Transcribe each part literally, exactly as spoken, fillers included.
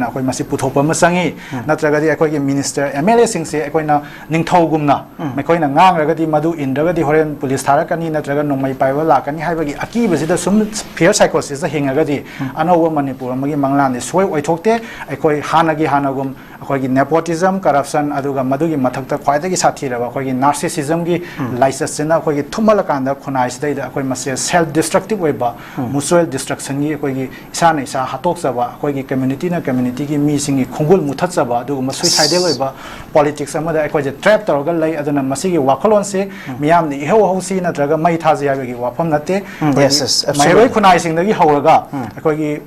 ꯑꯩꯈꯣꯏ ꯃꯁꯤ ꯄꯨꯊꯣꯛꯄ ꯑꯃ ꯆꯪꯉꯤ꯫ ꯅꯠꯇ꯭ꯔꯒꯗꯤ ꯑꯩꯈꯣꯏꯒꯤ ꯃꯤꯅꯤꯁꯇꯔ, ꯑꯦꯝ ꯑꯦꯜ ꯑꯦꯁꯤꯡꯁꯦ ꯑꯩꯈꯣꯏꯅ ꯅꯤꯡꯊꯧꯒꯨꯝꯅ ꯃꯈꯣꯏꯅ ꯉꯥꯡꯂꯒꯗꯤ ꯃꯗꯨ ꯏꯟꯗ꯭ꯔꯒꯗꯤ ꯍꯣꯔꯦꯟ ꯄꯨꯂꯤꯁ ꯊꯥꯔꯛꯀꯅꯤ ꯅꯠꯇ꯭ꯔꯒ ꯅꯣꯡꯃꯩ ꯄꯥꯏꯕ ꯂꯥꯛꯀꯅꯤ ꯍꯥꯏꯕꯒꯤ ꯑꯀꯤꯕꯁꯤꯗ ꯁꯨꯝ ꯐꯤꯌꯔ ꯁꯥꯏꯀꯣꯁꯤꯁꯇ ꯍꯤꯡꯉꯒꯗꯤ ꯑꯅꯧꯕ ꯃꯅꯤꯄꯨꯔ ꯑꯃꯒꯤ ꯃꯪꯂꯥꯟꯗꯤ ꯁꯣꯏ ꯑꯣꯏꯊꯣꯛꯇꯦ꯫ ꯑꯩꯈꯣꯏ ꯍꯥꯟꯅꯒꯤ ꯍꯥꯟꯅꯒꯨꯝ ꯑꯩꯈꯣꯏꯒꯤ nepotism, corruption, ꯑꯗꯨꯒ ꯃꯗꯨꯒꯤ ꯃꯊꯛꯇ ꯈ꯭ꯋꯥꯏꯗꯒꯤ ꯁꯥꯊꯤꯔꯕ ꯑꯩꯈꯣꯏꯒꯤ ꯅꯥꯔꯁꯤꯁꯤꯖꯝꯒꯤ ꯂꯥꯏꯆꯠꯁꯤꯅ ꯑꯩꯈꯣꯏꯒꯤ ꯊꯨꯝꯍꯜꯂꯀꯥꯟꯗ ꯈꯨꯟꯅꯥꯏꯁꯤꯗꯩꯗ ꯑꯩꯈꯣꯏ ꯃꯁꯦ ꯁꯦꯜꯐ ꯗꯤꯁꯇ꯭ꯔꯛꯇꯤꯞ ꯑꯣꯏꯕ, ꯃ꯭ꯌꯨꯆꯨꯋꯦꯜ ꯗꯤꯁꯇ꯭ꯔꯛꯁꯟꯒꯤ ꯑꯩꯈꯣꯏꯒꯤ ꯏꯁꯥꯅ ꯏꯁꯥ ꯍꯥꯠꯇꯣꯛꯆꯕ, ꯑꯩꯈꯣꯏꯒꯤ ꯀꯝꯃ꯭ꯌꯨꯅꯤꯇꯤꯅ ꯀꯝꯃ꯭ꯌꯨꯅꯤꯇꯤꯒꯤ ꯃꯤꯁꯤꯡꯒꯤ ꯈꯣꯡꯒꯨꯜ ꯃꯨꯊꯠꯆꯕ, ꯑꯗꯨꯒꯨꯝꯕ ꯁꯨꯏꯁꯥꯏꯗꯦꯜ ꯑꯣꯏꯕ ꯄꯣꯂꯤꯇꯤꯛꯁ ꯑꯃꯗ ꯑꯩꯈꯣꯏꯁꯦ ꯇ꯭ꯔꯦꯞ ꯇꯧꯔꯒ ꯂꯩ꯫ ꯑꯗꯨꯅ ꯃꯁꯤꯒꯤ ꯋꯥꯈꯜꯂꯣꯟꯁꯤ ꯃꯤꯌꯥꯝꯅ ꯏꯍꯧ ꯍꯧꯁꯤ ꯅꯠꯇ꯭ꯔꯒ ꯃꯩ ꯊꯥꯁꯤ ꯍꯥꯏꯕꯒꯤ ꯋꯥꯐꯝ ꯅꯠꯇꯦ꯫ ꯑꯩꯈꯣꯏꯒꯤ ꯃꯍꯩꯔꯣꯏ ꯈꯨꯟꯅꯥꯏꯁꯤꯡꯗꯒꯤ ꯍꯧꯔꯒ ꯑꯩꯈꯣꯏꯒꯤ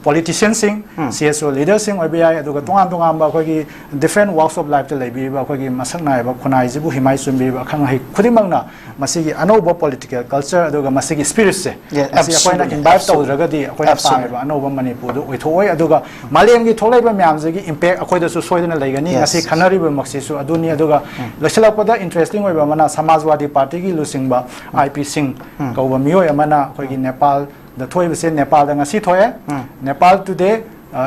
ꯄꯣꯂꯤꯇꯤꯁꯤꯌꯟꯁꯤꯡ, ꯁꯤ ꯑꯦꯁ ꯑꯣ ꯂꯤꯗꯔꯁꯤꯡ ꯑꯣꯏꯕ ꯌꯥꯏ, ꯑꯗꯨꯒ ꯇꯣꯉꯥꯟ ꯇꯣꯉꯥꯟꯕ ꯑꯩꯈꯣꯏꯒꯤ different walks of lifeꯇ ꯂꯩꯕꯤꯔꯤꯕ ꯑꯩꯈꯣꯏꯒꯤ ꯃꯁꯛ ꯅꯥꯏꯕ ꯈꯨꯟꯅꯥꯏꯁꯤꯕꯨ ꯍꯤꯃꯥꯏ ꯆꯨꯝꯕꯤꯔꯤꯕ ꯑꯈꯪ ꯑꯍꯩ ꯈꯨꯗꯤꯡꯃꯛꯅ ꯃꯁꯤꯒꯤ ꯑꯅꯧꯕ ꯄꯣꯂꯤꯇꯤꯀꯦꯜ ꯀꯜꯆꯔ ꯑꯗꯨꯒ ꯃꯁꯤꯒꯤ ꯁ꯭ꯄꯤꯔꯤꯠꯁꯦ ꯃꯁꯤ ꯑꯩꯈꯣꯏꯅ ꯏꯟꯚꯥꯏꯠ ꯇꯧꯗ꯭ꯔꯒꯗꯤ ꯑꯩꯈꯣꯏꯅ ꯄꯥꯝꯃꯤꯕ ꯑꯅꯧꯕ ꯃꯅꯤꯄꯨꯔꯗꯨ ꯑꯣꯏꯊꯣꯛꯑꯣꯏ꯫ ꯑꯗꯨꯒ ꯃꯥꯂꯦꯝꯒꯤ ꯊꯣꯛꯂꯛꯏꯕ ꯃꯌꯥꯝꯁꯤꯒꯤ ꯏꯝꯄꯦꯛ ꯑꯩꯈꯣꯏꯗꯁꯨ ꯁꯣꯏꯗꯅ ꯂꯩꯒꯅꯤ꯫ ꯉꯁꯤ ꯈꯟꯅꯔꯤꯕꯃꯛꯁꯤꯁꯨ ꯑꯗꯨꯅꯤ꯫ ꯑꯗꯨꯒ ꯂꯣꯏꯁꯤꯜꯂꯛꯄꯗ ꯏꯟꯇꯔꯦꯁꯇꯤꯡ ꯑꯣꯏꯕ ꯑꯃꯅ ꯁꯃꯥꯖꯋꯥꯗꯤ ꯄꯥꯔꯇꯤꯒꯤ ꯂꯨꯆꯤꯡꯕ ꯑꯥꯏ ꯄꯤ ꯁꯤꯡ ꯀꯧꯕ ꯃꯤꯑꯣꯏ ꯑꯃꯅ ꯑꯩꯈꯣꯏꯒꯤ ꯅꯦꯄꯥꯜ ꯗ ꯊꯣꯛꯏꯕꯁꯦ ꯅꯦꯄꯥꯜꯗ ꯉꯁꯤ ꯊꯣꯛꯑꯦ꯫ ꯅꯦꯄꯥꯜ ꯇꯨꯗꯦ,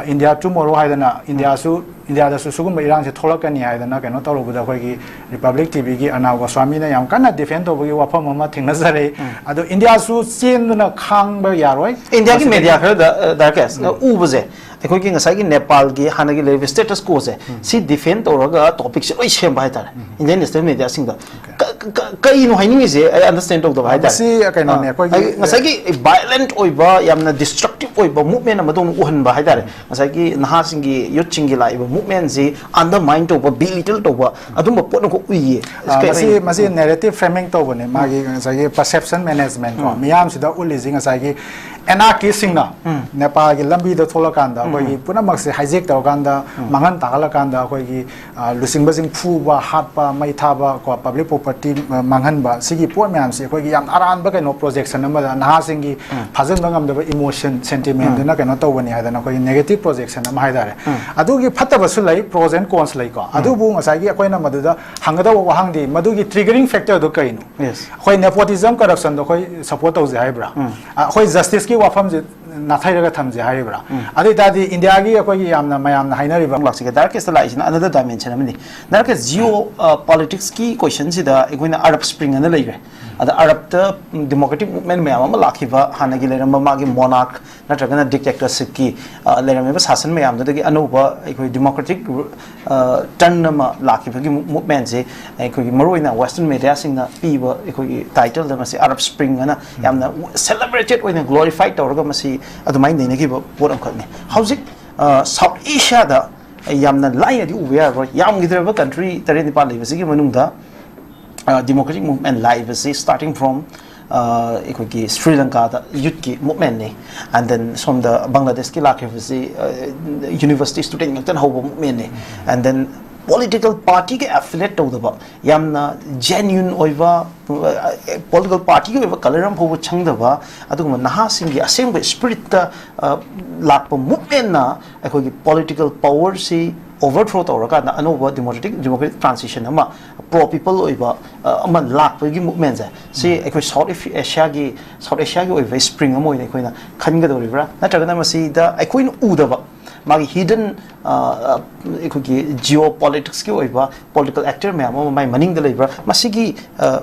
ꯏꯟꯗꯤꯌꯥ ꯇꯨꯃꯣꯔꯣ ꯍꯥꯏꯗꯅ ꯏꯟꯗꯤꯌꯥꯁꯨ, ꯏꯟꯗꯤꯌꯥꯗꯁꯨ ꯁꯤꯒꯨꯝꯕ ꯏꯔꯥꯡꯁꯦ ꯊꯣꯛꯂꯛꯀꯅꯤ ꯍꯥꯏꯗꯅ ꯀꯩꯅꯣ ꯇꯧꯔꯨꯕꯗ ꯑꯩꯈꯣꯏꯒꯤ ꯔꯤꯄꯕ꯭ꯂꯤꯛ ꯇꯤ ꯚꯤꯒꯤ ꯑꯔꯅꯥꯕ ꯒꯣꯁ꯭ꯋꯥꯃꯤꯅ ꯌꯥꯝ ꯀꯟꯅ ꯗꯤꯐꯦꯟ ꯇꯧꯕꯒꯤ ꯋꯥꯐꯝ ꯑꯃ ꯊꯦꯡꯅꯖꯔꯦ꯫ ꯑꯗꯣ ꯏꯟꯗꯤꯌꯥꯁꯨ ꯆꯦꯟꯗꯨꯅ ꯈꯥꯡꯕ ꯌꯥꯔꯣꯏ꯫ ꯏꯟꯗꯤꯌꯥꯒꯤ ꯃꯁꯤꯗꯒꯤ ꯃꯦꯗꯤꯌꯥ ꯈꯔꯗ, ꯑ, ꯗꯥꯏꯔꯦꯛ ꯎꯕꯁꯦ, ꯑꯩꯈꯣꯏꯒꯤ ꯉꯁꯥꯏꯒꯤ ꯅꯦꯄꯥꯜꯒꯤ ꯍꯥꯟꯅꯒꯤ ꯂꯩꯔꯤꯕ ꯁ꯭ꯇꯦꯇꯁ ꯀꯣꯁꯦ ꯁꯤ ꯗꯤꯐꯦꯟ ꯇꯧꯔꯒ ꯇꯣꯄꯤꯛꯁꯦ ꯂꯣꯏ ꯁꯦꯝꯕ ꯍꯥꯏꯇꯥꯔꯦ, ꯏꯟꯗꯤꯌꯟ ꯅꯦꯁꯅꯦꯜ ꯃꯦꯗꯤꯌꯥꯁꯤꯡꯗ꯫ ꯀ-, ꯀ-, ꯀꯩꯅꯣ ꯍꯥꯏꯅꯤꯡꯉꯤꯁꯦ? ꯑꯩ ꯑꯟꯗꯔꯁ꯭ꯇꯦꯟ ꯇꯧꯗꯕ ꯍꯥꯏꯇꯥꯔꯦ꯫ ꯃꯁꯤ ꯀꯩꯅꯣꯅꯦ, ꯑ, ꯑꯩꯈꯣꯏꯒꯤ, ꯑꯩ ꯉꯁꯥꯏꯒꯤ ꯚꯥꯏꯑꯣꯂꯦꯟꯠ ꯑꯣꯏꯕ, ꯌꯥꯝꯅ ꯗꯤꯁꯇ꯭ꯔꯛꯇꯤꯞ ꯑꯣꯏꯕ ꯃꯨꯚꯃꯦꯟꯠ ꯑꯃꯗꯧꯅ ꯎꯍꯟꯕ ꯍꯥꯏꯇꯥꯔꯦ꯫ ꯉꯁꯥꯏꯒꯤ ꯅꯍꯥꯁꯤꯡꯒꯤ, ꯌꯨꯠꯁꯤꯡꯒꯤ ꯂꯥꯛꯏꯕ ꯃꯨꯚꯃꯦꯟꯠꯁꯤ ꯑꯟꯗꯔꯃꯥꯏꯟ ꯇꯧꯕ, ꯕꯤꯂꯤꯇꯜ ꯇꯧꯕ ꯑꯗꯨꯝꯕ ꯄꯣꯠ ꯑꯃꯈꯛ ꯎꯏꯌꯦ꯫ ꯑ, ꯀꯩ ꯃꯁꯤ, ꯍꯥꯏꯅꯤ? ꯃꯁꯤ ꯅꯦꯔꯦꯇꯤꯚ ꯐ꯭ꯔꯦꯃꯤꯡ ꯇꯧꯕꯅꯦ, ꯃꯥꯒꯤ ꯉꯁꯥꯏꯒꯤ ꯄꯔꯁꯦꯞꯁꯟ ꯃꯦꯅꯦꯖꯃꯦꯟꯠ ꯀꯣ, ꯃꯤꯌꯥꯝꯁꯤꯗ ꯎꯠꯂꯤꯁꯤ ꯉꯁꯥꯏꯒꯤ ꯑꯦꯅꯥꯔꯀꯤꯁꯁꯤꯡꯅ ꯅꯦꯄꯥꯜꯒꯤ ꯂꯝꯕꯤꯗ ꯊꯣꯛꯂꯀꯥꯟꯗ ꯑꯩꯈꯣꯏꯒꯤ ꯄꯨꯝꯅꯃꯛꯁꯦ ꯍꯥꯏꯖꯦꯛ ꯇꯧꯔꯀꯥꯟꯗ, ꯃꯥꯡꯍꯟ ꯇꯥꯛꯍꯜꯂꯀꯥꯟꯗ ꯑꯩꯈꯣꯏꯒꯤ ꯑ, ꯂꯨꯆꯤꯡꯕꯁꯤꯡ ꯐꯨꯕ, ꯍꯥꯠꯄ, ꯃꯩ ꯊꯥꯕ, ꯀꯣ, ꯄꯕ꯭ꯂꯤꯛ ꯄ꯭ꯔꯣꯄꯔꯇꯤ, ꯑ, ꯃꯥꯡꯍꯟꯕ, ꯁꯤꯒꯤ ꯄꯣꯠ ꯃꯌꯥꯝꯁꯤ ꯑꯩꯈꯣꯏꯒꯤ ꯌꯥꯝ ꯑꯔꯥꯟꯕ ꯀꯩꯅꯣ ꯄ꯭ꯔꯣꯖꯦꯛꯁꯟ ꯑꯃꯗ ꯅꯍꯥꯁꯤꯡꯒꯤ ꯊꯥꯖꯤꯟꯕ ꯉꯝꯗꯕ ꯏꯃꯣꯁꯟ, ꯁꯦꯟꯇꯤꯃꯦꯟꯗꯨꯅ ꯀꯩꯅꯣ ꯇꯧꯕꯅꯤ ꯍꯥꯏꯗꯅ ꯑꯩꯈꯣꯏꯒꯤ ꯅꯦꯒꯦꯇꯤꯚ ꯄ꯭ꯔꯣꯖꯦꯛꯁꯟ ꯑꯃ ꯍꯥꯏꯇꯥꯔꯦ꯫ ꯑꯗꯨꯒꯤ ꯐꯠꯇꯕꯁꯨ ꯂꯩ, ꯄ꯭ꯔꯣꯁ ꯑꯦꯟ ꯀꯣꯟꯁ ꯂꯩꯀꯣ꯫ ꯑꯗꯨꯕꯨ ꯉꯁꯥꯏꯒꯤ ꯑꯩꯈꯣꯏꯅ ꯃꯗꯨꯗ ꯍꯪꯒꯗꯧꯕ ꯋꯥꯍꯪꯗꯤ ꯃꯗꯨꯒꯤ ꯇ꯭ꯔꯤꯒꯔꯤꯡ ꯐꯦꯛꯇꯔꯗꯨ ꯀꯩꯅꯣ? ꯑꯩꯈꯣꯏ ꯅꯦꯄꯣꯇꯤꯖꯝ, ꯀꯔꯞꯁꯟꯗꯣ ꯑꯩꯈꯣꯏ ꯁꯄꯣꯔꯠ ꯇꯧꯖꯩ ꯍꯥꯏꯕ꯭ꯔꯥ? ꯑ, ꯑꯩꯈꯣꯏ ꯖꯁꯇꯤꯁꯀꯤ ꯋꯥꯐꯝꯁꯦ ꯅꯥꯊꯩꯔꯒ ꯊꯝꯁꯦ ꯍꯥꯏꯔꯤꯕ꯭ꯔꯥ? ꯑꯗꯨ ꯑꯣꯏꯇꯥꯔꯗꯤ ꯏꯟꯗꯤꯌꯥꯒꯤ ꯑꯩꯈꯣꯏꯒꯤ ꯌꯥꯝꯅ ꯃꯌꯥꯝꯅ ꯍꯥꯏꯅꯔꯤꯕ ꯂꯥꯛꯁꯤꯒꯦ ꯗꯥꯏꯔꯦꯛ ꯀꯦꯁꯇ ꯂꯥꯛꯏꯁꯤꯅ ꯑꯅꯗꯔ ꯗꯥꯏꯃꯦꯟꯁꯟ ꯑꯃꯅꯤ꯫ ꯗꯥꯏꯔꯦꯛ ꯀꯦꯁ ꯖꯤꯑꯣ ꯄꯣꯂꯤꯇꯤꯛꯁꯀꯤ ꯀꯣꯏꯁꯟꯁꯤꯗ ꯑꯩꯈꯣꯏꯅ ꯑꯔꯕ ꯁ꯭ꯄ꯭ꯔꯤꯡ ꯑꯅ ꯂꯩꯈ꯭ꯔꯦ꯫ ꯑꯗ ꯑꯔꯕꯇ ꯗꯦꯃꯣꯀ꯭ꯔꯦꯇꯤꯛ ꯃꯨꯚꯃꯦꯟ ꯃꯌꯥꯝ ꯑꯃ ꯂꯥꯛꯈꯤꯕ, ꯍꯥꯟꯅꯒꯤ ꯂꯩꯔꯝꯕ ꯃꯥꯒꯤ ꯃꯣꯅꯥꯔꯛ ꯅꯠꯇ꯭ꯔꯒꯅ ꯗꯤꯛꯇꯦꯛꯇꯔꯁꯤꯞꯀꯤ ꯂꯩꯔꯝꯃꯤꯕ ꯁꯥꯁꯟ ꯃꯌꯥꯝꯗꯨꯗꯒꯤ ꯑꯅꯧꯕ ꯑꯩꯈꯣꯏ ꯗꯦꯃꯣꯀ꯭ꯔꯦꯇꯤꯛ ꯇꯔꯟ ꯑꯃ ꯂꯥꯛꯈꯤꯕꯒꯤ ꯃꯨꯚꯃꯦꯟꯁꯦ ꯑꯩꯈꯣꯏꯒꯤ ꯃꯔꯨꯑꯣꯏꯅ ꯋꯦꯁꯇꯔꯟ ꯃꯦꯗꯤꯌꯥꯁꯤꯡꯅ ꯄꯤꯕ ꯑꯩꯈꯣꯏꯒꯤ ꯇꯥꯏꯇꯜꯗ ꯃꯁꯤ ꯑꯔꯕ ꯁ꯭ꯄ꯭ꯔꯤꯡ ꯑꯅ ꯌꯥꯝꯅ ꯁꯦꯂꯦꯕ꯭ꯔꯦꯇꯦꯠ ꯑꯣꯏꯅ ꯒ꯭ꯂꯣꯔꯤꯐꯥꯏ ꯇꯧꯔꯒ ꯃꯁꯤ ꯑꯗꯨꯃꯥꯏꯅ ꯅꯩꯅꯈꯤꯕ ꯄꯣꯠ ꯑꯃꯈꯛꯅꯤ꯫ ꯍꯧꯖꯤꯛ ꯁꯥꯎꯠ ꯑꯦꯁꯤꯌꯥꯗ ꯌꯥꯝꯅ ꯂꯥꯏꯅꯗꯤ ꯎꯕ ꯌꯥꯔꯔꯣꯏ꯫ ꯌꯥꯝꯈꯤꯗ꯭ꯔꯕ ꯀꯟꯇ꯭ꯔꯤ ꯇꯔꯦꯠ ꯅꯤꯄꯥꯜ ꯂꯩꯕꯁꯤꯒꯤ ꯃꯅꯨꯡꯗ ꯗꯦꯃꯣꯀ꯭ꯔꯦꯇꯤꯛ ꯃꯨꯚꯃꯦꯟ ꯂꯥꯛꯏꯕꯁꯤ starting from ꯑꯩꯈꯣꯏꯒꯤ ꯁ꯭ꯔꯤ ꯂꯪꯀꯥꯗ ꯌꯨꯠꯀꯤ ꯃꯨꯚꯃꯦꯟꯅꯤ꯫ And then ꯁꯣꯝꯗ ꯕꯪꯒ꯭ꯂꯥꯗꯦꯁꯀꯤ ꯂꯥꯛꯈꯤꯕꯁꯤ ꯌꯨꯅꯤꯚꯔꯁꯤꯇꯤ ꯁ꯭ꯇꯨꯗꯦꯟ ꯉꯥꯛꯇꯅ ꯍꯧꯕ ꯃꯨꯚꯃꯦꯟꯅꯤ꯫ And then ꯄꯣꯂꯤꯇꯤꯀꯦꯜ ꯄꯥꯔꯇꯤꯒ ꯑꯦꯐꯤꯂꯦꯠ ꯇꯧꯗꯕ, ꯌꯥꯝꯅ ꯖꯦꯅ꯭ꯌꯨꯟ ꯑꯣꯏꯕ, ꯄꯣꯂꯤꯇꯤꯀꯦꯜ ꯄꯥꯔꯇꯤꯒꯤ ꯑꯣꯏꯕ ꯀꯂꯔ ꯑꯃ ꯐꯥꯎꯕ ꯁꯪꯗꯕ, ꯑꯗꯨꯒꯨꯝꯕ ꯅꯍꯥꯁꯤꯡꯒꯤ ꯑꯁꯦꯡꯕ ꯁ꯭ꯄꯤꯔꯤꯠꯇ ꯂꯥꯛꯄ ꯃꯨꯚꯃꯦꯟꯅ ꯑꯩꯈꯣꯏꯒꯤ ꯄꯣꯂꯤꯇꯤꯀꯦꯜ ꯄꯋꯔꯁꯤ ꯑꯣꯚꯔꯊ꯭ꯔꯣ ꯇꯧꯔꯀꯥꯟꯗ ꯑꯅꯧꯕ ꯗꯦꯃꯣꯀ꯭ꯔꯦꯇꯤꯛ ꯗꯦꯃꯣꯀ꯭ꯔꯦꯇꯤꯛ ꯇ꯭ꯔꯥꯟꯁꯤꯁꯟ ꯑꯃ, ꯄ꯭ꯔꯣ ꯄꯤꯄꯜ ꯑꯣꯏꯕ ꯑꯃ ꯂꯥꯛꯄꯒꯤ ꯃꯨꯚꯃꯦꯟꯁꯦ, ꯁꯤ ꯑꯩꯈꯣꯏ ꯁꯥꯎꯠ ꯑꯦꯁꯤꯌꯥꯒꯤ ꯁꯥꯎꯠ ꯑꯦꯁꯤꯌꯥꯒꯤ ꯑꯣꯏꯕ ꯁ꯭ꯄ꯭ꯔꯤꯡ ꯑꯃ ꯑꯣꯏꯅ ꯑꯩꯈꯣꯏꯅ ꯈꯟꯒꯗꯧꯔꯤꯕ꯭ꯔꯥ? ꯅꯠꯇ꯭ꯔꯒꯅ ꯃꯁꯤꯗ ꯑꯩꯈꯣꯏꯅ ꯎꯗꯕ ꯃꯥꯒꯤ ꯍꯤꯗꯟ ꯑꯩꯈꯣꯏꯒꯤ ꯖꯤꯑꯣ ꯄꯣꯂꯤꯇꯤꯛꯁꯀꯤ ꯑꯣꯏꯕ ꯄꯣꯂꯤꯇꯤꯀꯦꯜ ꯑꯦꯛꯇꯔ ꯃꯌꯥꯝ ꯑꯃ ꯃꯥꯏ ꯃꯅꯤꯡꯗ ꯂꯩꯕ꯭ꯔꯥ? ꯃꯁꯤꯒꯤ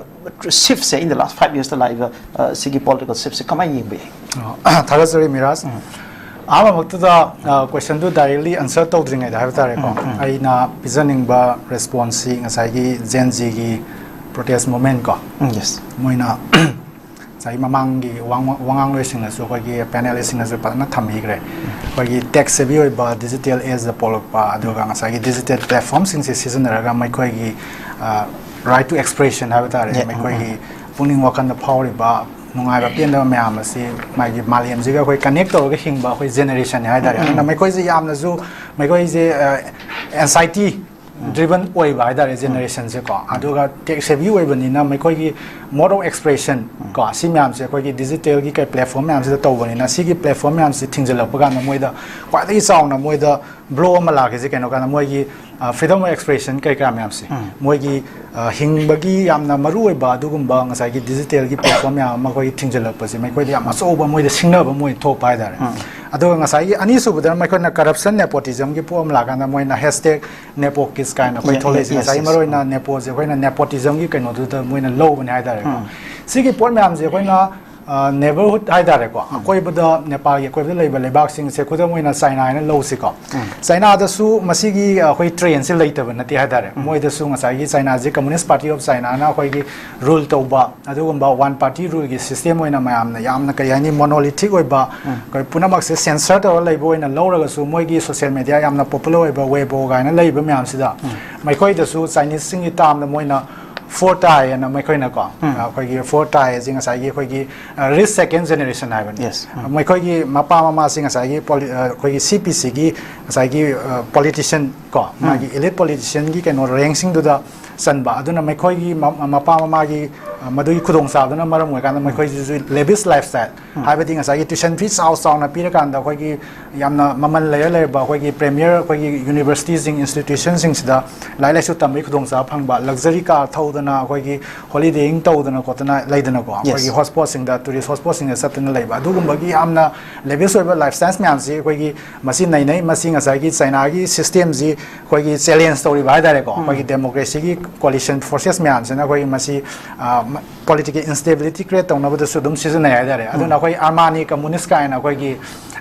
ꯁꯤꯐꯁꯦ, in the last five yearsꯇ ꯂꯥꯛꯏꯕ ꯁꯤꯒꯤ ꯄꯣꯂꯤꯇꯤꯀꯦꯜ ꯁꯤꯐꯁꯦ ꯀꯃꯥꯏꯅ ꯌꯦꯡꯕ ꯌꯥꯏ? ꯊꯥꯒꯠꯆꯔꯤ ꯃꯤꯔꯥꯖ꯫ ꯑꯍꯥꯟꯕꯃꯛꯇꯗ ꯀꯣꯏꯁꯟꯗꯨ ꯗꯥꯏꯔꯦꯛꯂꯤ ꯑꯟꯁꯔ ꯇꯧꯗ꯭ꯔꯤꯉꯩꯗ ꯍꯥꯏꯕ ꯇꯥꯔꯦꯀꯣ, ꯑꯩꯅ ꯄꯤꯖꯅꯤꯡꯕ ꯔꯦꯁꯄꯣꯟꯁꯁꯤ ꯉꯁꯥꯏꯒꯤ ꯖꯦꯟ ꯖꯤꯒꯤ ꯄ꯭ꯔꯣꯇꯦꯁ ꯃꯨꯚꯃꯦꯟ ꯀꯣ, ꯌꯦꯁ꯫ ꯃꯣꯏꯅ ꯉꯁꯥꯏꯒꯤ ꯃꯃꯥꯡꯒꯤ ꯋꯥꯉꯥꯡꯂꯣꯏꯁꯤꯡꯅꯁꯨ, ꯑꯩꯈꯣꯏꯒꯤ ꯄꯦꯅꯦꯂꯤꯁꯁꯤꯡꯅꯁꯨ ꯐꯖꯅ ꯊꯝꯕꯤꯈ꯭ꯔꯦ꯫ ꯑꯩꯈꯣꯏꯒꯤ ꯇꯦꯛ ꯁꯦꯚꯤ ꯑꯣꯏꯕ ꯗꯤꯖꯤꯇꯦꯜ ꯑꯦꯖꯇ ꯄꯣꯛꯂꯛꯄ, ꯑꯗꯨꯒ ꯉꯁꯥꯏꯒꯤ ꯗꯤꯖꯤꯇꯦꯜ ꯄ꯭ꯂꯦꯠꯐꯣꯝꯁꯤꯡꯁꯦ ꯁꯤꯖꯤꯟꯅꯔꯒ ꯃꯈꯣꯏꯒꯤ right to expression ꯍꯥꯏꯕ ꯇꯥꯔꯦ, ꯃꯈꯣꯏꯒꯤ ꯄꯨꯛꯅꯤꯡ ꯋꯥꯈꯜꯗ ꯐꯥꯎꯔꯤꯕ ꯅꯨꯡꯉꯥꯏꯕ ꯄꯦꯟꯗꯕ ꯃꯌꯥꯝ ꯑꯁꯤ ꯃꯥꯒꯤ ꯃꯥꯂꯦꯝꯁꯤꯒ ꯑꯩꯈꯣꯏ ꯀꯅꯦꯛ ꯇꯧꯔꯒ ꯍꯤꯡꯕ ꯑꯩꯈꯣꯏ ꯖꯦꯅꯦꯔꯦꯁꯟꯅꯤ ꯍꯥꯏ ꯇꯥꯔꯦ꯫ ꯑꯗꯨꯅ ꯃꯈꯣꯏꯁꯦ ꯌꯥꯝꯅꯁꯨ ꯃꯈꯣꯏꯁꯦ ꯑꯦꯟꯁꯥꯏꯇꯤ ꯗ꯭ꯔꯤꯕꯟ ꯑꯣꯏꯕ ꯍꯥꯏ ꯇꯥꯔꯦ ꯖꯦꯅꯦꯔꯦꯁꯟꯁꯦꯀꯣ꯫ ꯑꯗꯨꯒ ꯇꯦꯛ ꯁꯦꯚꯤ ꯑꯣꯏꯕꯅꯤꯅ ꯃꯈꯣꯏꯒꯤ ꯃꯣꯗ ꯑꯣꯐ ꯑꯦꯛꯁꯄ꯭ꯔꯦꯁꯟ ꯀꯣ, ꯁꯤ ꯃꯌꯥꯝꯁꯦ ꯑꯩꯈꯣꯏꯒꯤ ꯗꯤꯖꯤꯇꯦꯜꯒꯤ ꯀꯩ ꯄ꯭ꯂꯦꯠꯐꯣꯝ ꯃꯌꯥꯝꯁꯤꯗ ꯇꯧꯕꯅꯤꯅ, ꯁꯤꯒꯤ ꯄ꯭ꯂꯦꯠꯐꯣꯝ ꯃꯌꯥꯝꯁꯤ ꯊꯤꯡꯖꯤꯜꯂꯛꯄ ꯀꯥꯟꯗ ꯃꯣꯏꯗ ꯈ꯭ꯋꯥꯏꯗꯒꯤ ꯆꯥꯎꯅ ꯃꯣꯏꯗ ꯕ꯭ꯂꯣ ꯑꯃ ꯂꯥꯛꯈꯤꯁꯦ ꯀꯩꯅꯣ ꯀꯥꯟꯗ ꯃꯣꯏꯒꯤ freedom of expression ꯀꯩ ꯀꯔꯥ ꯃꯌꯥꯝꯁꯦ, ꯃꯣꯏꯒꯤ ꯑ, ꯍꯤꯡꯕꯒꯤ ꯌꯥꯝꯅ ꯃꯔꯨꯑꯣꯏꯕ ꯑꯗꯨꯒꯨꯝꯕ ꯉꯁꯥꯏꯒꯤ digital ꯒꯤ platform ꯃꯌꯥꯝ ꯑꯃ ꯑꯩꯈꯣꯏꯒꯤ ꯊꯤꯡꯖꯤꯜꯂꯛꯄꯁꯦ ꯃꯈꯣꯏꯗ ꯌꯥꯝ ꯑꯆꯧꯕ ꯃꯣꯏꯗ ꯁꯤꯡꯅꯕ ꯑꯃ ꯑꯣꯏꯅ ꯊꯣꯛꯄ ꯍꯥꯏꯇꯥꯔꯦ꯫ ꯑꯗꯨꯒ ꯉꯁꯥꯏꯒꯤ ꯑꯅꯤꯁꯨꯕꯗꯅ ꯃꯈꯣꯏꯅ corruption, nepotism ꯒꯤ ꯄꯣꯠ ꯑꯃ ꯂꯥꯛꯀꯥꯟꯗ ꯃꯣꯏꯅ hashtag nepo kids ꯀꯥꯏꯅ ꯑꯩꯈꯣꯏ ꯊꯣꯛꯂꯛꯏꯁꯦ꯫ ꯉꯁꯥꯏꯒꯤ ꯃꯔꯨꯑꯣꯏꯅ nepo ꯁꯦ ꯑꯩꯈꯣꯏꯅ nepotism ꯒꯤ ꯀꯩꯅꯣꯗꯨꯗ ꯃꯣꯏꯅ ꯂꯧꯕꯅꯦ ꯍꯥꯏꯇꯥꯔꯦꯀꯣ꯫ ꯁꯤꯒꯤ ꯄꯣꯠ ꯃꯌꯥꯝꯁꯦ ꯑꯩꯈꯣꯏꯅ neighborhood ꯍꯥꯏꯇꯥꯔꯦꯀꯣ, ꯑꯀꯣꯏꯕꯗ, ꯅꯦꯄꯥꯜꯒꯤ ꯑꯀꯣꯏꯕꯗ ꯂꯩꯕ ꯂꯩꯕꯥꯛꯁꯤꯡꯁꯦ ꯈꯨꯗꯝ ꯑꯣꯏꯅ ꯆꯥꯏꯅꯥ ꯍꯥꯏꯅ ꯂꯧꯁꯤꯀꯣ꯫ ꯆꯥꯏꯅꯥꯗꯁꯨ ꯃꯁꯤꯒꯤ ꯑꯩꯈꯣꯏ trend ꯁꯦ ꯂꯩꯇꯕ ꯅꯠꯇꯦ ꯍꯥꯏꯇꯥꯔꯦ꯫ ꯃꯣꯏꯗꯁꯨ ꯉꯁꯥꯏꯒꯤ ꯆꯥꯏꯅꯥꯁꯦ Communist Party of China ꯅ ꯑꯩꯈꯣꯏꯒꯤ rule ꯇꯧꯕ ꯑꯗꯨꯒꯨꯝꯕ one party rule ꯒꯤ system ꯑꯣꯏꯅ ꯃꯌꯥꯝꯅ ꯌꯥꯝꯅ, ꯀꯩ ꯍꯥꯏꯅꯤ, monolithic ꯑꯣꯏꯕ, ꯑꯩꯈꯣꯏ ꯄꯨꯝꯅꯃꯛꯁꯦ censor ꯇꯧꯔ ꯂꯩꯕ ꯑꯣꯏꯅ ꯂꯧꯔꯒꯁꯨ, ꯃꯣꯏꯒꯤ social media ꯌꯥꯝꯅ popular ꯑꯣꯏꯕ Weibo ꯀꯥꯏꯅ ꯂꯩꯕ ꯃꯌꯥꯝꯁꯤꯗ ꯃꯈꯣꯏꯗꯁꯨ Chinese ꯁꯤꯡꯒꯤ term ꯗ ꯃꯣꯏꯅ four tie ꯍꯥꯏꯅ ꯃꯈꯣꯏꯅꯀꯣ, ꯑꯩꯈꯣꯏꯒꯤ four tie ꯑꯁꯤ ꯉꯁꯥꯏꯒꯤ ꯑꯩꯈꯣꯏꯒꯤ rich second generation ꯍꯥꯏꯕꯅꯤ꯫ ꯃꯈꯣꯏꯒꯤ ꯃꯄꯥ ꯃꯃꯥꯁꯤ ꯉꯁꯥꯏꯒꯤ ꯄꯣꯂꯤ-, ꯑ, ꯑꯩꯈꯣꯏꯒꯤ C P C ꯒꯤ ꯉꯁꯥꯏꯒꯤ, ꯑ, politician ꯀꯣ, ꯃꯥꯒꯤ elite politician ꯒꯤ ꯀꯩꯅꯣ rank ꯁꯤꯡꯗꯨꯗ ꯆꯟꯕ꯫ ꯑꯗꯨꯅ ꯃꯈꯣꯏꯒꯤ ꯃ-, ꯃꯄꯥ ꯃꯃꯥꯒꯤ, ꯑ, ꯃꯗꯨꯒꯤ ꯈꯨꯗꯣꯡꯆꯥꯕꯗꯨꯅ ꯃꯔꯝ ꯑꯣꯏꯔꯀꯥꯟꯗ ꯃꯈꯣꯏꯁꯤꯁꯨ lavish lifestyle, ꯍꯥꯏꯕꯗꯤ ꯉꯁꯥꯏꯒꯤ tuition fee ꯆꯥꯎ ꯆꯥꯎꯅ ꯄꯤꯔꯀꯥꯟꯗ ꯑꯩꯈꯣꯏꯒꯤ ꯌꯥꯝꯅ ꯃꯃꯜ ꯂꯩꯔ ꯂꯩꯔꯕ ꯑꯩꯈꯣꯏꯒꯤ premier, ꯑꯩꯈꯣꯏꯒꯤ university ꯁꯤꯡ, institution ꯁꯤꯡꯁꯤꯗ ꯂꯥꯏꯔꯤꯛ ꯂꯥꯏꯁꯨ ꯇꯝꯕꯒꯤ ꯈꯨꯗꯣꯡꯆꯥꯕ ꯐꯪꯕ, luxury car ꯊꯧꯗꯅ, ꯑꯩꯈꯣꯏꯒꯤ holidaying ꯇꯧꯗꯅ ꯈꯣꯠꯇꯅ ꯂꯩꯗꯅꯀꯣ, ꯑꯩꯈꯣꯏꯒꯤ hotspot ꯁꯤꯡꯗ, tourist hotspot ꯁꯤꯡꯗ ꯆꯠꯇꯅ ꯂꯩꯕ, ꯑꯗꯨꯒꯨꯝꯕꯒꯤ ꯌꯥꯝꯅ lavish ꯑꯣꯏꯕ lifestyle ꯃꯌꯥꯝꯁꯤ ꯑꯩꯈꯣꯏꯒꯤ ꯃꯁꯤ ꯅꯩꯅꯩ꯫ ꯃꯁꯤ ꯉꯁꯥꯏꯒꯤ ꯆꯥꯏꯅꯥꯒꯤ system ꯁꯤ ꯑꯩꯈꯣꯏꯒꯤ challenge ꯇꯧꯔꯤꯕ ꯍꯥꯏꯇꯥꯔꯦꯀꯣ, ꯑꯩꯈꯣꯏꯒꯤ democracy ꯒꯤ coalition forces ꯃꯌꯥꯝꯁꯤꯅ ꯑꯩꯈꯣꯏꯒꯤ ꯃꯁꯤ, ꯑ, ꯃ-, political instability create ꯇꯧꯅꯕꯗꯁꯨ ꯑꯗꯨꯝ ꯁꯤꯖꯤꯟꯅꯩ ꯍꯥꯏꯇꯥꯔꯦ꯫ ꯑꯗꯨꯅ ꯑꯩꯈꯣꯏ Armani communist ꯀꯥꯏꯅ ꯑꯩꯈꯣꯏꯒꯤ,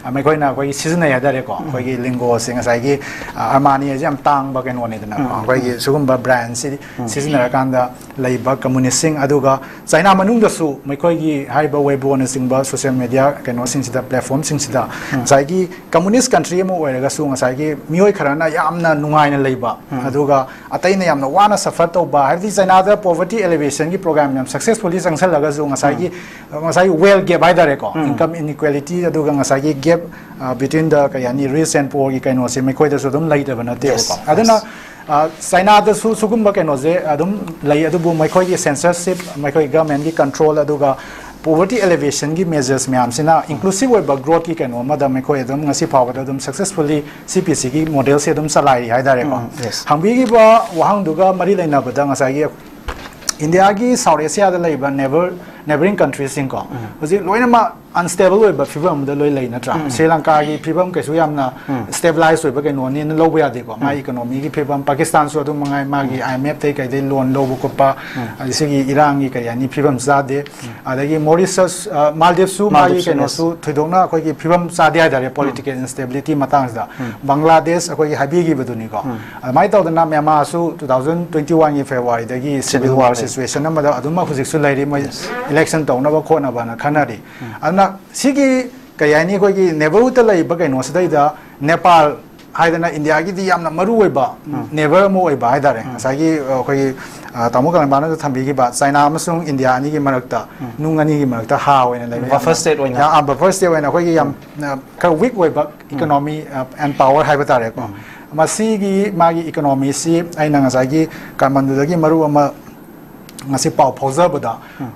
ꯑ, ꯃꯈꯣꯏꯅ ꯑꯩꯈꯣꯏꯒꯤ ꯁꯤꯖꯤꯟꯅꯩ ꯍꯥꯏꯇꯥꯔꯦꯀꯣ꯫ ꯑꯩꯈꯣꯏꯒꯤ lingo ꯁꯦ ꯉꯁꯥꯏꯒꯤ, ꯑ, Armani ꯍꯥꯏꯁꯦ ꯌꯥꯝ ꯇꯥꯡꯕ ꯀꯩꯅꯣꯅꯤꯗꯅꯀꯣ꯫ ꯑꯩꯈꯣꯏꯒꯤ ꯁꯤꯒꯨꯝꯕ brand ꯁꯤ ꯁꯤꯖꯤꯟꯅꯔꯀꯥꯟꯗ ꯂꯩꯕ communist ꯁꯤꯡ, ꯑꯗꯨꯒ ꯆꯥꯏꯅꯥ ꯃꯅꯨꯡꯗꯁꯨ ꯃꯈꯣꯏꯒꯤ ꯍꯥꯏꯔꯤꯕ Weibo ꯅꯆꯤꯡꯕ social media ꯀꯩꯅꯣꯁꯤꯡꯁꯤꯗ, platform ꯁꯤꯡꯁꯤꯗ ꯉꯁꯥꯏꯒꯤ communist country ꯑꯃ ꯑꯣꯏꯔꯒꯁꯨ ꯉꯁꯥꯏꯒꯤ ꯃꯤꯑꯣꯏ ꯈꯔꯅ ꯌꯥꯝꯅ ꯅꯨꯡꯉꯥꯏꯅ ꯂꯩꯕ, ꯑꯗꯨꯒ ꯑꯇꯩꯅ ꯌꯥꯝꯅ ꯋꯥꯅ suffer ꯇꯧꯕ, ꯍꯥꯏꯕꯗꯤ ꯆꯥꯏꯅꯥꯗ poverty alleviation ꯒꯤ program ꯌꯥꯝ successfully ꯆꯪꯁꯜꯂꯒꯁꯨ ꯉꯁꯥꯏꯒꯤ, ꯉꯁꯥꯏꯒꯤ wealth gap ꯍꯥꯏꯇꯥꯔꯦꯀꯣ, income inequality, ꯑꯗꯨꯒ ꯉꯁꯥꯏꯒꯤ gap, ꯑ, between the, ꯀꯩ ꯍꯥꯏꯅꯤ, rich and poor ꯒꯤ ꯀꯩꯅꯣꯁꯦ ꯃꯈꯣꯏꯗꯁꯨ ꯑꯗꯨꯝ ꯂꯩꯇꯕ ꯅꯠꯇꯦꯕꯀꯣ꯫ ꯑꯗꯨꯅ, ꯑ, ꯆꯥꯏꯅꯥꯗꯁꯨ ꯁꯤꯒꯨꯝꯕ ꯀꯩꯅꯣꯁꯦ ꯑꯗꯨꯝ ꯂꯩ, ꯑꯗꯨꯕꯨ ꯃꯈꯣꯏꯒꯤ censorship, ꯃꯈꯣꯏ government ꯀꯤ control, ꯑꯗꯨꯒ Poverty alleviationꯒꯤ measures ꯃꯌꯥꯝꯁꯤꯅ inclusive ꯑꯣꯏꯕ growthꯀꯤ ꯀꯩꯅꯣ ꯑꯃꯗ ꯃꯈꯣꯏ ꯑꯗꯨꯝ ꯉꯁꯤ ꯐꯥꯎꯕꯗ ꯑꯗꯨꯝ successfully CPCꯒꯤ modelꯁꯦ ꯑꯗꯨꯝ ꯆꯂꯥꯏꯔꯤ ꯍꯥꯏꯇꯥꯔꯦꯀꯣ꯫ ꯎꯝ, yes. ꯍꯪꯕꯤꯈꯤꯕ ꯋꯥꯍꯪꯗꯨꯒ ꯃꯔꯤ ꯂꯩꯅꯕꯗ ꯉꯁꯥꯏꯒꯤ ꯏꯟꯗꯤꯌꯥꯒꯤ South Asiaꯗ ꯂꯩꯕ neighbor neighbouring countryꯁꯤꯡꯀꯣ, ꯍꯧꯖꯤꯛ ꯂꯣꯏꯅꯃꯛ unstable ꯑꯣꯏꯕ ꯐꯤꯕꯝ ꯑꯃꯗ ꯂꯣꯏ ꯂꯩ ꯅꯠꯇ꯭ꯔꯥ? ꯁ꯭ꯔꯤ ꯂꯪꯀꯥꯒꯤ ꯐꯤꯕꯝ ꯀꯩꯁꯨ ꯌꯥꯝꯅ stabilize ꯑꯣꯏꯕ ꯀꯩꯅꯣꯅꯦꯅ ꯂꯧꯕ ꯌꯥꯗꯦꯀꯣ꯫ ꯃꯥꯒꯤ economyꯒꯤ ꯐꯤꯕꯝ, ꯄꯥꯀꯤꯁꯇꯥꯟꯁꯨ ꯑꯗꯨꯝ ꯃꯉꯥꯏ, ꯃꯥꯒꯤ IMFꯇꯩ ꯀꯩꯗꯩ loan ꯂꯧꯕ ꯈꯣꯠꯄ, ꯑꯗꯩ ꯁꯤꯒꯤ ꯏꯔꯥꯡꯒꯤ ꯀꯔꯤ ꯍꯥꯏꯅꯤ, ꯐꯤꯕꯝ ꯆꯥꯗꯦ꯫ ꯑꯗꯒꯤ Mauritius, ꯑ, Maldives ꯁꯨ ꯃꯥꯒꯤ Maldives ꯁꯨ, yes. ꯀꯩꯅꯣꯁꯨ ꯊꯣꯏꯗꯣꯛꯅ ꯑꯩꯈꯣꯏꯒꯤ ꯐꯤꯕꯝ ꯆꯥꯗꯦ ꯍꯥꯏꯇꯥꯔꯦ, political instability ꯃꯇꯥꯡꯁꯤꯗ꯫ ꯕꯪꯒ꯭ꯂꯥꯗꯦꯁ ꯑꯩꯈꯣꯏꯒꯤ ꯍꯥꯏꯕꯤꯈꯤꯕꯗꯨꯅꯤꯀꯣ꯫ ꯑꯗꯨꯃꯥꯏꯅ ꯇꯧꯗꯅ ꯃ꯭ꯌꯥꯟꯃꯥꯔꯁꯨ two thousand twenty oneꯒꯤ Februaryꯗꯒꯤ civil Civil war war ꯂꯩ. Situation ꯑꯃꯗ ꯑꯗꯨꯝ ꯍꯧꯖꯤꯛꯁꯨ ꯂꯩꯔꯤ, ꯃꯣꯏ election ꯇꯧꯅꯕ ꯈꯣꯠꯅꯕꯅ ꯈꯟꯅꯔꯤ꯫ ꯑꯗꯨꯅ ꯁꯤꯒꯤ ꯀꯩ ꯍꯥꯏꯅꯤ, ꯑꯩꯈꯣꯏꯒꯤ neighbourhoodꯇ ꯂꯩꯕ ꯀꯩꯅꯣꯁꯤꯗꯩꯗ ꯅꯦꯄꯥꯜ ꯍꯥꯏꯗꯅ ꯏꯟꯗꯤꯌꯥꯒꯤꯗꯤ ꯌꯥꯝꯅ ꯃꯔꯨ ꯑꯣꯏꯕ neighbour ꯑꯃ ꯑꯣꯏꯕ ꯍꯥꯏꯇꯥꯔꯦ꯫ ꯉꯁꯥꯏꯒꯤ, ꯑ, ꯑꯩꯈꯣꯏꯒꯤ, ꯑ, ꯇꯥꯃꯣ ꯀꯂꯦꯝꯕꯥꯅꯁꯨ ꯊꯝꯕꯤꯈꯤꯕ ꯆꯥꯏꯅꯥ ꯑꯃꯁꯨꯡ ꯏꯟꯗꯤꯌꯥ ꯑꯅꯤꯒꯤ ꯃꯔꯛꯇ, ꯅꯨꯡ ꯑꯅꯤꯒꯤ ꯃꯔꯛꯇ ꯍꯥ ꯑꯣꯏꯅ ꯂꯩꯕ, Buffer ꯌꯥꯝꯅ, state ꯑꯣꯏꯅ꯫ ꯌꯥꯝ, ꯑ, buffer state ꯑꯣꯏꯅ ꯑꯩꯈꯣꯏꯒꯤ ꯌꯥꯝ, ꯑ, ꯈꯔ weak ꯑꯣꯏꯕ economy, ꯑ, and power ꯍꯥꯏꯕ ꯇꯥꯔꯦꯀꯣ꯫ ꯃꯁꯤꯒꯤ ꯃꯥꯒꯤ economyꯁꯤ ꯑꯩꯅ ꯉꯁꯥꯏꯒꯤ ꯀꯃꯟꯗꯨꯗꯒꯤ ꯃꯔꯨ ꯑꯃ ꯉꯁꯤ ꯄꯥꯎ ꯐꯥꯎꯖꯕꯗ,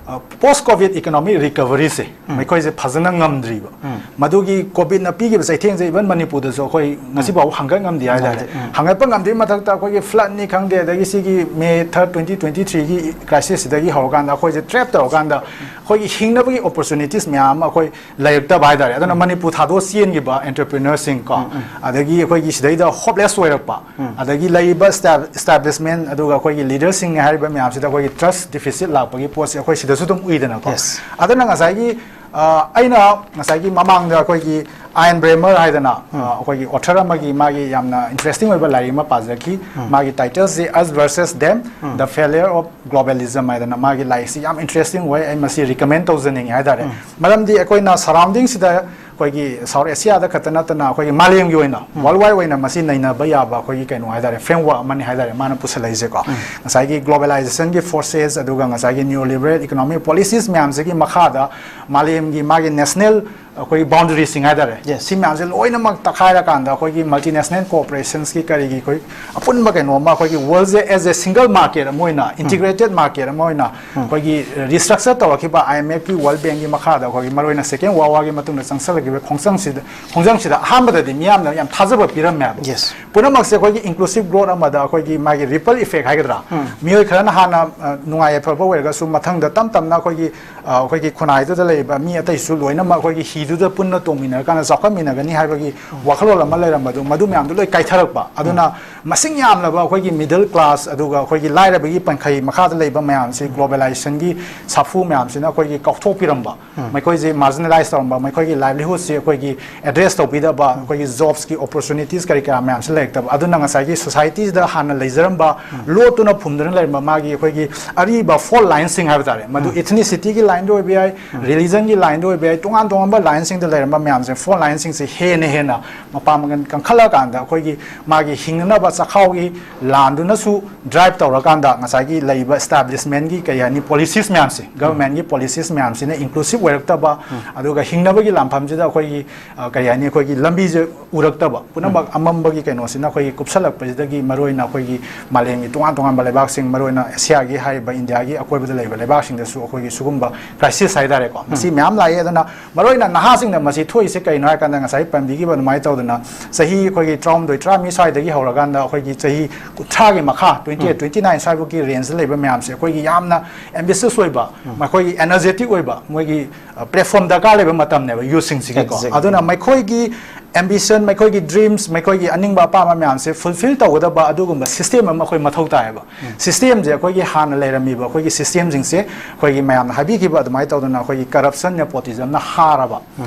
post covid economic recoveryꯁꯦ ꯃꯈꯣꯏꯁꯦ ꯐꯖꯅ ꯉꯝꯗ꯭ꯔꯤꯕ꯫ ꯃꯗꯨꯒꯤ COVIDꯅ ꯄꯤꯈꯤꯕ ꯆꯩꯊꯦꯡꯁꯦ even ꯃꯅꯤꯄꯨꯔꯗꯁꯨ ꯑꯩꯈꯣꯏ ꯉꯁꯤ ꯐꯥꯎꯕ ꯍꯪꯒꯠ ꯉꯝꯗꯦ ꯍꯥꯏꯇꯥꯔꯦ꯫ ꯍꯪꯒꯠꯄ ꯉꯝꯗ꯭ꯔꯤ ꯃꯊꯛꯇ ꯑꯩꯈꯣꯏꯒꯤ floodꯅꯤ ꯈꯪꯗꯦ, ꯑꯗꯒꯤ ꯁꯤꯒꯤ May third twenty twenty threeꯒꯤ crisisꯁꯤꯗꯒꯤ ꯍꯧꯔꯀꯥꯟꯗ ꯑꯩꯈꯣꯏꯁꯦ trap ꯇꯧꯔꯀꯥꯟꯗ ꯑꯩꯈꯣꯏꯒꯤ ꯍꯤꯡꯅꯕꯒꯤ opportunities ꯃꯌꯥꯝ ꯑꯃ ꯑꯩꯈꯣꯏ ꯂꯩꯔꯛꯇꯕ ꯍꯥꯏꯇꯥꯔꯦ꯫ ꯑꯗꯨꯅ ꯃꯅꯤꯄꯨꯔ ꯊꯥꯗꯣꯛꯑ ꯆꯦꯟꯈꯤꯕ entrepreneurꯁꯤꯡ ꯀꯣ, ꯑꯗꯒꯤ ꯑꯩꯈꯣꯏꯒꯤ ꯁꯤꯗꯩꯗ hopeless ꯑꯣꯏꯔꯛꯄ, ꯑꯗꯒꯤ ꯂꯩꯔꯤꯕ sta- establishment ꯑꯗꯨꯒ ꯑꯩꯈꯣꯏꯒꯤ leaderꯁꯤꯡꯅꯤ ꯍꯥꯏꯔꯤꯕ ꯃꯌꯥꯝꯁꯤꯗ ꯑꯩꯈꯣꯏꯒꯤ trust deficit ꯂꯥꯛꯄꯒꯤ ꯄꯣꯠꯁꯦ ꯑꯩꯈꯣꯏ ꯁꯤꯗꯁꯨ ꯑꯗꯨꯝ ꯎꯏꯗꯅꯀꯣ꯫ Yes. ꯑꯗꯨꯅ ꯉꯁꯥꯏꯒꯤ, ꯑ, ꯑꯩꯅ ꯉꯁꯥꯏꯒꯤ ꯃꯃꯥꯡꯗ ꯑꯩꯈꯣꯏꯒꯤ Ian Bremmer ꯍꯥꯏꯗꯅ, ꯑ, ꯑꯩꯈꯣꯏꯒꯤ author ꯑꯃꯒꯤ ꯃꯥꯒꯤ ꯌꯥꯝꯅ interesting ꯑꯣꯏꯕ ꯂꯥꯏꯔꯤꯛ ꯑꯃ ꯄꯥꯖꯈꯤ꯫ ꯃꯥꯒꯤ titleꯁꯤ Us versus Them, The Failure of Globalism ꯍꯥꯏꯗꯅ ꯃꯥꯒꯤ ꯂꯥꯏꯔꯤꯛꯁꯤ ꯌꯥꯝ interesting ꯑꯣꯏ꯫ ꯑꯩ ꯃꯁꯤ recommend ꯇꯧꯖꯅꯤꯡꯉꯤ ꯍꯥꯏꯇꯥꯔꯦ꯫ ꯃꯔꯝꯗꯤ ꯑꯩꯈꯣꯏꯅ surroundingꯁꯤꯗ ꯑꯩꯈꯣꯏꯒꯤ South Asiaꯗ ꯈꯛꯇ ꯅꯠꯇꯅ ꯑꯩꯈꯣꯏꯒꯤ ꯃꯥꯂꯦꯝꯒꯤ ꯑꯣꯏꯅ, worldwide ꯑꯣꯏꯅ ꯃꯁꯤ ꯅꯩꯅꯕ ꯌꯥꯕ ꯑꯩꯈꯣꯏꯒꯤ ꯀꯩꯅꯣ ꯍꯥꯏꯇꯥꯔꯦ, framework ꯑꯃꯅꯤ ꯍꯥꯏꯇꯥꯔꯦ ꯃꯥꯅ ꯄꯨꯁꯜꯂꯛꯏꯁꯦꯀꯣ꯫ ꯉꯁꯥꯏꯒꯤ globalizationꯒꯤ forces ꯑꯗꯨꯒ ꯉꯁꯥꯏꯒꯤ neoliberal economic policies ꯃꯌꯥꯝꯁꯤꯒꯤ ꯃꯈꯥꯗ ꯃꯥꯂꯦꯝꯒꯤ ꯃꯥꯒꯤ national ꯑꯩꯈꯣꯏꯒꯤ ꯕꯥꯎꯟꯗꯔꯤꯁꯤꯡ ꯍꯥꯏꯇꯥꯔꯦ, Yes. ꯁꯤ ꯃꯌꯥꯝꯁꯦ ꯂꯣꯏꯅꯃꯛ ꯇꯛꯈꯥꯏꯔꯀꯥꯟꯗ ꯑꯩꯈꯣꯏꯒꯤ multinational corporations ꯀꯤ ꯀꯔꯤꯒꯤ ꯑꯩꯈꯣꯏ ꯑꯄꯨꯟꯕ ꯀꯩꯅꯣ ꯑꯃ, ꯑꯩꯈꯣꯏꯒꯤ world say as a single market ꯑꯃ ꯑꯣꯏꯅ, integrated market ꯑꯃ ꯑꯣꯏꯅ ꯑꯩꯈꯣꯏꯒꯤ restructure ꯇꯧꯔꯛꯈꯤꯕ IMF ꯀꯤ, World Bank ꯀꯤ ꯃꯈꯥꯗ ꯑꯩꯈꯣꯏꯒꯤ ꯃꯔꯨꯑꯣꯏꯅ Second World War ꯒꯤ ꯃꯇꯨꯡꯗ ꯆꯪꯁꯤꯜꯂꯛꯈꯤꯕ ꯈꯣꯡꯖꯪꯁꯤꯗ, ꯈꯣꯡꯖꯪꯁꯤꯗ ꯑꯍꯥꯟꯕꯗꯗꯤ ꯃꯤꯌꯥꯝꯅ ꯌꯥꯝ ꯊꯥꯖꯕ ꯄꯤꯔꯝꯃꯦꯕ꯫ Yes. ꯄꯨꯝꯅꯃꯛꯁꯦ ꯑꯩꯈꯣꯏꯒꯤ inclusive growth ꯑꯃꯗ ꯑꯩꯈꯣꯏꯒꯤ ꯃꯥꯒꯤ ripple effect ꯍꯥꯏꯒꯗ꯭ꯔꯥ, ꯃꯤꯑꯣꯏ ꯈꯔꯅ ꯍꯥꯟꯅ ꯑ, ꯅꯨꯡꯉꯥꯏ ꯌꯥꯏꯐꯕ ꯑꯣꯏꯔꯒꯁꯨ ꯃꯊꯪꯗ ꯇꯞ ꯇꯞꯅ ꯑꯩꯈꯣꯏꯒꯤ ꯑ, ꯑꯩꯈꯣꯏꯒꯤ ꯈꯨꯟꯅꯥꯏꯗꯨꯗ ꯂꯩꯔꯤꯕ ꯃꯤ ꯑꯇꯩꯁꯨ ꯂꯣꯏꯅꯃꯛ ꯑꯩꯈꯣꯏꯒꯤ ꯍꯤꯗꯨꯗ ꯄꯨꯟꯅ ꯇꯣꯡꯃꯤꯟꯅꯔꯀꯥꯟꯗ ꯆꯥꯎꯈꯠꯃꯤꯟꯅꯒꯅꯤ ꯍꯥꯏꯕꯒꯤ ꯋꯥꯈꯜꯂꯣꯟ ꯑꯃ ꯂꯩꯔꯝꯕꯗꯣ, ꯃꯗꯨ ꯃꯌꯥꯝꯗꯨ ꯂꯣꯏ ꯀꯥꯏꯊꯔꯛꯄ꯫ ꯑꯗꯨꯅ ꯃꯁꯤꯡ ꯌꯥꯝꯂꯕ ꯑꯩꯈꯣꯏꯒꯤ middle class ꯑꯗꯨꯒ ꯑꯩꯈꯣꯏꯒꯤ ꯂꯥꯏꯔꯕꯒꯤ ꯄꯟꯈꯩ ꯃꯈꯥꯗ ꯂꯩꯕ ꯃꯌꯥꯝꯁꯤ globalization ꯒꯤ ꯁꯥꯐꯨ ꯃꯌꯥꯝꯁꯤꯅ ꯑꯩꯈꯣꯏꯒꯤ ꯀꯥꯎꯊꯣꯛꯄꯤꯔꯝꯕ, ꯃꯈꯣꯏꯁꯤ marginalize ꯇꯧꯔꯝꯕ, ꯃꯈꯣꯏꯒꯤ livelihood ꯁꯤ ꯑꯩꯈꯣꯏꯒꯤ address ꯇꯧꯕꯤꯗꯕ, ꯑꯩꯈꯣꯏꯒꯤ jobs ꯀꯤ opportunities ꯀꯔꯤ ꯀꯔꯥ ꯃꯌꯥꯝꯁꯤ ꯂꯩꯔꯛꯇꯕ꯫ ꯑꯗꯨꯅ ꯉꯁꯥꯏꯒꯤ society ꯁꯤꯗ ꯍꯥꯟꯅ ꯂꯩꯖꯔꯝꯕ ꯂꯣꯠꯇꯨꯅ ꯐꯨꯝꯗꯨꯅ ꯂꯩꯔꯝꯕ ꯃꯥꯒꯤ ꯑꯩꯈꯣꯏꯒꯤ ꯑꯔꯤꯕ fault line ꯁꯤꯡ ꯍꯥꯏꯕ ꯇꯥꯔꯦ, ꯃꯗꯨ ethnicity ꯒꯤ line ꯗ ꯑꯣꯏꯕ ꯌꯥꯏ, religion ꯒꯤ line ꯗ ꯑꯣꯏꯕ ꯌꯥꯏ, ꯇꯣꯉꯥꯟ ꯇꯣꯉꯥꯟꯕ line ꯁꯤꯡꯗ ꯂꯩꯔꯝꯕ ꯃꯌꯥꯝꯁꯦ, fault line ꯁꯤꯡꯁꯦ ꯍꯦꯟꯅ ꯍꯦꯟꯅ ꯃꯄꯥ ꯃꯄꯥꯡꯒꯜ ꯀꯟꯈꯠꯂꯛꯑꯀꯥꯟꯗ ꯑꯩꯈꯣꯏꯒꯤ ꯃꯥꯒꯤ ꯍꯤꯡꯅꯅꯕ ꯆꯥꯛꯈꯥꯎꯒꯤ ꯂꯥꯟꯗꯨꯅꯁꯨ drive ꯇꯧꯔꯀꯥꯟꯗ ꯉꯁꯥꯏꯒꯤ ꯂꯩꯔꯤꯕ establishment ꯀꯤ ꯀꯩ ꯍꯥꯏꯅꯤ, policies ꯃꯌꯥꯝꯁꯦ, government ꯀꯤ policies ꯃꯌꯥꯝꯁꯤꯅ inclusive ꯑꯣꯏꯔꯛꯇꯕ, ꯑꯗꯨꯒ ꯍꯤꯡꯅꯕꯒꯤ ꯂꯥꯟꯐꯝꯁꯤꯗ ꯑꯩꯈꯣꯏꯒꯤ ꯑ, ꯀꯔꯤ ꯍꯥꯏꯅꯤ, ꯑꯩꯈꯣꯏꯒꯤ ꯂꯝꯕꯤꯁꯦ ꯎꯔꯛꯇꯕ, ꯄꯨꯝꯅꯃꯛ ꯑꯃꯝꯕꯒꯤ ꯀꯩꯅꯣꯁꯤꯅ ꯑꯩꯈꯣꯏꯒꯤ ꯀꯨꯞꯁꯜꯂꯛꯄꯁꯤꯗꯒꯤ ꯃꯔꯨꯑꯣꯏꯅ ꯑꯩꯈꯣꯏꯒꯤ ꯃꯥꯂꯦꯝꯒꯤ ꯇꯣꯉꯥꯟ ꯇꯣꯉꯥꯟꯕ ꯂꯩꯕꯥꯛꯁꯤꯡ, ꯃꯔꯨꯑꯣꯏꯅ ꯑꯦꯁꯤꯌꯥꯒꯤ ꯍꯥꯏꯔꯤꯕ ꯏꯟꯗꯤꯌꯥꯒꯤ ꯑꯀꯣꯏꯕꯗ ꯂꯩꯕ ꯂꯩꯕꯥꯛꯁꯤꯡꯗꯁꯨ ꯑꯩꯈꯣꯏꯒꯤ ꯁꯤꯒꯨꯝꯕ crisis ꯍꯥꯏꯇꯥꯔꯦꯀꯣ, ꯃꯁꯤ ꯃꯌꯥꯝ ꯂꯥꯛꯏ꯫ ꯑꯗꯨꯅ ꯃꯔꯨꯑꯣꯏꯅ ꯅꯍꯥꯁꯤꯡꯗ ꯃꯁꯤ ꯊꯣꯛꯏꯁꯦ ꯀꯩꯅꯣ ꯍꯥꯏꯔꯀꯥꯟꯗ, ꯉꯁꯥꯏ ꯄꯟꯕꯤꯈꯤꯕ ꯑꯗꯨꯃꯥꯏꯅ ꯇꯧꯗꯅ ꯆꯍꯤ ꯑꯩꯈꯣꯏꯒꯤ ꯇꯔꯥꯍꯨꯝꯗꯣꯏ, ꯇꯔꯥꯃꯔꯤ ꯁ꯭ꯋꯥꯏꯗꯒꯤ ꯍꯧꯔꯀꯥꯟꯗ ꯑꯩꯈꯣꯏꯒꯤ ꯆꯍꯤ ꯀꯨꯟꯊ꯭ꯔꯥꯒꯤ ꯃꯈꯥ, twenty eight, twenty nine ꯁ꯭ꯋꯥꯏꯐꯥꯎꯒꯤ range ꯗ ꯂꯩꯕ ꯃꯌꯥꯝꯁꯦ ꯑꯩꯈꯣꯏꯒꯤ ꯌꯥꯝꯅ ambitious ꯑꯣꯏꯕ, ꯃꯈꯣꯏꯒꯤ energetic ꯑꯣꯏꯕ, ꯃꯣꯏꯒꯤ ꯑ, platform ꯗꯔꯀꯥꯔ ꯂꯩꯕ ꯃꯇꯝꯅꯦꯕ youth ꯁꯤꯡꯁꯤꯒꯤꯀꯣ꯫ Exactly. ꯑꯗꯨꯅ ꯃꯈꯣꯏꯒꯤ ambition, ꯃꯈꯣꯏꯒꯤ dreams, ꯃꯈꯣꯏꯒꯤ ꯑꯅꯤꯡꯕ ꯑꯄꯥꯝꯕ ꯃꯌꯥꯝꯁꯦ fulfill ꯇꯧꯒꯗꯕ ꯑꯗꯨꯒꯨꯝꯕ system ꯑꯃ ꯑꯩꯈꯣꯏ ꯃꯊꯧ ꯇꯥꯏꯌꯦꯕ꯫ System ꯁꯦ ꯑꯩꯈꯣꯏꯒꯤ ꯍꯥꯟꯅ ꯂꯩꯔꯝꯃꯤꯕ ꯑꯩꯈꯣꯏꯒꯤ system ꯁꯤꯡꯁꯦ ꯑꯩꯈꯣꯏꯒꯤ ꯃꯌꯥꯝꯅ ꯍꯥꯏꯕꯤꯈꯤꯕ ꯑꯗꯨꯃꯥꯏꯅ ꯇꯧꯗꯅ ꯑꯩꯈꯣꯏꯒꯤ corruption, nepotism ꯅ ꯍꯥꯔꯕ,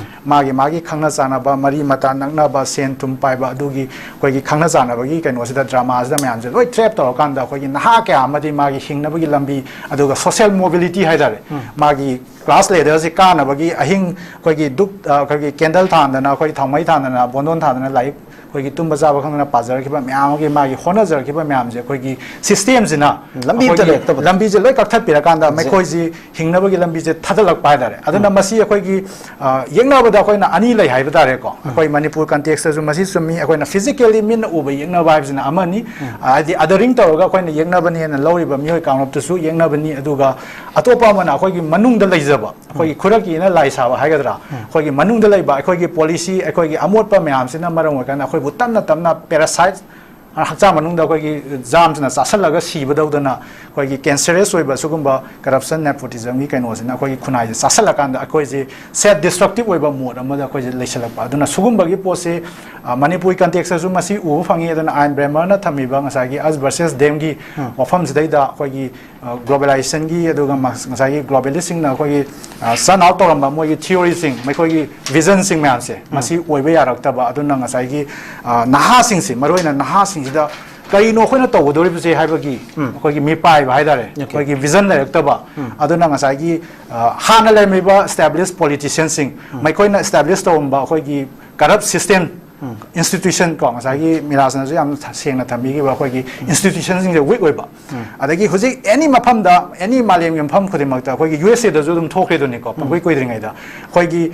ꯃꯥꯒꯤ ꯃꯥꯒꯤ ꯈꯪꯅ ꯆꯥꯟꯅꯕ, ꯃꯔꯤ ꯃꯇꯥ ꯅꯛꯅꯕ, ꯁꯦꯟ ꯊꯨꯝ ꯄꯥꯏꯕ, ꯑꯗꯨꯒꯤ ꯑꯩꯈꯣꯏꯒꯤ ꯈꯪꯅ ꯆꯥꯟꯅꯕꯒꯤ ꯀꯩꯅꯣꯁꯤꯗ, drama ꯁꯤꯗ ꯃꯌꯥꯝꯁꯦ ꯂꯣꯏ trap ꯇꯧꯔꯀꯥꯟꯗ ꯑꯩꯈꯣꯏꯒꯤ ꯅꯍꯥ ꯀꯌꯥ ꯑꯃꯗꯤ ꯃꯥꯒꯤ ꯍꯤꯡꯅꯕꯒꯤ ꯂꯝꯕꯤ, ꯑꯗꯨꯒ social mobility ꯍꯥꯏꯇꯥꯔꯦ, ꯃꯥꯒꯤ class ladder ꯁꯤ ꯀꯥꯅꯕꯒꯤ ꯑꯍꯤꯡ ꯑꯩꯈꯣꯏꯒꯤ ꯙꯨꯞ, ꯑ, ꯑꯩꯈꯣꯏꯒꯤ candle ꯊꯥꯟꯗꯅ, ꯑꯩꯈꯣꯏꯒꯤ ꯊꯥꯎꯃꯩ ꯊꯥꯟꯗꯅ, ꯕꯣꯟꯗꯣꯟ ꯊꯥꯟꯗꯅ ꯂꯥꯏꯔꯤꯛ ꯑꯩꯈꯣꯏꯒꯤ ꯇꯨꯝꯕ ꯆꯥꯕ ꯈꯪꯗꯅ ꯄꯥꯖꯔꯛꯈꯤꯕ ꯃꯌꯥꯝ ꯑꯃꯒꯤ ꯃꯥꯒꯤ ꯍꯣꯠꯅꯖꯔꯛꯈꯤꯕ ꯃꯌꯥꯝꯁꯦ ꯑꯩꯈꯣꯏꯒꯤ ꯁꯤꯁꯇꯦꯝꯁꯤꯅ ꯂꯝꯕꯤ ꯑꯝꯇ ꯑꯩꯈꯣꯏꯒꯤ ꯂꯩꯔꯛꯇꯕꯗꯣ꯫ ꯂꯝꯕꯤꯁꯦ ꯂꯣꯏ ꯀꯛꯊꯠꯄꯤꯔꯀꯥꯟꯗ Exactly. ꯃꯈꯣꯏꯁꯤ ꯍꯤꯡꯅꯕꯒꯤ ꯂꯝꯕꯤꯁꯦ ꯊꯥꯗꯠꯂꯛꯄ ꯍꯥꯏꯇꯥꯔꯦ꯫ ꯑꯗꯨꯅ ꯃꯁꯤ ꯑꯩꯈꯣꯏꯒꯤ ꯑ, ꯌꯦꯛꯅꯕꯗ ꯑꯩꯈꯣꯏꯅ ꯑꯅꯤ ꯂꯩ ꯍꯥꯏꯕ ꯇꯥꯔꯦꯀꯣ꯫ ꯑꯩꯈꯣꯏ ꯃꯅꯤꯄꯨꯔ ꯀꯟꯇꯦꯛꯁꯇꯁꯨ ꯃꯁꯤ ꯆꯨꯝꯃꯤ꯫ ꯑꯩꯈꯣꯏꯅ ꯐꯤꯖꯤꯀꯦꯜꯂꯤ ꯃꯤꯠꯅ ꯎꯕ ꯌꯦꯛꯅꯕ ꯍꯥꯏꯕꯁꯤꯅ ꯑꯃꯅꯤ꯫ ꯑ, ꯍꯥꯏꯗꯤ ꯑꯗꯔꯤꯡ ꯇꯧꯔꯒ ꯑꯩꯈꯣꯏꯅ ꯌꯦꯛꯅꯕꯅꯦꯅ ꯂꯧꯔꯤꯕ ꯃꯤꯑꯣꯏ ꯀꯥꯡꯂꯨꯞꯇꯁꯨ ꯌꯦꯛꯅꯕꯅꯤ꯫ ꯑꯗꯨꯒ ꯑꯇꯣꯞꯄ ꯑꯃꯅ ꯑꯩꯈꯣꯏꯒꯤ ꯃꯅꯨꯡꯗ ꯂꯩꯖꯕ ꯑꯩꯈꯣꯏꯒꯤ ꯈꯨꯔꯛꯀꯤꯅ ꯂꯥꯏ ꯁꯥꯕ ꯍꯥꯏꯒꯗ꯭ꯔꯥ, ꯑꯩꯈꯣꯏꯒꯤ ꯃꯅꯨꯡꯗ ꯂꯩꯕ ꯑꯩꯈꯣꯏꯒꯤ ꯄꯣꯂꯤꯁꯤ, ꯑꯩꯈꯣꯏꯒꯤ ꯑꯃꯣꯠꯄ ꯃꯌꯥꯝꯁꯤꯅ ꯃꯔꯝ ꯑꯣꯏꯔꯀꯥꯟꯗ ꯑꯩꯈꯣꯏꯕꯨ ꯇꯞꯅ ꯇꯞꯅ ꯄꯦꯔꯥꯁꯥꯏꯠ, ꯍꯛꯆꯥꯡ ꯃꯅꯨꯡꯗ ꯑꯩꯈꯣꯏꯒꯤ ꯖꯥꯝꯁꯤꯅ ꯆꯥꯁꯜꯂꯒ ꯁꯤꯕꯗꯧꯗꯅ ꯑꯩꯈꯣꯏꯒꯤ ꯀꯦꯟꯁꯔꯁ ꯑꯣꯏꯕ ꯁꯤꯒꯨꯝꯕ ꯀꯔꯞꯁꯟ ꯅꯦꯄꯣꯇꯤꯖꯝꯒꯤ ꯀꯩꯅꯣꯁꯤꯅ ꯑꯩꯈꯣꯏꯒꯤ ꯈꯨꯟꯅꯥꯏꯁꯦ ꯆꯥꯁꯜꯂꯀꯥꯟꯗ ꯑꯩꯈꯣꯏꯁꯦ ꯁꯦꯜꯐ ꯗꯤꯁꯇ꯭ꯔꯛꯇꯤꯞ ꯑꯣꯏꯕ ꯃꯣꯠ ꯑꯃꯗ ꯑꯩꯈꯣꯏꯁꯦ ꯂꯩꯁꯜꯂꯛꯄ꯫ ꯑꯗꯨꯅ ꯁꯤꯒꯨꯝꯕꯒꯤ ꯄꯣꯠꯁꯦ, ꯑ, ꯃꯅꯤꯄꯨꯔꯒꯤ ꯀꯟꯇꯦꯛꯁꯇꯁꯨ ꯃꯁꯤ ꯎꯕ ꯐꯪꯉꯤ꯫ ꯑꯗꯨꯅ ꯑꯥꯏꯟ ꯕ꯭ꯔꯦꯃꯔꯅ ꯊꯝꯃꯤꯕ ꯉꯁꯥꯏꯒꯤ ꯑꯁ ꯚꯔꯁꯦꯁ ꯗꯦꯝꯒꯤ ꯋꯥꯐꯝꯁꯤꯗꯩꯗ ꯑꯩꯈꯣꯏꯒꯤ ꯒ꯭ꯂꯣꯕꯦꯂꯥꯏꯖꯦꯁꯟꯒꯤ ꯑꯗꯨꯒ ꯃ-, ꯉꯁꯥꯏꯒꯤ ꯒ꯭ꯂꯣꯕꯦꯂꯤꯁꯁꯤꯡꯅ ꯑꯩꯈꯣꯏꯒꯤ ꯁꯟ ꯑꯥꯎꯠ ꯇꯧꯔꯝꯕ ꯃꯣꯏꯒꯤ ꯊꯤꯑꯣꯔꯤꯁꯤꯡ, ꯃꯈꯣꯏꯒꯤ ꯚꯤꯖꯟꯁꯤꯡ ꯃꯌꯥꯝꯁꯦ ꯃꯁꯤ ꯑꯣꯏꯕ ꯌꯥꯔꯛꯇꯕ꯫ ꯑꯗꯨꯅ ꯉꯁꯥꯏꯒꯤ, ꯑ, ꯅꯍꯥꯁꯤꯡꯁꯤ, ꯃꯔꯨꯑꯣꯏꯅ ꯅꯍꯥꯁꯤꯡꯁꯤꯗ ꯀꯔꯤꯅꯣ ꯑꯩꯈꯣꯏꯅ ꯇꯧꯒꯗꯧꯔꯤꯕꯁꯦ ꯍꯥꯏꯕꯒꯤ ꯑꯩꯈꯣꯏꯒꯤ ꯃꯤꯄꯥꯏꯕ ꯍꯥꯏꯇꯥꯔꯦ, ꯑꯩꯈꯣꯏꯒꯤ ꯚꯤꯖꯟ ꯂꯩꯔꯛꯇꯕ꯫ ꯑꯗꯨꯅ ꯉꯁꯥꯏꯒꯤ, ꯑ, ꯍꯥꯟꯅ ꯂꯩꯔꯝꯃꯤꯕ ꯏꯁꯇꯥꯕ꯭ꯂꯤꯁ ꯄꯣꯂꯤꯇꯤꯁꯤꯌꯟꯁꯤꯡ, ꯃꯈꯣꯏꯅ ꯏꯁꯇꯥꯕ꯭ꯂꯤꯁ ꯇꯧꯔꯝꯕ ꯑꯩꯈꯣꯏꯒꯤ ꯀꯔꯞ ꯁꯤꯁꯇꯦꯝ, ꯏꯟꯁꯇꯤꯇ꯭ꯌꯨꯁꯟ ꯀꯣ, ꯉꯁꯥꯏꯒꯤ ꯃꯤꯔꯥꯖꯅꯁꯨ ꯌꯥꯝ ꯁꯦꯡꯅ ꯊꯝꯕꯤꯈꯤꯕ ꯑꯩꯈꯣꯏꯒꯤ ꯏꯟꯁꯇꯤꯇ꯭ꯌꯨꯁꯟꯁꯤꯡꯁꯦ ꯋꯤꯛ ꯑꯣꯏꯕ꯫ ꯑꯗꯒꯤ ꯍꯧꯖꯤꯛ ꯑꯦꯅꯤ ꯃꯐꯝꯗ, ꯑꯦꯅꯤ ꯃꯥꯂꯦꯝꯒꯤ ꯃꯐꯝ ꯈꯨꯗꯤꯡꯃꯛꯇ, ꯑꯩꯈꯣꯏꯒꯤ ꯌꯨ ꯑꯦꯁ ꯑꯦꯗꯁꯨ ꯑꯗꯨꯝ ꯊꯣꯛꯈ꯭ꯔꯦꯗꯨꯅꯤꯀꯣ, ꯄꯪꯀꯨꯏ ꯀꯨꯏꯗ꯭ꯔꯤꯉꯩꯗ ꯑꯩꯈꯣꯏꯒꯤ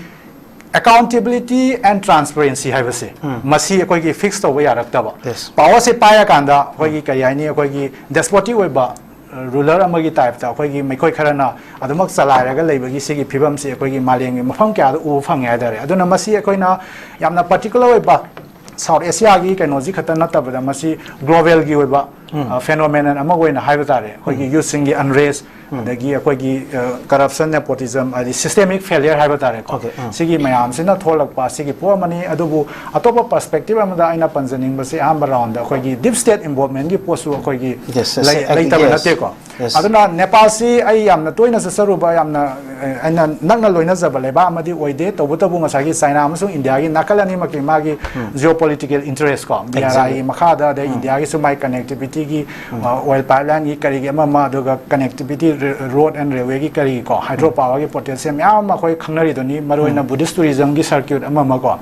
accountability and transparency ꯍꯥꯏꯕꯁꯦ ꯃꯁꯤ ꯑꯩꯈꯣꯏꯒꯤ ꯐꯤꯛꯁ ꯇꯧꯕ ꯌꯥꯔꯛꯇꯕ꯫ Yes. ꯄꯥꯋꯔꯁꯦ ꯄꯥꯏꯔꯀꯥꯟꯗ ꯑꯩꯈꯣꯏꯒꯤ ꯀꯔꯤ ꯍꯥꯏꯅꯤ, ꯑꯩꯈꯣꯏꯒꯤ ꯗꯦꯁꯄꯣꯇꯤꯛ ꯑꯣꯏꯕ ꯔꯨꯂꯔ ꯑꯃꯒꯤ ꯇꯥꯏꯞꯇ ꯑꯩꯈꯣꯏꯒꯤ ꯃꯤꯑꯣꯏ ꯈꯔꯅ ꯑꯗꯨꯃꯛ ꯆꯂꯥꯏꯔꯒ ꯂꯩꯕꯒꯤ ꯁꯤꯒꯤ ꯐꯤꯕꯝꯁꯤ ꯑꯩꯈꯣꯏꯒꯤ ꯃꯥꯂꯦꯝꯒꯤ ꯃꯐꯝ ꯀꯌꯥꯗ ꯎꯕ ꯐꯪꯉꯦ ꯍꯥꯏꯇꯥꯔꯦ꯫ ꯑꯗꯨꯅ ꯃꯁꯤ ꯑꯩꯈꯣꯏꯅ ꯌꯥꯝꯅ ꯄꯥꯔꯇꯤꯀꯨꯂꯔ ꯑꯣꯏꯕ ꯁꯥꯎꯠ ꯑꯦꯁꯤꯌꯥꯒꯤ ꯀꯩꯅꯣꯁꯤ ꯈꯛꯇ ꯅꯠꯇꯕꯗ ꯃꯁꯤ ꯒ꯭ꯂꯣꯕꯦꯜꯒꯤ ꯑꯣꯏꯕ ꯐꯦꯅꯣꯃꯦꯅꯟ ꯑꯃ ꯑꯣꯏꯅ ꯍꯥꯏꯕ ꯇꯥꯔꯦ꯫ ꯑꯩꯈꯣꯏꯒꯤ ꯌꯨꯠꯁꯤꯡꯒꯤ ꯑꯟꯔꯦꯁ, ꯑꯗꯒꯤ ꯑꯩꯈꯣꯏꯒꯤ ꯀꯔꯞꯁꯟ, ꯅꯦꯄꯣꯇꯤꯖꯝ, ꯍꯥꯏꯗꯤ ꯁꯤꯁꯇꯦꯃꯤꯛ ꯐꯦꯂꯤꯌꯔ ꯍꯥꯏꯕ ꯇꯥꯔꯦꯀꯣ꯫ Okay, ꯎꯝ꯫ ꯁꯤꯒꯤ ꯃꯌꯥꯝꯁꯤꯅ ꯊꯣꯛꯂꯛꯄ ꯁꯤꯒꯤ ꯄꯣꯠ ꯑꯃꯅꯤ꯫ ꯑꯗꯨꯕꯨ ꯑꯇꯣꯞꯄ ꯄꯔꯁꯄꯦꯛꯇꯤꯞ ꯑꯃꯗ ꯑꯩꯅ ꯄꯟꯖꯅꯤꯡꯕꯁꯤ ꯑꯍꯥꯟꯕ ꯔꯥꯎꯟꯗ ꯑꯩꯈꯣꯏꯒꯤ ꯗꯤꯞ ꯁ꯭ꯇꯦꯠ ꯏꯟꯚꯣꯜꯚꯃꯦꯟꯒꯤ ꯄꯣꯠꯁꯨ ꯑꯩꯈꯣꯏꯒꯤ Yes, yes, ꯂꯩ-, ꯑꯩ-, ꯂꯩꯇꯕ yes. ꯅꯠꯇꯦꯀꯣ꯫ Yes. ꯑꯗꯨꯅ ꯅꯦꯄꯥꯜꯁꯤ ꯑꯩ ꯌꯥꯝꯅ ꯇꯣꯏꯅ ꯆꯠꯆꯔꯨꯕ, ꯌꯥꯝꯅ, ꯑ, ꯑꯩꯅ ꯅꯛꯅ ꯂꯣꯏꯅꯖꯕ ꯂꯩꯕꯥꯛ ꯑꯃꯗꯤ ꯑꯣꯏꯗꯦ꯫ ꯇꯧꯕꯇꯕꯨ ꯉꯁꯥꯏꯒꯤ ꯆꯥꯏꯅꯥ ꯑꯃꯁꯨꯡ ꯏꯟꯗꯤꯌꯥꯒꯤ ꯅꯥꯀꯜ ꯑꯅꯤꯃꯛꯀꯤ ꯃꯥꯒꯤ ꯖꯤꯑꯣ ꯄꯣꯂꯤꯇꯤꯀꯦꯜ ꯏꯟꯇꯔꯦꯁ ꯀꯣ, ꯕꯤ ꯑꯥꯔ ꯑꯥꯏꯒꯤ Exactly. ꯃꯈꯥꯗ, ꯑꯗꯩ ꯏꯟꯗꯤꯌꯥꯒꯤꯁꯨ ꯃꯥꯏ ꯀꯅꯦꯛꯇꯤꯚꯤꯇꯤ ꯒꯤ ꯑꯣꯏꯜ ꯄꯥꯏꯞꯂꯥꯏꯟꯒꯤ ꯀꯔꯤꯒꯤ ꯑꯃ ꯑꯃ, ꯑꯗꯨꯒ ꯀꯅꯦꯛꯇꯤꯕꯤꯇꯤ, ꯔꯣꯗ ꯑꯦꯟ ꯔꯦꯜꯋꯦꯒꯤ ꯀꯔꯤꯒꯤ ꯀꯣ, ꯍꯥꯏꯗ꯭ꯔꯣ ꯄꯥꯋꯔꯒꯤ ꯄꯣꯇꯦꯟꯁꯤꯌꯦꯜ ꯃꯌꯥꯝ ꯑꯃ ꯑꯩꯈꯣꯏ ꯈꯪꯅꯔꯤꯗꯨꯅꯤ, ꯃꯔꯨꯑꯣꯏꯅ ꯕꯨꯙꯤꯁ ꯇꯨꯔꯤꯖꯝꯒꯤ ꯁꯔꯀ꯭ꯌꯨꯠ ꯑꯃ ꯑꯃ ꯀꯣ꯫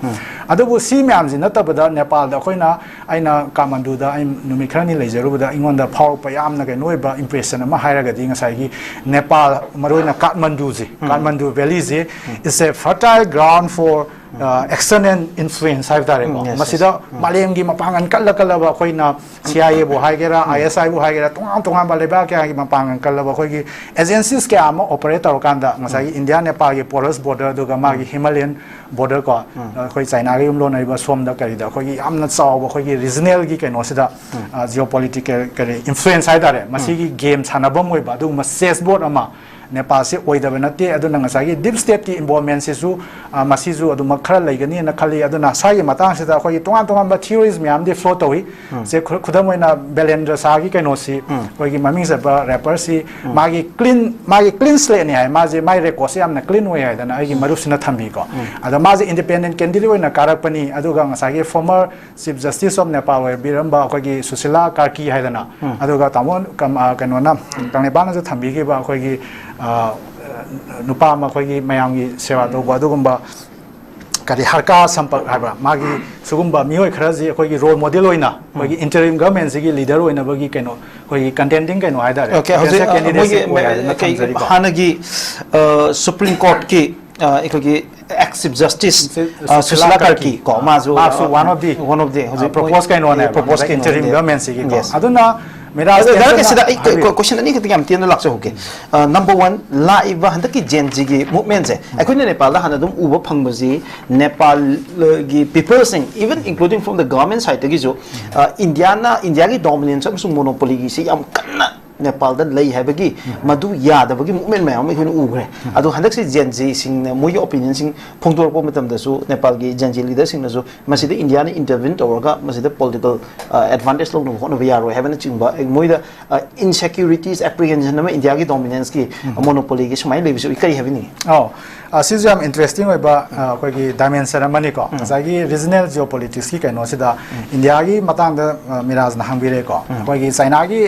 ꯑꯗꯨꯕꯨ ꯁꯤ ꯃꯌꯥꯝꯁꯤ ꯅꯠꯇꯕꯗ ꯅꯦꯄꯥꯜꯗ ꯑꯩꯈꯣꯏꯅ, ꯑꯩꯅ ꯀꯥꯃꯟꯗꯨꯗ ꯑꯩ ꯅꯨꯃꯤꯠ ꯈꯔꯅꯤ ꯂꯩꯖꯔꯨꯕꯗ ꯑꯩꯉꯣꯟꯗ ꯐꯥꯎꯔꯛꯄ ꯌꯥꯝꯅ ꯀꯩꯅꯣ ꯑꯣꯏꯕ ꯏꯝꯄ꯭ꯔꯦꯁꯟ ꯑꯃ ꯍꯥꯏꯔꯒꯗꯤ ꯉꯁꯥꯏꯒꯤ ꯅꯦꯄꯥꯜ, ꯃꯔꯨꯑꯣꯏꯅ ꯀꯥꯊꯃꯟꯗꯨꯁꯦ, ꯀꯥꯊꯃꯟꯗꯨ ꯚꯦꯂꯤꯁꯦ is a fertile ground for external influence ꯍꯥꯏꯕ ꯇꯥꯔꯦꯀꯣ꯫ ꯎꯝ, yes, yes. ꯃꯁꯤꯗ ꯃꯥꯂꯦꯝꯒꯤ ꯃꯄꯥꯡꯒꯜ ꯀꯜꯂ ꯀꯜꯂꯕ ꯑꯩꯈꯣꯏꯅ ꯁꯤ ꯑꯥꯏ ꯑꯦꯕꯨ ꯍꯥꯏꯒꯦꯔꯥ, ꯑꯥꯏ ꯑꯦꯁ ꯑꯥꯏꯕꯨ ꯍꯥꯏꯒꯦꯔꯥ, ꯇꯣꯉꯥꯟ ꯇꯣꯉꯥꯟꯕ ꯂꯩꯕꯥꯛ ꯀꯌꯥꯒꯤ ꯃꯄꯥꯡꯒꯜ ꯀꯜꯂꯕ ꯑꯩꯈꯣꯏꯒꯤ ꯑꯦꯖꯦꯟꯁꯤꯁ ꯀꯌꯥ ꯑꯃ ꯑꯣꯄꯔꯦꯠ ꯇꯧꯔꯀꯥꯟꯗ ꯉꯁꯥꯏꯒꯤ ꯏꯟꯗꯤꯌꯥ ꯅꯦꯄꯥꯜꯒꯤ ꯄꯣꯔꯁ ꯕꯣꯔꯗꯔ ꯑꯗꯨꯒ ꯃꯥꯒꯤ ꯍꯤꯃꯥꯂꯌꯟ ꯕꯣꯔꯗꯔ ꯀꯣ, ꯑꯩꯈꯣꯏ ꯆꯥꯏꯅꯥꯒ ꯌꯨꯝ ꯂꯣꯟꯅꯔꯤꯕ ꯁꯣꯝꯗ ꯀꯔꯤꯗ ꯑꯩꯈꯣꯏꯒꯤ ꯌꯥꯝꯅ ꯆꯥꯎꯕ ꯑꯩꯈꯣꯏꯒꯤ ꯔꯤꯖꯅꯦꯜꯒꯤ ꯀꯩꯅꯣꯁꯤꯗ, ꯖꯤꯑꯣ ꯄꯣꯂꯤꯇꯤꯀꯦꯜ ꯀꯔꯤ ꯏꯟꯐ꯭ꯂꯨꯌꯦꯟꯁ ꯍꯥꯏ ꯇꯥꯔꯦ, ꯃꯁꯤꯒꯤ ꯒꯦꯝ ꯁꯥꯟꯅꯐꯝ ꯑꯣꯏꯕ ꯑꯗꯨꯒꯨꯝꯕ ꯆꯦꯁ ꯕꯣꯔꯗ ꯑꯃ ꯅꯦꯄꯥꯜꯁꯦ ꯑꯣꯏꯗꯕ ꯅꯠꯇꯦ꯫ ꯑꯗꯨꯅ ꯉꯁꯥꯏꯒꯤ ꯗꯤꯞ ꯁ꯭ꯇꯦꯠꯀꯤ ꯏꯟꯚꯣꯜꯃꯦꯟꯁꯤꯁꯨ, ꯑ, ꯃꯁꯤꯁꯨ ꯑꯗꯨꯃꯛ ꯈꯔ ꯂꯩꯒꯅꯤꯅ ꯈꯜꯂꯤ꯫ ꯑꯗꯨꯅ ꯁ꯭ꯋꯥꯏꯒꯤ ꯃꯇꯥꯡꯁꯤꯗ ꯑꯩꯈꯣꯏꯒꯤ ꯇꯣꯉꯥꯟ ꯇꯣꯉꯥꯟꯕ ꯊꯤꯑꯣꯔꯤꯁ ꯃꯌꯥꯝꯗꯤ ꯐ꯭ꯂꯣꯠ ꯇꯧꯏ꯫ ꯁꯦ, ꯈꯨ-, ꯈꯨꯗꯝ ꯑꯣꯏꯅ ꯕꯦꯂꯦꯟꯗ꯭ꯔ ꯁꯥꯍꯒꯤ ꯀꯩꯅꯣꯁꯤ, ꯑꯩꯈꯣꯏꯒꯤ ꯃꯃꯤꯡ ꯆꯠꯄ ꯔꯦꯄꯔꯁꯤ, ꯃꯥꯒꯤ ꯀ꯭ꯂꯤꯟ, ꯃꯥꯒꯤ ꯀ꯭ꯂꯤꯟ ꯁ꯭ꯂꯦꯠꯅꯤ ꯍꯥꯏ, ꯃꯥꯁꯦ, ꯃꯥꯒꯤ ꯔꯦꯀꯣꯔꯗꯁꯦ ꯌꯥꯝꯅ ꯀ꯭ꯂꯤꯟ ꯑꯣꯏ ꯍꯥꯏꯗꯅ ꯑꯩꯒꯤ ꯃꯔꯨꯞꯁꯤꯅ ꯊꯝꯕꯤꯀꯣ꯫ ꯑꯗ ꯃꯥꯁꯦ ꯏꯟꯗꯤꯄꯦꯟꯗꯦꯟ ꯀꯦꯟꯗꯤꯗꯦꯠ ꯑꯣꯏꯅ ꯀꯥꯔꯛꯄꯅꯤ꯫ ꯑꯗꯨꯒ ꯉꯁꯥꯏꯒꯤ former chief justice of Nepal ꯑꯣꯏꯕꯤꯔꯝꯕ ꯑꯩꯈꯣꯏꯒꯤ ꯁꯨꯁꯤꯂꯥ ꯀꯥꯔꯀꯤ ꯍꯥꯏꯗꯅ, ꯑꯗꯨꯒ ꯇꯥꯃꯣ ꯀꯝ-, ꯑ, ꯀꯩꯅꯣꯅ, ꯀꯪꯂꯩꯄꯥꯛꯅꯁꯨ ꯊꯝꯕꯤꯈꯤꯕ ꯑꯩꯈꯣꯏꯒꯤ, ꯑ, ꯅꯨꯄꯥ ꯑꯃ ꯑꯩꯈꯣꯏꯒꯤ ꯃꯌꯥꯝꯒꯤ ꯁꯦꯕꯥ ꯇꯧꯕ ꯑꯗꯨꯒꯨꯝꯕ, ꯀꯔꯤ, ꯍꯔꯀꯥ ꯁꯝꯄꯛ ꯍꯥꯏꯕ꯭ꯔꯥ, ꯃꯥꯒꯤ ꯁꯤꯒꯨꯝꯕ ꯃꯤꯑꯣꯏ ꯈꯔꯁꯤ ꯑꯩꯈꯣꯏꯒꯤ ꯔꯣꯜ ꯃꯣꯗꯦꯜ ꯑꯣꯏꯅ ꯑꯩꯈꯣꯏꯒꯤ ꯏꯟꯇꯔꯤꯝ ꯒꯚꯔꯟꯃꯦꯟꯁꯤꯒꯤ ꯂꯤꯗꯔ ꯑꯣꯏꯅꯕꯒꯤ ꯀꯩꯅꯣ, ꯑꯩꯈꯣꯏꯒꯤ ꯀꯟꯇꯦꯟꯗꯤꯡ ꯀꯩꯅꯣ ꯍꯥꯏꯇꯥꯔꯦ, ꯑꯣꯀꯦ, ꯍꯧꯖꯤꯛ, ꯄꯣꯇꯦꯟꯁꯤꯌꯦꯜ ꯑ, ꯀꯦꯟꯗꯤꯗꯦꯠꯁꯤ ꯃꯣꯏꯒꯤ, ꯑꯣꯏ ꯍꯥꯏꯗꯅ ꯀꯩ, ꯊꯝꯖꯔꯤꯀꯣ꯫ ꯍꯥꯟꯅꯒꯤ, ꯑ, ꯁꯨꯄ꯭ꯔꯤꯝ ꯀꯣꯔꯠꯀꯤ, ꯑ, ꯑꯩꯈꯣꯏꯒꯤ ꯑꯦꯛꯁ ꯆꯤꯐ ꯖꯁꯇꯤꯁ, ꯁꯨ-, ꯑ, ꯁꯨꯁꯤꯂꯥ ꯁꯨꯁꯤꯂꯥ ꯀꯥꯔꯀꯤ, ꯀꯥꯔꯀꯤ ꯀꯣ, ꯑ, ꯃꯥꯁꯨ, ꯃꯥꯁꯨ ꯑ, one of the, one of the, ꯑ, ꯍꯧꯖꯤꯛ ꯄ꯭ꯔꯣꯄꯣꯁ ꯃꯣꯏ, ꯀꯩꯅꯣꯅꯦꯕ, ꯄ꯭ꯔꯣꯄꯣꯁ ꯍꯧꯖꯤꯛ ꯀꯩꯅꯣꯅꯦ꯫ ꯏꯟꯇꯔꯤꯝ ꯒꯚꯔꯟꯃꯦꯟꯁꯤꯒꯤꯀꯣ꯫ Yes. ꯑꯗꯨꯅ ꯃꯤꯔꯥꯖ ꯑꯗꯨ ꯀꯦꯟꯁꯟꯅ ꯀꯦꯟꯁꯤꯗ ꯑꯩ ꯀꯣ-, ꯍꯥꯏꯕꯤꯌꯨ꯫ ꯀꯣ-, ꯀꯣꯏꯁꯟ ꯑꯅꯤꯈꯛꯇꯪ ꯌꯥꯝ ꯇꯦꯟꯅ ꯂꯥꯛꯆꯍꯧꯒꯦ꯫ ꯑ, ꯅꯝꯕꯔ ꯋꯥꯟ, ꯂꯥꯛꯏꯕ ꯍꯟꯗꯛꯀꯤ ꯖꯦꯟ ꯖꯤꯒꯤ ꯃꯨꯚꯃꯦꯟꯁꯦ ꯑꯩꯈꯣꯏꯅ ꯅꯦꯄꯥꯜꯗ ꯍꯥꯟꯅ ꯑꯗꯨꯝ ꯎꯕ ꯐꯪꯕꯁꯤ ꯅꯦꯄꯥꯜꯒꯤ ꯄꯤꯄꯜꯁꯤꯡ, even including from the government sideꯇꯒꯤꯁꯨ, ꯑ, ꯏꯟꯗꯤꯌꯥꯅ, ꯏꯟꯗꯤꯌꯥꯒꯤ ꯗꯣꯃꯤꯅꯦꯟꯁ ꯑꯃꯁꯨꯡ ꯃꯣꯅꯣꯄꯣꯂꯤꯒꯤꯁꯤ ꯌꯥꯝ ꯀꯟꯅ ꯅꯦꯄꯥꯜꯗ ꯂꯩ ꯍꯥꯏꯕꯒꯤ ꯃꯗꯨ ꯌꯥꯗꯕꯒꯤ ꯃꯨꯞꯃꯦꯟ ꯃꯌꯥꯝ ꯑꯃ ꯑꯩꯈꯣꯏꯅ ꯎꯈ꯭ꯔꯦ꯫ ꯑꯗꯣ ꯍꯟꯗꯛꯁꯤ ꯖꯦꯟ ꯖꯤꯁꯤꯡꯅ ꯃꯣꯏꯒꯤ ꯑꯣꯄꯤꯅꯤꯌꯟꯁꯤꯡ ꯐꯣꯡꯗꯣꯔꯛꯄ ꯃꯇꯝꯗꯁꯨ ꯅꯦꯄꯥꯜꯒꯤ ꯖꯦꯟ ꯖꯤ ꯂꯤꯗꯔꯁꯤꯡꯅꯁꯨ ꯃꯁꯤꯗ ꯏꯟꯗꯤꯌꯥꯅ ꯏꯟꯇꯔꯚꯤꯟ ꯇꯧꯔꯒ ꯃꯁꯤꯗ ꯄꯣꯂꯤꯇꯤꯀꯦꯜ ꯑꯦꯗꯚꯥꯟꯇꯦꯖ ꯂꯧꯅꯕ ꯍꯣꯠꯅꯕ ꯌꯥꯔꯣꯏ ꯍꯥꯏꯕꯅꯆꯤꯡꯕ ꯃꯣꯏꯗ ꯏꯟꯁꯦꯀ꯭ꯌꯨꯔꯤꯇꯤꯁ ꯑꯦꯄ꯭ꯔꯤꯍꯦꯟꯁꯟ ꯑꯃ ꯏꯟꯗꯤꯌꯥꯒꯤ ꯗꯣꯃꯤꯅꯦꯟꯁꯀꯤ ꯃꯣꯅꯣꯄꯣꯂꯤꯒꯤ ꯁꯨꯃꯥꯏꯅ ꯂꯩꯕꯁꯤ ꯀꯔꯤ ꯍꯥꯏꯕꯤꯅꯤꯡꯉꯤ? ꯑꯧ, ꯑꯁꯤꯁꯨ ꯌꯥꯝ ꯏꯟꯇꯔꯦꯁꯇꯤꯡ ꯑꯣꯏꯕ ꯑ, ꯑꯩꯈꯣꯏꯒꯤ ꯗꯥꯏꯃꯦꯟꯁꯟ ꯑꯃꯅꯤꯀꯣ꯫ ꯉꯁꯥꯏꯒꯤ ꯔꯤꯖꯅꯦꯜ ꯖꯤꯑꯣ ꯄꯣꯂꯤꯇꯤꯛꯁꯀꯤ ꯀꯩꯅꯣꯁꯤꯗ ꯏꯟꯗꯤꯌꯥꯒꯤ ꯃꯇꯥꯡꯗ ꯑ, ꯃꯤꯔꯥꯖꯅ ꯍꯪꯕꯤꯔꯦꯀꯣ꯫ ꯑꯩꯈꯣꯏꯒꯤ ꯆꯥꯏꯅꯥꯒꯤ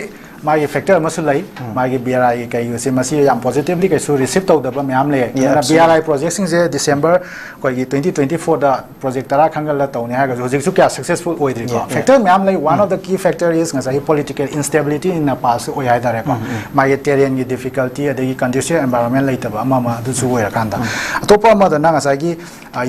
ꯃꯥꯒꯤ ꯐꯦꯛꯇꯔ ꯑꯃꯁꯨ ꯂꯩ꯫ ꯃꯥꯒꯤ ꯕꯤ ꯑꯥꯔ ꯑꯥꯏꯒꯤ ꯀꯩꯒꯤꯁꯦ ꯃꯁꯤ ꯌꯥꯝ ꯄꯣꯖꯤꯇꯤꯚꯂꯤ ꯀꯩꯁꯨ ꯔꯤꯁꯤꯞ ꯇꯧꯗꯕ ꯃꯌꯥꯝ ꯂꯩ꯫ ꯑꯗꯨꯅ ꯕꯤ ꯑꯥꯔ ꯑꯥꯏ ꯄ꯭ꯔꯣꯖꯦꯛꯁꯤꯡꯁꯦ ꯗꯤꯁꯦꯝꯕꯔ ꯑꯩꯈꯣꯏꯒꯤ ꯇ꯭ꯋꯦꯟꯇꯤ ꯇ꯭ꯋꯦꯟꯇꯤ ꯐꯣꯔꯗ ꯄ꯭ꯔꯣꯖꯦꯛ ꯇꯔꯥ ꯈꯟꯒꯠꯂ ꯇꯧꯅꯤ ꯍꯥꯏꯔꯒꯁꯨ ꯍꯧꯖꯤꯛꯁꯨ ꯀꯌꯥ ꯁꯛꯁꯦꯁꯐꯨꯜ ꯑꯣꯏꯗ꯭ꯔꯤꯀꯣ꯫ ꯐꯦꯛꯇꯔ ꯃꯌꯥꯝ ꯂꯩ꯫ One of the key factor is ꯉꯁꯥꯏꯒꯤ ꯄꯣꯂꯤꯇꯤꯀꯦꯜ ꯏꯟꯁꯇꯦꯕꯤꯂꯤꯇꯤ ꯏꯟ ꯅꯦꯄꯥꯜꯁꯨ ꯑꯣꯏ ꯍꯥꯏꯇꯥꯔꯦꯀꯣ꯫ ꯃꯥꯒꯤ ꯇꯦꯔꯦꯟꯒꯤ ꯗꯤꯐꯤꯀꯜꯇꯤ ꯑꯗꯒꯤ ꯀꯟꯗ꯭ꯌꯨꯁꯤꯞ ꯑꯦꯟꯚꯥꯏꯔꯣꯟꯃꯦꯟ ꯂꯩꯇꯕ ꯑꯃ ꯑꯃ ꯑꯗꯨꯁꯨ ꯑꯣꯏꯔꯀꯥꯟꯗ ꯑꯇꯣꯞꯄ ꯑꯃꯗꯅ ꯉꯁꯥꯏꯒꯤ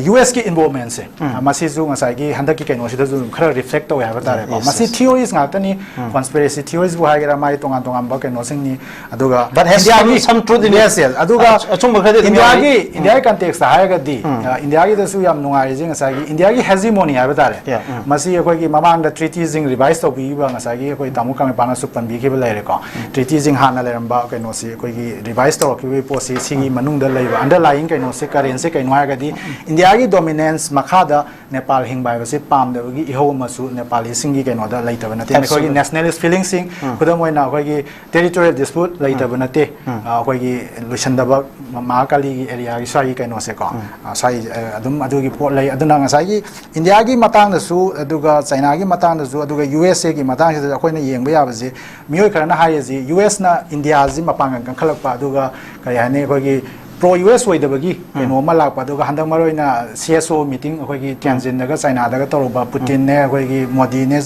ꯌꯨ ꯑꯦꯁꯀꯤ ꯏꯟꯚꯣꯜꯚꯃꯦꯟꯁꯦ ꯃꯁꯤꯁꯨ ꯉꯁꯥꯏꯒꯤ ꯍꯟꯗꯛꯀꯤ ꯀꯩꯅꯣꯁꯤꯗꯁꯨ ꯑꯗꯨꯝ ꯈꯔ ꯔꯤꯐ꯭ꯂꯦꯛ ꯇꯧꯋꯦ ꯍꯥꯏꯕ ꯇꯥꯔꯦꯀꯣ꯫ ꯃꯁꯤ ꯊꯤꯑꯣꯔꯤꯁ ꯉꯥꯛꯇꯅꯤ꯫ ꯀꯣꯟꯁꯄꯤꯔꯦꯁꯤ ꯊꯤꯑꯣꯔꯤꯁꯕꯨ ꯍꯥꯏꯒꯦꯔꯥ, ꯃꯥꯒꯤ ꯇꯣꯉꯥꯟ ꯇꯣꯉꯥꯟꯕ ꯀꯩꯅꯣꯁꯤꯡꯅꯤ꯫ ꯑꯗꯨꯒ But has ꯏꯟꯗꯤꯌꯥꯒꯤ some truth in it. Yes, yes. ꯑꯗꯨꯒ ꯑꯆꯨꯝꯕ ꯈꯔꯗꯤ ꯑꯗꯨꯝ ꯏꯟꯗꯤꯌꯥꯒꯤ ꯌꯥꯎꯔꯤ꯫ ꯏꯟꯗꯤꯌꯥꯒꯤ ꯀꯟꯇꯦꯛꯁꯇ ꯍꯥꯏꯔꯒꯗꯤ ꯑ, ꯏꯟꯗꯤꯌꯥꯒꯤꯗꯁꯨ ꯌꯥꯝ ꯅꯨꯡꯉꯥꯏꯔꯤꯁꯦ ꯉꯁꯥꯏꯒꯤ ꯏꯟꯗꯤꯌꯥꯒꯤ ꯍꯦꯖꯤꯃꯣꯅꯤ ꯍꯥꯏꯕ ꯇꯥꯔꯦ꯫ Yeah, mm. ꯃꯁꯤ ꯑꯩꯈꯣꯏꯒꯤ ꯃꯃꯥꯡꯗ ꯇ꯭ꯔꯤꯇꯤꯁꯤꯡ ꯔꯤꯚꯥꯏꯁ ꯇꯧꯕꯤꯈꯤꯕ ꯉꯁꯥꯏꯒꯤ ꯑꯩꯈꯣꯏ ꯇꯥꯃꯣ ꯀꯪꯂꯩꯄꯥꯛꯅꯁꯨ ꯄꯟꯕꯤꯈꯤꯕ ꯂꯩꯔꯦꯀꯣ꯫ ꯇ꯭ꯔꯤꯇꯤꯁꯤꯡ ꯍꯥꯟꯅ ꯂꯩꯔꯝꯕ ꯀꯩꯅꯣꯁꯤ ꯑꯩꯈꯣꯏꯒꯤ ꯔꯤꯚꯥꯏꯁ ꯇꯧꯔꯛꯈꯤꯕꯒꯤ ꯄꯣꯠꯁꯤ ꯁꯤꯒꯤ ꯃꯅꯨꯡꯗ ꯂꯩꯕ ꯑꯟꯗꯔꯂꯥꯏꯌꯤꯡ ꯀꯩꯅꯣꯁꯦ, ꯀꯔꯦꯟꯁꯦ ꯀꯩꯅꯣ ꯍꯥꯏꯔꯒꯗꯤ ꯏꯟꯗꯤꯌꯥꯒꯤ ꯗꯣꯃꯤꯅꯦꯟꯁ ꯃꯈꯥꯗ ꯅꯦꯄꯥꯜ ꯍꯤꯡꯕ ꯍꯥꯏꯕꯁꯤ ꯄꯥꯝꯗꯕꯒꯤ ꯏꯍꯧ ꯑꯃꯁꯨ ꯅꯦꯄꯥꯂꯤꯁꯤꯡꯒꯤ ꯀꯩꯅꯣꯗ ꯂꯩꯇꯕ ꯅꯠꯇꯦ꯫ ꯑꯩꯈꯣꯏꯒꯤ Absolutely. ꯅꯦꯁꯅꯦꯂꯤꯁ ꯐꯤꯂꯤꯡꯁꯤꯡ, ꯈꯨꯗꯝ ꯑꯣꯏꯅ ꯑꯩꯈꯣꯏꯒꯤ ꯇꯦꯔꯤꯇꯣꯔꯤꯌꯦꯜ ꯗꯤꯁꯄ꯭ꯌꯨꯠ ꯂꯩꯇꯕ ꯅꯠꯇꯦ꯫ ꯑ, ꯑꯩꯈꯣꯏꯒꯤ ꯂꯣꯏꯁꯟꯗꯕ ꯃ-, ꯃꯍꯥꯀꯥꯂꯤꯒꯤ ꯑꯦꯔꯤꯌꯥꯒꯤ ꯁ꯭ꯋꯥꯏꯒꯤ ꯀꯩꯅꯣꯁꯦꯀꯣ꯫ ꯑ, ꯁ꯭ꯋꯥꯏ, ꯑ, ꯑꯗꯨꯝ ꯑꯗꯨꯒꯤ ꯄꯣꯠ ꯂꯩ꯫ ꯑꯗꯨꯅ ꯉꯁꯥꯏꯒꯤ ꯏꯟꯗꯤꯌꯥꯒꯤ ꯃꯇꯥꯡꯗꯁꯨ ꯑꯗꯨꯒ ꯆꯥꯏꯅꯥꯒꯤ ꯃꯇꯥꯡꯗꯁꯨ ꯑꯗꯨꯒ ꯌꯨ ꯑꯦꯁ ꯑꯦꯒꯤ ꯃꯇꯥꯡꯁꯤꯗ ꯑꯩꯈꯣꯏꯅ ꯌꯦꯡꯕ ꯌꯥꯕꯁꯤ ꯃꯤꯑꯣꯏ ꯈꯔꯅ ꯍꯥꯏꯔꯤꯁꯤ ꯌꯨ ꯑꯦꯁꯅ ꯏꯟꯗꯤꯌꯥꯁꯤ ꯃꯄꯥꯡꯒꯜ ꯀꯟꯈꯠꯂꯛꯄ ꯑꯗꯨꯒ ꯀꯔꯤ ꯍꯥꯏꯅꯤ ꯑꯩꯈꯣꯏꯒꯤ ꯄ꯭ꯔꯣ ꯌꯨ ꯑꯦꯁ ꯑꯣꯏꯗꯕꯒꯤ ꯀꯩꯅꯣ ꯑꯃ ꯂꯥꯛꯄ꯫ ꯑꯗꯨꯒ ꯍꯟꯗꯛ ꯃꯔꯨ ꯑꯣꯏꯅ ꯁꯤ ꯑꯦꯁ ꯑꯣ ꯃꯤꯇꯤꯡ ꯑꯩꯈꯣꯏꯒꯤ ꯇ꯭ꯌꯥꯟꯖꯤꯟꯗꯒ ꯆꯥꯏꯅꯥꯗꯒ ꯇꯧꯔꯨꯕ ꯄꯨꯇꯤꯟꯅꯦ, ꯑꯩꯈꯣꯏꯒꯤ ꯃꯣꯗꯤꯅꯦ,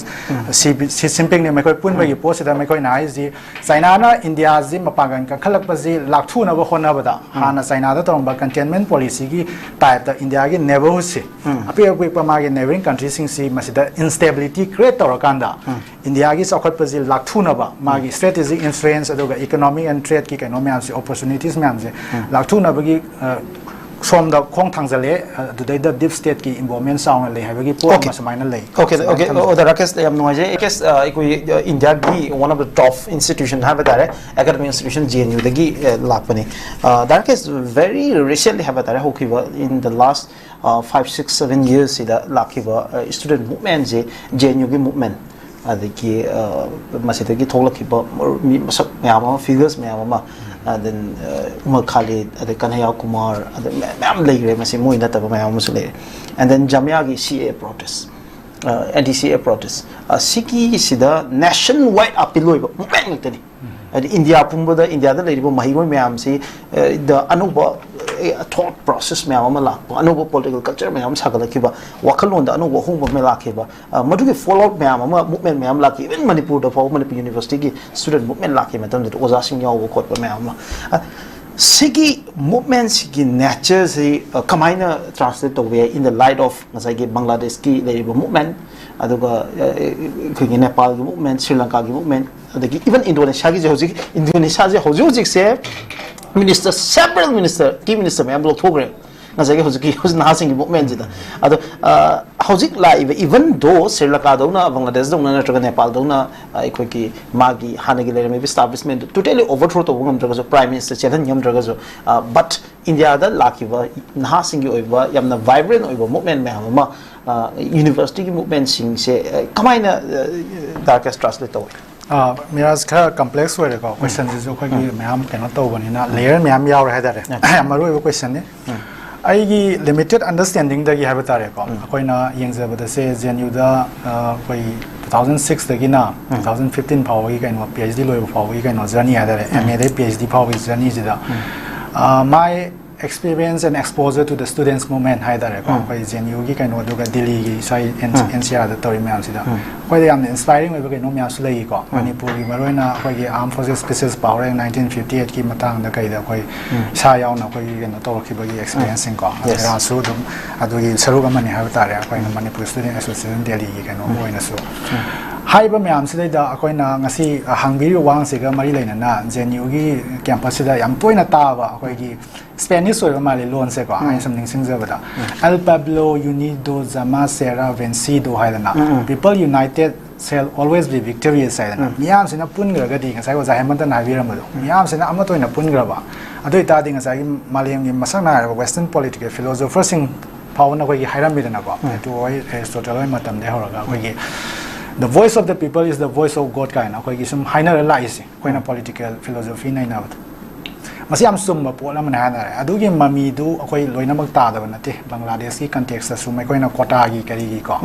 ꯁꯤ ꯁꯤ ꯖꯤꯟꯄꯤꯡꯅꯦ, ꯃꯈꯣꯏ ꯄꯨꯟꯕꯒꯤ ꯄꯣꯠꯁꯤꯗ ꯃꯈꯣꯏꯅ ꯍꯥꯏꯔꯤꯁꯤ ꯆꯥꯏꯅꯥꯅ ꯏꯟꯗꯤꯌꯥꯁꯤ ꯃꯄꯥꯡꯒꯜ ꯀꯟꯈꯠꯂꯛꯄꯁꯤ ꯂꯥꯛꯊꯨꯅꯕ ꯍꯣꯠꯅꯕꯗ ꯍꯥꯟꯅ ꯆꯥꯏꯅꯥꯗ ꯇꯧꯔꯝꯕ ꯀꯟꯇꯦꯟꯃꯦꯟ ꯄꯣꯂꯤꯁꯤꯒꯤ ꯇꯥꯏꯞꯇ ꯏꯟꯗꯤꯌꯥꯒꯤ ꯅꯦꯕꯔꯍꯨꯗꯁꯤ ꯑꯄꯤꯛ ꯑꯄꯤꯛꯄ ꯃꯥꯒꯤ ꯅꯦꯕꯔꯤꯡ ꯀꯟꯇ꯭ꯔꯤꯁꯤꯡꯁꯤ ꯃꯁꯤꯗ ꯏꯟꯁꯇꯦꯕꯤꯂꯤꯇꯤ ꯀ꯭ꯔꯤꯌꯦꯠ ꯇꯧꯔꯀꯥꯟꯗ ꯏꯟꯗꯤꯌꯥꯒꯤ ꯆꯥꯎꯈꯠꯄꯁꯤ ꯂꯥꯛꯊꯨꯅꯕ ꯃꯥꯒꯤ ꯁ꯭ꯇ꯭ꯔꯦꯇꯦꯖꯤꯛ ꯏꯟꯐ꯭ꯂꯨꯌꯦꯟꯁ ꯑꯗꯨꯒ ꯏꯀꯣꯅꯣꯃꯤꯛ ꯑꯦꯟ ꯇ꯭ꯔꯦꯗꯀꯤ ꯀꯩꯅꯣ ꯃꯌꯥꯝꯁꯦ, ꯑꯣꯄꯣꯔꯆꯨꯅꯤꯇꯤꯁ ꯃꯌꯥꯝꯁꯦ ꯂꯥꯛꯊꯨꯅꯕꯒꯤ ꯑ, ꯁꯣꯝꯗ ꯈꯣꯡ ꯊꯥꯡꯖꯜꯂꯦ, ꯑꯗꯨꯗꯩꯗ ꯗꯤꯞ ꯁ꯭ꯇꯦꯠꯀꯤ ꯏꯟꯚꯣꯜꯚꯃꯦꯟ ꯆꯥꯎꯅ ꯂꯩ ꯍꯥꯏꯕꯒꯤ ꯄꯣꯠ Okay. ꯑꯃ ꯁꯨꯃꯥꯏꯅ ꯂꯩ꯫ Okay, ꯁꯨꯃꯥꯏꯅ okay. ꯊꯝꯖꯩ꯫ ꯑꯣꯖꯥ ꯔꯥꯀꯦꯁ, ꯌꯥꯝ ꯅꯨꯡꯉꯥꯏꯖꯩ꯫ ꯔꯥꯀꯦꯁ, ꯑ, ꯑꯩꯈꯣꯏ, ꯑ, ꯏꯟꯗꯤꯌꯥꯒꯤ one of the top institution ꯍꯥꯏꯕ ꯇꯥꯔꯦ, academic institution J N U ꯗꯒꯤ, ꯑ, ꯂꯥꯛꯄꯅꯤ꯫ ꯑ, ꯗꯥ ꯔꯥꯀꯦꯁ, very recently ꯍꯥꯏꯕ ꯇꯥꯔꯦ, ꯍꯧꯈꯤꯕ in the last, ꯑ, five, six, seven years ꯁꯤꯗ ꯂꯥꯛꯈꯤꯕ, ꯑ, student movement ꯁꯦ, J N U ꯒꯤ movement, ꯑꯗꯒꯤ, ꯑ, ꯃꯁꯤꯗꯒꯤ ꯊꯣꯛꯂꯛꯈꯤꯕ ꯃꯔꯨ-, ꯃꯤ ꯃꯁꯛ ꯃꯌꯥꯝ ꯑꯃ, figures ꯃꯌꯥꯝ ꯑꯃ, ꯑ, then, ꯑ, ꯎꯃꯔ ꯈꯥꯂꯤꯗ, ꯑꯗꯩ ꯀꯟꯍꯩꯌꯥ ꯀꯨꯃꯥꯔ, ꯑꯗꯩ ꯃꯌꯥꯝ, ꯃꯌꯥꯝ ꯂꯩꯈ꯭ꯔꯦ꯫ ꯃꯁꯤ ꯃꯣꯏ ꯅꯠꯇꯕ ꯃꯌꯥꯝ ꯑꯃꯁꯨ ꯂꯩꯔꯦ꯫ And then ꯖꯥꯃꯤꯌꯥꯒꯤ C A A protest, ꯑ, anti C A A protest, ꯑ, ꯁꯤꯒꯤꯁꯤꯗ nationwide appeal ꯑꯣꯏꯕ movement ꯉꯥꯛꯇꯅꯤ꯫ ꯍꯥꯏꯗꯤ ꯏꯟꯗꯤꯌꯥ ꯄꯨꯝꯕꯗ, ꯏꯟꯗꯤꯌꯥꯗ ꯂꯩꯔꯤꯕ ꯃꯍꯩꯔꯣꯏ ꯃꯌꯥꯝꯁꯤ, ꯑ, ꯗ ꯑꯅꯧꯕ, ꯑ, thought process ꯃꯌꯥꯝ ꯑꯃ ꯂꯥꯛꯄ, ꯑꯅꯧꯕ political culture ꯃꯌꯥꯝ ꯑꯃ ꯁꯥꯒꯠꯂꯛꯈꯤꯕ, ꯋꯥꯈꯜꯂꯣꯟꯗ ꯑꯅꯧꯕ ꯑꯍꯣꯡꯕ ꯑꯃ ꯂꯥꯛꯈꯤꯕ, ꯑ, ꯃꯗꯨꯒꯤ fallout ꯃꯌꯥꯝ ꯑꯃ, movement ꯃꯌꯥꯝ ꯂꯥꯛꯈꯤ꯫ Even ꯃꯅꯤꯄꯨꯔꯗ ꯐꯥꯎꯕ ꯃꯅꯤꯄꯨꯔ universityꯒꯤ student movement ꯂꯥꯛꯈꯤꯕ ꯃꯇꯝꯗꯨꯗ ꯑꯣꯖꯥꯁꯤꯡ ꯌꯥꯎꯕ ꯈꯣꯠꯄ ꯃꯌꯥꯝ ꯑꯃ, ꯑ, ꯁꯤꯒꯤ movement ꯁꯤꯒꯤ nature ꯁꯤ, ꯑ, ꯀꯃꯥꯏꯅ translate ꯇꯧꯕ ꯌꯥꯏ in the light of ꯉꯁꯥꯏꯒꯤ ꯕꯪꯒ꯭ꯂꯥꯗꯦꯁꯀꯤ ꯂꯩꯔꯤꯕ movement, ꯑꯗꯨꯒ, ꯑ, ꯑꯩꯈꯣꯏꯒꯤ ꯅꯦꯄꯥꯜꯒꯤ movement, ꯁ꯭ꯔꯤ ꯂꯪꯀꯥꯒꯤ movement, ꯑꯗꯒꯤ even ꯏꯟꯗꯣꯅꯦꯁꯤꯌꯥꯒꯤꯁꯦ, ꯍꯧꯖꯤꯛ ꯏꯟꯗꯣꯅꯦꯁꯤꯌꯥꯁꯦ ꯍꯧꯖꯤꯛ ꯍꯧꯖꯤꯛꯁꯦ minister, several minister, key minister ꯃꯌꯥꯝ ꯂꯧꯊꯣꯛꯈ꯭ꯔꯦ ꯉꯁꯥꯏꯒꯤ ꯍꯧꯖꯤꯛꯀꯤ, ꯍꯧꯖꯤꯛ ꯅꯍꯥꯁꯤꯡꯒꯤ movementꯁꯤꯗ꯫ ꯑꯗꯣ, ꯑ, ꯍꯧꯖꯤꯛ ꯂꯥꯛꯏꯕ, even though ꯁ꯭ꯔꯤ ꯂꯪꯀꯥꯗꯧꯅ, ꯕꯪꯒ꯭ꯂꯥꯗꯦꯁꯗꯧꯅ ꯅꯠꯇ꯭ꯔꯒ ꯅꯦꯄꯥꯜꯗꯧꯅ, ꯑ, ꯑꯩꯈꯣꯏꯒꯤ ꯃꯥꯒꯤ ꯍꯥꯟꯅꯒꯤ ꯂꯩꯔꯝꯃꯤꯕ establishmentꯗꯨ totally overthrow ꯇꯧꯕ ꯉꯝꯗ꯭ꯔꯒꯁꯨ, prime minister ꯆꯦꯜꯍꯟ ꯉꯝꯗ꯭ꯔꯒꯁꯨ, ꯑ, but ꯏꯟꯗꯤꯌꯥꯗ ꯂꯥꯛꯈꯤꯕ ꯅꯍꯥꯁꯤꯡꯒꯤ ꯑꯣꯏꯕ ꯌꯥꯝꯅ vibrant ꯑꯣꯏꯕ movement ꯃꯌꯥꯝ ꯑꯃ, ꯑ, universityꯒꯤ movementꯁꯤꯡꯁꯦ, ꯑ, ꯀꯃꯥꯏꯅ, ꯑ, ꯗꯥ ꯔꯥꯀꯦꯁ translate ꯇꯧꯏ? ꯑ, ꯃꯤꯔꯥꯖ, ꯈꯔ complex ꯑꯣꯏꯔꯦꯀꯣ, questionꯁꯤꯁꯨ ꯑꯩꯈꯣꯏꯒꯤ ꯃꯌꯥꯝ ꯀꯩꯅꯣ ꯇꯧꯕꯅꯤꯅ, layer ꯃꯌꯥꯝ ꯌꯥꯎꯔꯦ ꯍꯥꯏꯇꯥꯔꯦ꯫ ꯌꯥꯝ ꯃꯔꯨ ꯑꯣꯏꯕ questionꯅꯤ꯫ ꯑꯩꯒꯤ limited understandingꯗꯒꯤ ꯍꯥꯏꯕ ꯇꯥꯔꯦꯀꯣ, ꯑꯩꯈꯣꯏꯅ ꯌꯦꯡꯖꯕꯗꯁꯦ, J N Uꯗ, ꯑ, ꯑꯩꯈꯣꯏ two thousand sixꯇꯒꯤꯅ two thousand fifteen ꯐꯥꯎꯕꯒꯤ ꯀꯩꯅꯣ, P H D ꯂꯣꯏꯕ ꯐꯥꯎꯕꯒꯤ ꯀꯩꯅꯣ journey ꯍꯥꯏꯇꯥꯔꯦ, M A ꯗꯒꯤ P H D ꯐꯥꯎꯕꯒꯤ journeyꯁꯤꯗ, ꯑ, my experience and exposure to the students movement ꯍꯥꯏ ꯇꯥꯔꯦꯀꯣ, ꯑꯩꯈꯣꯏ J N Uꯒꯤ ꯀꯩꯅꯣ, ꯑꯗꯨꯒ ꯗꯤꯜꯂꯤꯒꯤ ꯁ꯭ꯋꯥꯏ N-, N C Rꯗ ꯇꯧꯔꯤ ꯃꯌꯥꯝꯁꯤꯗ ꯑꯩꯈꯣꯏꯗ ꯌꯥꯝꯅ inspiring ꯑꯣꯏꯕ ꯀꯩꯅꯣ ꯃꯌꯥꯝꯁꯨ ꯂꯩꯀꯣ꯫ ꯃꯅꯤꯄꯨꯔꯒꯤ ꯃꯔꯨꯑꯣꯏꯅ ꯑꯩꯈꯣꯏꯒꯤ armed forces special power nineteen fifty eightꯀꯤ ꯃꯇꯥꯡꯗ ꯀꯩꯗ ꯑꯩꯈꯣꯏ ꯏꯁꯥ ꯌꯥꯎꯅ ꯑꯩꯈꯣꯏꯒꯤ ꯀꯩꯅꯣ ꯇꯧꯔꯛꯈꯤꯕꯒꯤ experienceꯁꯤꯡꯀꯣ, Yes. ꯃꯤꯔꯥꯖꯁꯨ ꯑꯗꯨꯝ ꯑꯗꯨꯒꯤ ꯁꯔꯨꯛ ꯑꯃꯅꯤ ꯍꯥꯏꯕ ꯇꯥꯔꯦ꯫ ꯑꯩꯈꯣꯏꯅ Manipur Student Association ꯗꯦꯜꯂꯤꯒꯤ ꯀꯩꯅꯣ ꯑꯃ ꯑꯣꯏꯅꯁꯨ꯫ ꯍꯥꯏꯔꯤꯕ ꯃꯌꯥꯝꯁꯤꯗꯩꯗ ꯑꯩꯈꯣꯏꯅ ꯉꯁꯤ ꯍꯪꯕꯤꯔꯤꯕ ꯋꯥꯍꯪꯁꯤꯒ ꯃꯔꯤ ꯂꯩꯅꯅ ꯖꯦ ꯑꯦꯟ ꯌꯨꯒꯤ ꯀꯦꯝꯄꯁꯁꯤꯗ ꯌꯥꯝ ꯇꯣꯏꯅ ꯇꯥꯕ ꯑꯩꯈꯣꯏꯒꯤ ꯁ꯭ꯄꯦꯅꯤꯁ ꯑꯣꯏꯕ ꯃꯥꯜꯂꯤ ꯂꯣꯟꯁꯦꯀꯣ꯫ ꯑꯩꯅ ꯁꯨꯝ ꯅꯤꯡꯁꯤꯡꯖꯕꯗ, "El pueblo unido jamás será vencido" ꯍꯥꯏꯗꯅ, "People united shall always be victorious" ꯍꯥꯏꯗꯅ, ꯃꯤꯌꯥꯝꯁꯤꯅ ꯄꯨꯟꯈ꯭ꯔꯒꯗꯤ, ꯉꯁꯥꯏ ꯑꯣꯖꯥ ꯍꯦꯃꯟꯇꯅ ꯍꯥꯏꯕꯤꯔꯝꯕꯗꯣ, ꯃꯤꯌꯥꯝꯁꯤꯅ ꯑꯃꯠꯇ ꯑꯣꯏꯅ ꯄꯨꯟꯈ꯭ꯔꯕ, ꯑꯗꯨ ꯑꯣꯏꯇꯥꯔꯗꯤ ꯉꯁꯥꯏꯒꯤ ꯃꯥꯂꯦꯝꯒꯤ ꯃꯁꯛ ꯅꯥꯏꯔꯕ Western political philosopherꯁꯤꯡ ꯐꯥꯎꯕꯅ ꯑꯩꯈꯣꯏꯒꯤ ꯍꯥꯏꯔꯝꯃꯤꯗꯅꯀꯣ, Plato ꯍꯣꯏ, Aristotle ꯍꯣꯏ ꯃꯇꯝꯗꯒꯤ ꯍꯧꯔꯒ ꯑꯩꯈꯣꯏꯒꯤ "The voice of the people is the voice of God" ꯀꯥꯏꯅ ꯑꯩꯈꯣꯏꯒꯤ ꯁꯨꯝ ꯍꯥꯏꯅꯔ ꯂꯥꯛꯏꯁꯦ, ꯑꯩꯈꯣꯏꯅ political philosophy ꯅꯩꯅꯕꯗ꯫ ꯃꯁꯤ ꯌꯥꯝ ꯆꯨꯝꯕ ꯄꯣꯠ ꯑꯃꯅꯦ ꯍꯥꯏꯇꯥꯔꯦ꯫ ꯑꯗꯨꯒꯤ ꯃꯃꯤꯗꯨ ꯑꯩꯈꯣꯏ ꯂꯣꯏꯅꯃꯛ ꯇꯥꯗꯕ ꯅꯠꯇꯦ꯫ ꯕꯪꯒ꯭ꯂꯥꯗꯦꯁꯀꯤ contextꯇꯁꯨ ꯃꯈꯣꯏꯅ quotaꯒꯤ ꯀꯔꯤꯒꯤꯀꯣ,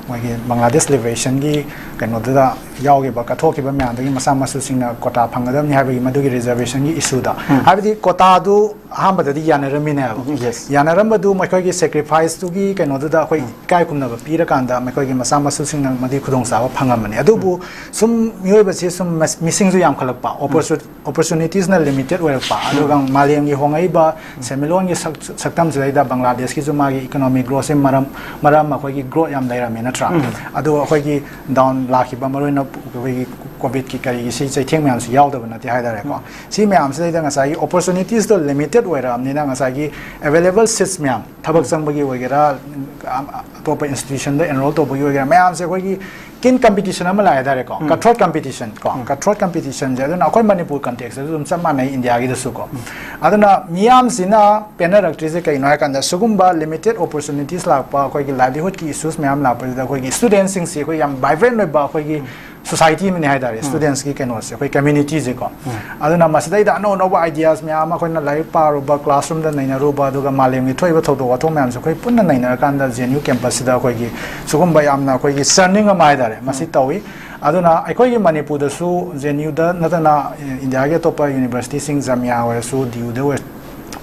ꯃꯣꯏꯒꯤ ꯕꯪꯒ꯭ꯂꯥꯗꯦꯁ liberationꯒꯤ ꯀꯩꯅꯣꯗꯨꯗ ꯌꯥꯎꯈꯤꯕ, ꯀꯠꯊꯣꯛꯈꯤꯕ ꯃꯌꯥꯝꯗꯒꯤ ꯃꯆꯥ ꯃꯁꯨꯁꯤꯡꯅ quota ꯐꯪꯒꯗꯕꯅꯤ ꯍꯥꯏꯕꯒꯤ ꯃꯗꯨꯒꯤ reservationꯒꯤ issueꯗ, ꯍꯥꯏꯕꯗꯤ quotaꯗꯨ ꯑꯍꯥꯟꯕꯗꯗꯤ ꯌꯥꯅꯔꯝꯃꯤꯅꯦꯕ꯫ Yes. ꯌꯥꯅꯔꯝꯕꯗꯨ ꯃꯈꯣꯏꯒꯤ sacrificeꯇꯨꯒꯤ ꯀꯩꯅꯣꯗꯨꯗ ꯑꯩꯈꯣꯏ ꯏꯀꯥꯏ ꯈꯨꯝꯅꯕ ꯄꯤꯔꯀꯥꯟꯗ ꯃꯈꯣꯏꯒꯤ ꯃꯆꯥ ꯃꯁꯨꯁꯤꯡꯅ ꯃꯗꯨꯒꯤ ꯈꯨꯗꯣꯡꯆꯥꯕ ꯐꯪꯉꯝꯕꯅꯤ꯫ ꯑꯗꯨꯕꯨ ꯁꯨꯝ ꯃꯤꯑꯣꯏꯕꯁꯤ ꯁꯨꯝ ꯃꯁ-, ꯃꯤꯁꯤꯡꯁꯨ ꯌꯥꯝꯈꯠꯂꯛꯄ, opportu-, opportunitiesꯅ limited ꯑꯣꯏꯔꯛꯄ, ꯑꯗꯨꯒ ꯃꯥꯂꯦꯝꯒꯤ ꯍꯣꯡꯉꯛꯏꯕ ꯁꯦꯟꯃꯤꯠꯂꯣꯟꯒꯤ ꯁꯛ-, ꯁꯛꯇꯝꯁꯤꯗꯩꯗ ꯕꯪꯒ꯭ꯂꯥꯗꯦꯁꯀꯤꯁꯨ ꯃꯥꯒꯤ economic growthꯁꯦ ꯃꯔꯝ, ꯃꯔꯝ ꯑꯩꯈꯣꯏꯒꯤ growth ꯌꯥꯝ ꯂꯩꯔꯝꯃꯦ ꯅꯠꯇ꯭ꯔꯥ? ꯑꯗꯨ ꯑꯩꯈꯣꯏꯒꯤ down ꯂꯥꯛꯈꯤꯕ ꯃꯔꯨꯑꯣꯏꯅ ꯑꯩꯈꯣꯏꯒꯤ COVIDꯀꯤ ꯀꯔꯤꯒꯤ ꯁꯤ ꯆꯩꯊꯦꯡ ꯃꯌꯥꯝꯁꯤ ꯌꯥꯎꯗꯕ ꯅꯠꯇꯦ ꯍꯥꯏꯇꯥꯔꯦꯀꯣ꯫ ꯁꯤ ꯃꯌꯥꯝꯁꯤꯗꯩꯗ ꯉꯁꯥꯏꯒꯤ opportunitiesꯇꯣ limited ꯑꯣꯏꯔꯛꯑꯕꯅꯤꯅ ꯉꯁꯥꯏꯒꯤ available seats ꯃꯌꯥꯝ, ꯊꯕꯛ ꯆꯪꯕꯒꯤ ꯑꯣꯏꯒꯦꯔꯥ, ꯑꯇꯣꯞꯄ institutionꯗ enroll ꯇꯧꯕꯒꯤ ꯑꯣꯏꯒꯦꯔꯥ, ꯃꯌꯥꯝꯁꯦ ꯑꯩꯈꯣꯏꯒꯤ keen competition ꯑꯃ ꯂꯥꯛꯑꯦ ꯍꯥꯏꯇꯥꯔꯦꯀꯣ꯫ Cutthroat competition ꯀꯣ, cutthroat competitionꯁꯦ꯫ ꯑꯗꯨꯅ ꯑꯩꯈꯣꯏ ꯃꯅꯤꯄꯨꯔ contextꯇꯁꯨ ꯑꯗꯨꯝ ꯆꯞ ꯃꯥꯟꯅꯩ, ꯏꯟꯗꯤꯌꯥꯒꯤꯗꯁꯨ ꯀꯣ꯫ ꯑꯗꯨꯅ ꯃꯤꯌꯥꯝꯁꯤꯅ ꯄꯦꯟꯅꯔꯛꯇ꯭ꯔꯤꯁꯦ ꯀꯩꯅꯣ ꯍꯥꯏ ꯀꯥꯟꯗ, ꯁꯤꯒꯨꯝꯕ limited opportunities ꯂꯥꯛꯄ, ꯑꯩꯈꯣꯏꯒꯤ livelihoodꯀꯤ issues ꯃꯌꯥꯝ ꯂꯥꯛꯄꯁꯤꯗ ꯑꯩꯈꯣꯏꯒꯤ studentꯁꯤꯡꯁꯤ ꯑꯩꯈꯣꯏ ꯌꯥꯝ vibrant ꯑꯣꯏꯕ ꯑꯩꯈꯣꯏꯒꯤ society ꯑꯃꯅꯤ ꯍꯥꯏꯇꯥꯔꯦ, studentsꯀꯤ ꯀꯩꯅꯣꯁꯦ, ꯑꯩꯈꯣꯏ communityꯁꯦꯀꯣ꯫ ꯑꯗꯨꯅ ꯃꯁꯤꯗꯩꯗ ꯑꯅꯧ ꯑꯅꯧꯕ ideas ꯃꯌꯥꯝ ꯑꯃ ꯑꯩꯈꯣꯏꯅ ꯂꯥꯏꯔꯤꯛ ꯄꯥꯔꯨꯕ, classroomꯗ ꯅꯩꯅꯔꯨꯕ, ꯑꯗꯨꯒ ꯃꯥꯂꯦꯝꯒꯤ ꯊꯣꯛꯏꯕ ꯊꯧꯗꯣꯛ ꯋꯥꯊꯣꯛ ꯃꯌꯥꯝꯁꯦ ꯑꯩꯈꯣꯏ ꯄꯨꯟꯅ ꯅꯩꯅꯔꯀꯥꯟꯗ ꯖꯦ ꯑꯦꯟ ꯌꯨ campusꯁꯤꯗ ꯑꯩꯈꯣꯏꯒꯤ ꯁꯤꯒꯨꯝꯕ ꯌꯥꯝꯅ ꯑꯩꯈꯣꯏꯒꯤ churning ꯑꯃ ꯍꯥꯏꯇꯥꯔꯦ, ꯃꯁꯤ ꯇꯧꯏ꯫ ꯑꯗꯨꯅ ꯑꯩꯈꯣꯏꯒꯤ ꯃꯅꯤꯄꯨꯔꯗꯁꯨ ꯖꯦ ꯑꯦꯟ ꯌꯨꯗ ꯅꯠꯇꯅ, ꯑꯦ, ꯏꯟꯗꯤꯌꯥꯒꯤ ꯑꯇꯣꯞꯄ universityꯁꯤꯡ, ꯖꯥꯃꯤꯌꯥ ꯑꯣꯏꯔꯁꯨ, ꯗꯤ ꯌꯨꯗ ꯑꯣꯏꯔꯁꯨ,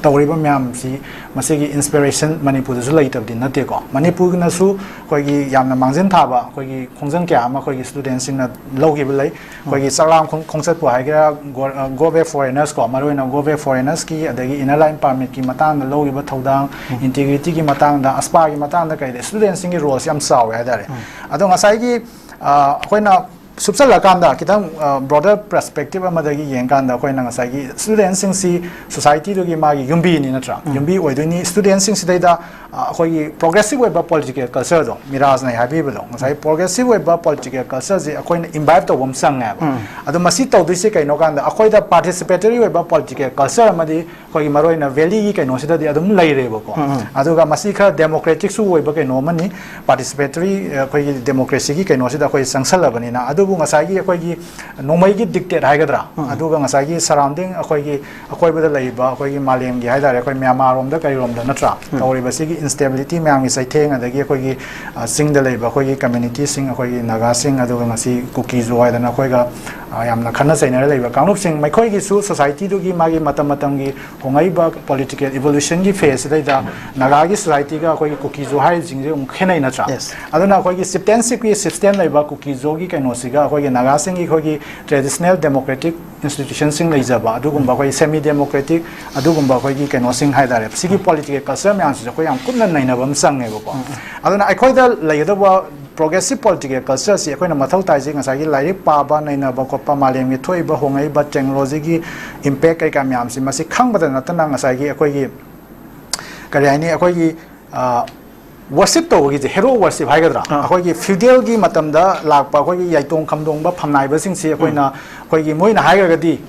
ꯇꯧꯔꯤꯕ ꯃꯌꯥꯝꯁꯤ, ꯃꯁꯤꯒꯤ inspiration ꯃꯅꯤꯄꯨꯔꯗꯁꯨ ꯂꯩꯇꯕꯗꯤ ꯅꯠꯇꯦꯀꯣ꯫ ꯃꯅꯤꯄꯨꯔꯅꯁꯨ ꯑꯩꯈꯣꯏꯒꯤ ꯌꯥꯝꯅ ꯃꯥꯡꯖꯤꯟ ꯊꯥꯕ ꯑꯩꯈꯣꯏꯒꯤ ꯈꯣꯡꯖꯪ ꯀꯌꯥ ꯑꯃ ꯑꯩꯈꯣꯏꯒꯤ studentꯁꯤꯡꯅ ꯂꯧꯈꯤꯕ ꯂꯩ꯫ ꯑꯩꯈꯣꯏꯒꯤ ꯆꯥꯛꯂꯥꯝ ꯈꯣꯡ-, ꯈꯣꯡꯆꯠꯄꯨ ꯍꯥꯏꯒꯦꯔꯥ, go, uh, go back foreigners ꯀꯣ, ꯃꯔꯨꯑꯣꯏꯅ go back foreigners ꯀꯤ, ꯑꯗꯒꯤ inner line permit ꯀꯤ ꯃꯇꯥꯡꯗ ꯂꯧꯈꯤꯕ ꯊꯧꯗꯥꯡ, integrityꯒꯤ ꯃꯇꯥꯡꯗ, ꯑꯁꯄꯥꯒꯤ ꯃꯇꯥꯡꯗ ꯀꯩꯗ studentꯁꯤꯡꯒꯤ roleꯁꯤ ꯌꯥꯝ ꯆꯥꯎꯋꯦ ꯍꯥꯏꯇꯥꯔꯦ꯫ ꯑꯗꯣ ꯉꯁꯥꯏꯒꯤ ꯑꯩꯈꯣꯏꯅ ꯁꯨꯞꯆꯜꯂꯀꯥꯟꯗ ꯈꯤꯇꯪ ꯕ꯭ꯔꯣꯗꯔ ꯄꯔꯁꯄꯦꯛꯇꯤꯞ ꯑꯃꯗꯒꯤ ꯌꯦꯡꯀꯥꯟꯗ ꯑꯩꯈꯣꯏꯅ ꯉꯁꯥꯏꯒꯤ ꯁ꯭ꯇꯨꯗꯦꯟꯁꯤꯡꯁꯤ ꯁꯣꯁꯥꯏꯇꯤꯗꯨꯒꯤ ꯃꯥꯒꯤ ꯌꯨꯝꯕꯤꯅꯤ ꯅꯠꯇ꯭ꯔꯥ? ꯌꯨꯝꯕꯤ ꯑꯣꯏꯗꯣꯏꯅꯤ꯫ ꯁ꯭ꯇꯨꯗꯦꯟꯁꯤꯡꯁꯤꯗꯩꯗ ꯑꯩꯈꯣꯏꯒꯤ ꯄ꯭ꯔꯣꯒ꯭ꯔꯦꯁꯤꯞ ꯑꯣꯏꯕ ꯄꯣꯂꯤꯇꯤꯀꯦꯜ ꯀꯜꯆꯔꯗꯣ ꯃꯤꯔꯥꯖꯅ ꯍꯥꯏꯕꯤꯕꯗꯣ, ꯉꯁꯥꯏ ꯄ꯭ꯔꯣꯒ꯭ꯔꯦꯁꯤꯞ ꯑꯣꯏꯕ ꯄꯣꯂꯤꯇꯤꯀꯦꯜ ꯀꯜꯆꯔꯁꯦ ꯑꯩꯈꯣꯏꯅ ꯏꯝꯕꯥꯏꯞ ꯇꯧꯕ ꯑꯃ ꯆꯪꯉꯦꯕ꯫ ꯑꯗꯣ ꯃꯁꯤ ꯇꯧꯗꯣꯏꯁꯦ ꯀꯩꯅꯣ ꯀꯥꯟꯗ ꯑꯩꯈꯣꯏꯗ ꯄꯥꯔꯇꯤꯁꯤꯄꯦꯇꯔꯤ ꯑꯣꯏꯕ ꯄꯣꯂꯤꯇꯤꯀꯦꯜ ꯀꯜꯆꯔ ꯑꯃꯗꯤ ꯑꯩꯈꯣꯏꯒꯤ ꯃꯔꯨꯑꯣꯏꯅ ꯚꯦꯂꯤꯒꯤ ꯀꯩꯅꯣꯁꯤꯗꯗꯤ ꯑꯗꯨꯝ ꯂꯩꯔꯦꯕꯀꯣ꯫ ꯑꯗꯨꯒ ꯃꯁꯤ ꯈꯔ ꯗꯦꯃꯣꯀ꯭ꯔꯦꯇꯤꯛꯁꯨ ꯑꯣꯏꯕ ꯀꯩꯅꯣ ꯑꯃꯅꯤ꯫ ꯄꯥꯔꯇꯤꯁꯤꯄꯦꯇꯔꯤ ꯑꯩꯈꯣꯏꯒꯤ ꯗꯦꯃꯣꯀ꯭ꯔꯦꯁꯤꯒꯤ ꯀꯩꯅꯣꯁꯤꯗ ꯑꯩꯈꯣꯏ ꯆꯪꯁꯜꯂꯕꯅꯤꯅ, ꯑꯗꯨꯕꯨ ꯉꯁꯥꯏꯒꯤ ꯑꯩꯈꯣꯏꯒꯤ ꯅꯣꯡꯃꯩꯒꯤ ꯗꯤꯛꯇꯦꯠ ꯍꯥꯏꯒꯗ꯭ꯔꯥ, ꯑꯗꯨꯒ ꯉꯁꯥꯏꯒꯤ ꯁꯔꯥꯎꯟꯗꯤꯡ ꯑꯩꯈꯣꯏꯒꯤ ꯑꯀꯣꯏꯕꯗ ꯂꯩꯔꯤꯕ ꯑꯩꯈꯣꯏꯒꯤ ꯃꯥꯂꯦꯝꯒꯤ ꯍꯥꯏꯇꯥꯔꯦ, ꯑꯩꯈꯣꯏ ꯃ꯭ꯌꯥꯟꯃꯥꯔꯔꯣꯝꯗ ꯀꯔꯤꯔꯣꯝꯗ ꯅꯠꯇ꯭ꯔꯥ ꯇꯧꯔꯤꯕ ꯁꯤꯒꯤ ꯏꯟꯁꯇꯦꯕꯤꯂꯤꯇꯤ ꯃꯌꯥꯝꯒꯤ ꯆꯩꯊꯦꯡ, ꯑꯗꯒꯤ ꯑꯩꯈꯣꯏꯒꯤ ꯆꯤꯡꯗ ꯂꯩꯕ ꯑꯩꯈꯣꯏꯒꯤ ꯀꯝꯃ꯭ꯌꯨꯅꯤꯇꯤꯁꯤꯡ, ꯑꯩꯈꯣꯏꯒꯤ ꯅꯥꯒꯥꯁꯤꯡ, ꯑꯗꯨꯒ ꯉꯁꯤ ꯀꯨꯀꯤꯖꯣ ꯍꯥꯏꯗꯅ ꯑꯩꯈꯣꯏꯒ ꯌꯥꯝꯅ ꯈꯠꯅ ꯆꯩꯅꯔ ꯂꯩꯕ ꯀꯥꯡꯂꯨꯞꯁꯤꯡ, ꯃꯈꯣꯏꯒꯤꯁꯨ ꯁꯣꯁꯥꯏꯇꯤꯗꯨꯒꯤ ꯃꯥꯒꯤ ꯃꯇꯝ ꯃꯇꯝꯒꯤ ꯍꯣꯡꯉꯛꯏꯕ ꯄꯣꯂꯤꯇꯤꯀꯦꯜ ꯏꯚꯣꯂꯨꯁꯟꯒꯤ ꯐꯦꯁꯁꯤꯗꯩꯗ ꯅꯥꯒꯥꯒꯤ ꯁꯣꯁꯥꯏꯇꯤꯒ ꯑꯩꯈꯣꯏꯒꯤ ꯀꯨꯀꯤꯖꯣ ꯍꯥꯏꯔꯤꯁꯤꯡꯁꯦ ꯑꯃꯨꯛ ꯈꯦꯠꯅꯩ ꯅꯠꯇ꯭ꯔꯥ? ꯑꯗꯨꯅ ꯑꯩꯈꯣꯏꯒꯤ ꯆꯤꯞꯇꯦꯟꯁꯤꯞꯀꯤ ꯁꯤꯁꯇꯦꯝ ꯂꯩꯕ ꯀꯨꯀꯤꯖꯣꯒꯤ ꯀꯩꯅꯣꯁꯤꯒ ꯑꯩꯈꯣꯏꯒꯤ ꯅꯥꯒꯥꯁꯤꯡꯒꯤ ꯑꯩꯈꯣꯏꯒꯤ ꯇ꯭ꯔꯦꯗꯤꯁꯅꯦꯜ ꯗꯦꯃꯣꯀ꯭ꯔꯦꯇꯤꯛ ꯏꯟꯁꯇꯤꯇ꯭ꯌꯨꯁꯟꯁꯤꯡ ꯂꯩꯖꯕ ꯑꯗꯨꯒꯨꯝꯕ ꯑꯩꯈꯣꯏꯒꯤ ꯁꯦꯃꯤ ꯗꯦꯃꯣꯀ꯭ꯔꯦꯇꯤꯛ ꯑꯗꯨꯒꯨꯝꯕ ꯑꯩꯈꯣꯏꯒꯤ ꯀꯩꯅꯣꯁꯤꯡ ꯍꯥꯏꯇꯥꯔꯦ, ꯁꯤꯒꯤ ꯄꯣꯂꯤꯇꯤꯀꯦꯜ ꯀꯜꯆꯔ ꯃꯌꯥꯝꯁꯤꯁꯨ ꯑꯩꯈꯣꯏ ꯌꯥꯝ ꯀꯨꯞꯅ ꯅꯩꯅꯕ ꯑꯃ ꯆꯪꯉꯦꯕꯀꯣ꯫ ꯑꯗꯨꯅ ꯑꯩꯈꯣꯏꯗ ꯂꯩꯒꯗꯧꯕ ꯄ꯭ꯔꯣꯒ꯭ꯔꯦꯁꯤꯞ ꯄꯣꯂꯤꯇꯤꯀꯦꯜ ꯀꯜꯆꯔꯁꯤ ꯑꯩꯈꯣꯏꯅ ꯃꯊꯧ ꯇꯥꯏꯁꯦ ꯉꯁꯥꯏꯒꯤ ꯂꯥꯏꯔꯤꯛ ꯄꯥꯕ, ꯅꯩꯅꯕ ꯈꯣꯠꯄ, ꯃꯥꯂꯦꯝꯒꯤ ꯊꯣꯛꯏꯕ ꯍꯣꯡꯉꯛꯏꯕ ꯇꯦꯛꯅꯣꯂꯣꯖꯤꯒꯤ ꯏꯝꯄꯦꯛ ꯀꯩꯀꯥ ꯃꯌꯥꯝꯁꯤ ꯃꯁꯤ ꯈꯪꯕꯗ ꯅꯠꯇꯅ ꯉꯁꯥꯏꯒꯤ ꯑꯩꯈꯣꯏꯒꯤ ꯀꯔꯤ ꯍꯥꯏꯅꯤ, ꯑꯩꯈꯣꯏꯒꯤ ꯋꯔꯁꯤꯞ ꯇꯧꯕꯒꯤꯁꯦ, ꯍꯦꯔꯣ ꯋꯔꯁꯤꯞ ꯍꯥꯏꯒꯗ꯭ꯔꯥ, ꯑꯩꯈꯣꯏꯒꯤ ꯐ꯭ꯌꯨꯗꯦꯜꯒꯤ ꯃꯇꯝꯗ ꯂꯥꯛꯄ ꯑꯩꯈꯣꯏꯒꯤ ꯌꯥꯏꯇꯣꯡ ꯈꯝꯗꯣꯡꯕ ꯐꯝꯅꯥꯏꯕꯁꯤꯡꯁꯤ ꯑꯩꯈꯣꯏꯅ ꯑꯩꯈꯣꯏꯒꯤ ꯃꯣꯏꯅ ꯍꯥꯏꯈ꯭ꯔꯒꯗꯤ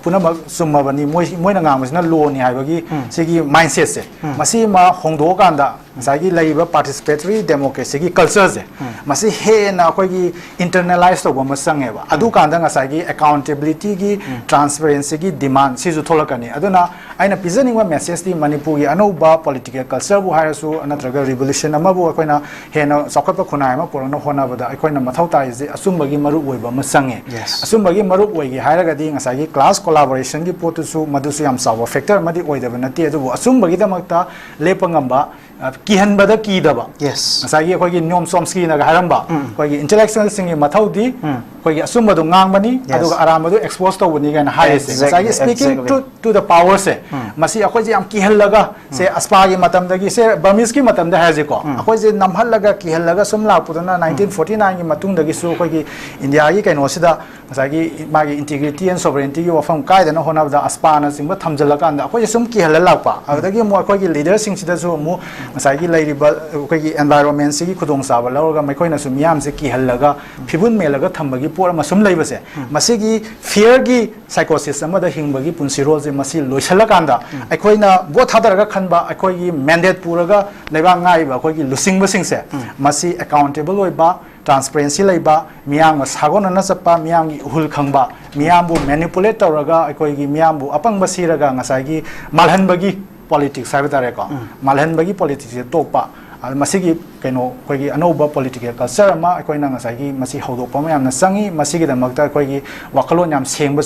ꯄꯨꯝꯅꯃꯛ ꯆꯨꯝꯃꯕꯅꯤ, ꯃꯣꯏ ꯃꯣꯏꯅ ꯉꯥꯡꯕꯁꯤꯅ ꯂꯣꯅꯤ ꯍꯥꯏꯕꯒꯤ ꯁꯤꯒꯤ ꯃꯥꯏꯟꯁꯦꯠꯁꯦ ꯃꯁꯤ ꯑꯃ ꯍꯣꯡꯗꯣꯛꯑꯀꯥꯟꯗ ꯉꯁꯥꯏꯒꯤ ꯂꯩꯔꯤꯕ ꯄꯥꯔꯇꯤꯁꯤꯄꯦꯇꯔꯤ ꯗꯦꯃꯣꯀ꯭ꯔꯦꯁꯤꯒꯤ ꯀꯜꯆꯔꯁꯦ ꯃꯁꯤ ꯍꯦꯟꯅ ꯑꯩꯈꯣꯏꯒꯤ ꯏꯟꯇꯔꯅꯦꯂꯥꯏꯁ ꯇꯧꯕ ꯑꯃ ꯆꯪꯉꯦꯕ꯫ ꯑꯗꯨꯀꯥꯟꯗ ꯉꯁꯥꯏꯒꯤ ꯑꯦꯀꯥꯎꯟꯇꯦꯕꯤꯂꯤꯇꯤꯒꯤ, ꯇ꯭ꯔꯥꯟꯁꯄꯦꯔꯦꯟꯁꯤꯒꯤ ꯗꯤꯃꯥꯟ ꯁꯤꯁꯨ ꯊꯣꯛꯂꯛꯀꯅꯤ꯫ ꯑꯗꯨꯅ ꯑꯩꯅ ꯄꯤꯖꯅꯤꯡꯕ ꯃꯦꯁꯦꯖꯇꯤ ꯃꯅꯤꯄꯨꯔꯒꯤ ꯑꯅꯧꯕ ꯄꯣꯂꯤꯇꯤꯀꯦꯜ ꯀꯜꯆꯔꯕꯨ ꯍꯥꯏꯔꯁꯨ ꯅꯠꯇ꯭ꯔꯒ ꯔꯤꯚꯣꯂꯨꯁꯟ ꯑꯃꯕꯨ ꯑꯩꯈꯣꯏꯅ ꯍꯦꯟꯅ ꯆꯥꯎꯈꯠꯄ ꯈꯨꯟꯅꯥꯏ ꯑꯃ ꯄꯨꯔꯛꯅꯕ ꯍꯣꯠꯅꯕꯗ ꯑꯩꯈꯣꯏꯅ ꯃꯊꯧ ꯇꯥꯔꯤꯁꯦ ꯑꯆꯨꯝꯕꯒꯤ ꯃꯔꯨꯞ ꯑꯣꯏꯕ ꯑꯃ ꯆꯪꯉꯦ꯫ ꯑꯆꯨꯝꯕꯒꯤ ꯃꯔꯨꯞ ꯑꯣꯏꯒꯦ ꯍꯥꯏꯔꯒꯗꯤ ꯉꯁꯥꯏꯒꯤ ꯀ꯭ꯂꯥꯁ ꯀꯣꯂꯥꯕꯣꯔꯦꯁꯟꯒꯤ ꯄꯣꯠꯇꯨꯁꯨ ꯃꯗꯨꯁꯨ ꯌꯥꯝ ꯆꯥꯎꯕ ꯐꯦꯛꯇꯔ ꯑꯃꯗꯤ ꯑꯣꯏꯗꯕ ꯅꯠꯇꯦ, ꯑꯗꯨꯕꯨ ꯑꯆꯨꯝꯕꯒꯤꯗꯃꯛꯇ ꯂꯦꯞꯄ ꯉꯝꯕ ꯑ, ꯀꯤꯍꯟꯕꯗ ꯀꯤꯗꯕ꯫ Yes. ꯉꯁꯥꯏꯒꯤ ꯑꯩꯈꯣꯏꯒꯤ ꯅꯤꯌꯣꯝ ꯆꯣꯝꯁꯀꯤꯅ ꯍꯥꯏꯔꯝꯕ, ꯑꯩꯈꯣꯏꯒꯤ ꯏꯟꯇꯦꯂꯦꯛꯆꯨꯋꯦꯜꯁꯤꯡꯒꯤ ꯃꯊꯧꯗꯤ ꯑꯩꯈꯣꯏꯒꯤ ꯑꯆꯨꯝꯕꯗꯣ ꯉꯥꯡꯕꯅꯤ, Yes. ꯑꯗꯨꯒ ꯑꯔꯥꯟꯕꯗꯨ ꯑꯦꯛꯁꯄꯣꯖ ꯇꯧꯕꯅꯤ ꯀꯥꯏꯅ ꯍꯥꯏꯔꯤꯁꯦ꯫ Exactly, ꯉꯁꯥꯏꯒꯤ speaking exactly. To the power ꯁꯦ, ꯃꯁꯤ ꯑꯩꯈꯣꯏꯁꯦ ꯌꯥꯝ ꯀꯤꯍꯜꯂꯒ, ꯁꯦ ꯑꯁꯄꯥꯒꯤ ꯃꯇꯝꯗꯒꯤ, ꯁꯦ ꯕꯔꯃꯤꯁꯀꯤ ꯃꯇꯝꯗ ꯍꯥꯏꯔꯁꯤꯀꯣ, ꯑꯩꯈꯣꯏꯁꯦ ꯅꯝꯍꯜꯂꯒ ꯀꯤꯍꯜꯂꯒ ꯁꯨꯝ ꯂꯥꯛꯄꯗꯨꯅ ꯅꯥꯏꯟꯇꯤꯟ ꯐꯣꯔꯇꯤ ꯅꯥꯏꯟꯒꯤ ꯃꯇꯨꯡꯗꯒꯤꯁꯨ ꯑꯩꯈꯣꯏꯒꯤ ꯏꯟꯗꯤꯌꯥꯒꯤ ꯀꯩꯅꯣꯁꯤꯗ ꯉꯁꯥꯏꯒꯤ ꯃꯥꯒꯤ ꯏꯟꯇꯤꯒ꯭ꯔꯤꯇꯤ ꯑꯦꯟ ꯁꯣꯕꯔꯦꯟꯇꯤꯒꯤ ꯋꯥꯐꯝ ꯀꯥꯏꯗꯅ ꯍꯣꯠꯅꯕꯗ ꯑꯁꯄꯥꯅꯆꯤꯡꯕ ꯊꯝꯖꯤꯜꯂꯀꯥꯟꯗ ꯑꯩꯈꯣꯏꯁꯦ ꯁꯨꯝ ꯀꯤꯍꯜꯂ ꯂꯥꯛꯄ꯫ ꯑꯗꯨꯗꯒꯤ ꯑꯃꯨꯛ ꯑꯩꯈꯣꯏꯒꯤ ꯂꯤꯗꯔꯁꯤꯡꯁꯤꯗꯁꯨ ꯑꯃꯨꯛ ꯉꯁꯥꯏꯒꯤ ꯂꯩꯔꯤꯕ ꯑꯩꯈꯣꯏꯒꯤ ꯑꯦꯟꯚꯥꯏꯔꯣꯟꯃꯦꯟꯁꯤꯒꯤ ꯈꯨꯗꯣꯡꯆꯥꯕ ꯂꯧꯔꯒ ꯃꯈꯣꯏꯅꯁꯨ ꯃꯤꯌꯥꯝꯁꯦ ꯀꯤꯍꯜꯂꯒ ꯐꯤꯕꯨꯟ ꯃꯦꯜꯂꯒ ꯊꯝꯕꯒꯤ ꯄꯣꯠ ꯑꯃ ꯁꯨꯝ ꯂꯩꯕꯁꯦ, ꯃꯁꯤꯒꯤ ꯐꯤꯌꯔꯒꯤ ꯁꯥꯏꯀꯣꯁꯤꯁ ꯑꯃꯗ ꯍꯤꯡꯕꯒꯤ ꯄꯨꯟꯁꯤꯔꯣꯜꯁꯦ ꯃꯁꯤ ꯂꯣꯏꯁꯤꯜꯂꯀꯥꯟꯗ ꯑꯩꯈꯣꯏꯅ ꯚꯣꯠ ꯊꯥꯗꯔꯒ ꯈꯟꯕ ꯑꯩꯈꯣꯏꯒꯤ ꯃꯦꯟꯗꯦꯠ ꯄꯨꯔꯒ ꯂꯩꯕꯥꯛ ꯉꯥꯛꯏꯕ ꯑꯩꯈꯣꯏꯒꯤ ꯂꯨꯆꯤꯡꯕꯁꯤꯡꯁꯦ ꯃꯁꯤ ꯑꯦꯀꯥꯎꯟꯇꯦꯕꯜ ꯑꯣꯏꯕ, ꯇ꯭ꯔꯥꯟꯁꯄꯔꯦꯟꯁꯤ ꯂꯩꯕ, ꯃꯤꯌꯥꯝꯒ ꯁꯥꯒꯣꯟꯅꯅ ꯆꯠꯄ, ꯃꯤꯌꯥꯝꯒꯤ ꯏꯍꯨꯜ ꯈꯪꯕ, ꯃꯤꯌꯥꯝꯕꯨ ꯃꯦꯅꯤꯄꯨꯂꯦꯠ ꯇꯧꯔꯒ ꯑꯩꯈꯣꯏꯒꯤ ꯃꯤꯌꯥꯝꯕꯨ ꯑꯄꯪꯕ ꯁꯤꯔꯒ ꯉꯁꯥꯏꯒꯤ ꯃꯥꯜꯍꯟꯕꯒꯤ ꯄꯣꯂꯤꯇꯤꯛꯁ ꯍꯥꯏꯕ ꯇꯥꯔꯦꯀꯣ, ꯃꯥꯜꯍꯟꯕꯒꯤ ꯄꯣꯂꯤꯇꯤꯛꯁꯁꯦ ꯇꯣꯛꯄ꯫ ꯑꯗ ꯃꯁꯤꯒꯤ ꯀꯩꯅꯣ ꯑꯩꯈꯣꯏꯒꯤ ꯑꯅꯧꯕ ꯄꯣꯂꯤꯇꯤꯀꯦꯜ ꯀꯜꯆꯔ ꯑꯃ ꯑꯩꯈꯣꯏꯅ ꯉꯁꯥꯏꯒꯤ ꯃꯁꯤ ꯍꯧꯗꯣꯛꯄ ꯑꯃ ꯌꯥꯝꯅ ꯆꯪꯉꯤ꯫ ꯃꯁꯤꯒꯤꯗꯃꯛꯇ ꯑꯩꯈꯣꯏꯒꯤ ꯋꯥꯈꯜꯂꯣꯟ ꯌꯥꯝ ꯁꯦꯡꯕ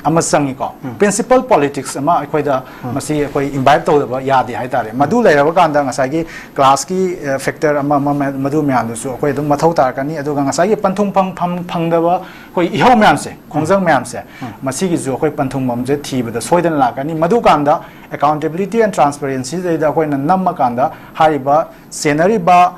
ꯑꯃ ꯆꯪꯉꯤꯀꯣ꯫ ꯄ꯭ꯔꯤꯟꯁꯤꯄꯜ ꯄꯣꯂꯤꯇꯤꯛꯁ ꯑꯃ ꯑꯩꯈꯣꯏꯗ ꯃꯁꯤ ꯑꯩꯈꯣꯏ ꯏꯝꯕꯥꯏꯞ ꯇꯧꯗꯕ ꯌꯥꯗꯦ ꯍꯥꯏꯇꯥꯔꯦ꯫ ꯃꯗꯨ ꯂꯩꯔꯕ ꯀꯥꯟꯗ ꯉꯁꯥꯏꯒꯤ ꯀ꯭ꯂꯥꯁꯀꯤ ꯐꯦꯛꯇꯔ ꯑꯃ ꯑꯃ ꯃ- ꯃꯗꯨ ꯃꯌꯥꯝꯗꯨꯁꯨ ꯑꯩꯈꯣꯏ ꯑꯗꯨꯝ ꯃꯊꯧ ꯇꯥꯔꯛꯀꯅꯤ꯫ ꯑꯗꯨꯒ ꯉꯁꯥꯏꯒꯤ ꯄꯟꯊꯨꯡ ꯐꯪ- ꯐꯪ- ꯐꯪꯗꯕ ꯑꯩꯈꯣꯏ ꯏꯍꯧ ꯃꯌꯥꯝꯁꯦ, ꯈꯣꯡꯖꯪ ꯃꯌꯥꯝꯁꯦ, ꯃꯁꯤꯒꯤꯁꯨ ꯑꯩꯈꯣꯏ ꯄꯟꯊꯨꯡꯐꯝꯁꯦ ꯊꯤꯕꯗ ꯁꯣꯏꯗꯅ ꯂꯥꯛꯀꯅꯤ꯫ ꯃꯗꯨꯀꯥꯟꯗ ꯑꯦꯀꯥꯎꯟꯇꯦꯕꯤꯂꯤꯇꯤ ꯑꯦꯟ ꯇ꯭ꯔꯥꯟꯁꯄꯔꯦꯟꯁꯤꯗꯩꯗ ꯑꯩꯈꯣꯏꯅ ꯅꯝꯃꯀꯥꯟꯗ ꯍꯥꯏꯔꯤꯕ ꯆꯦꯟꯅꯔꯤꯕ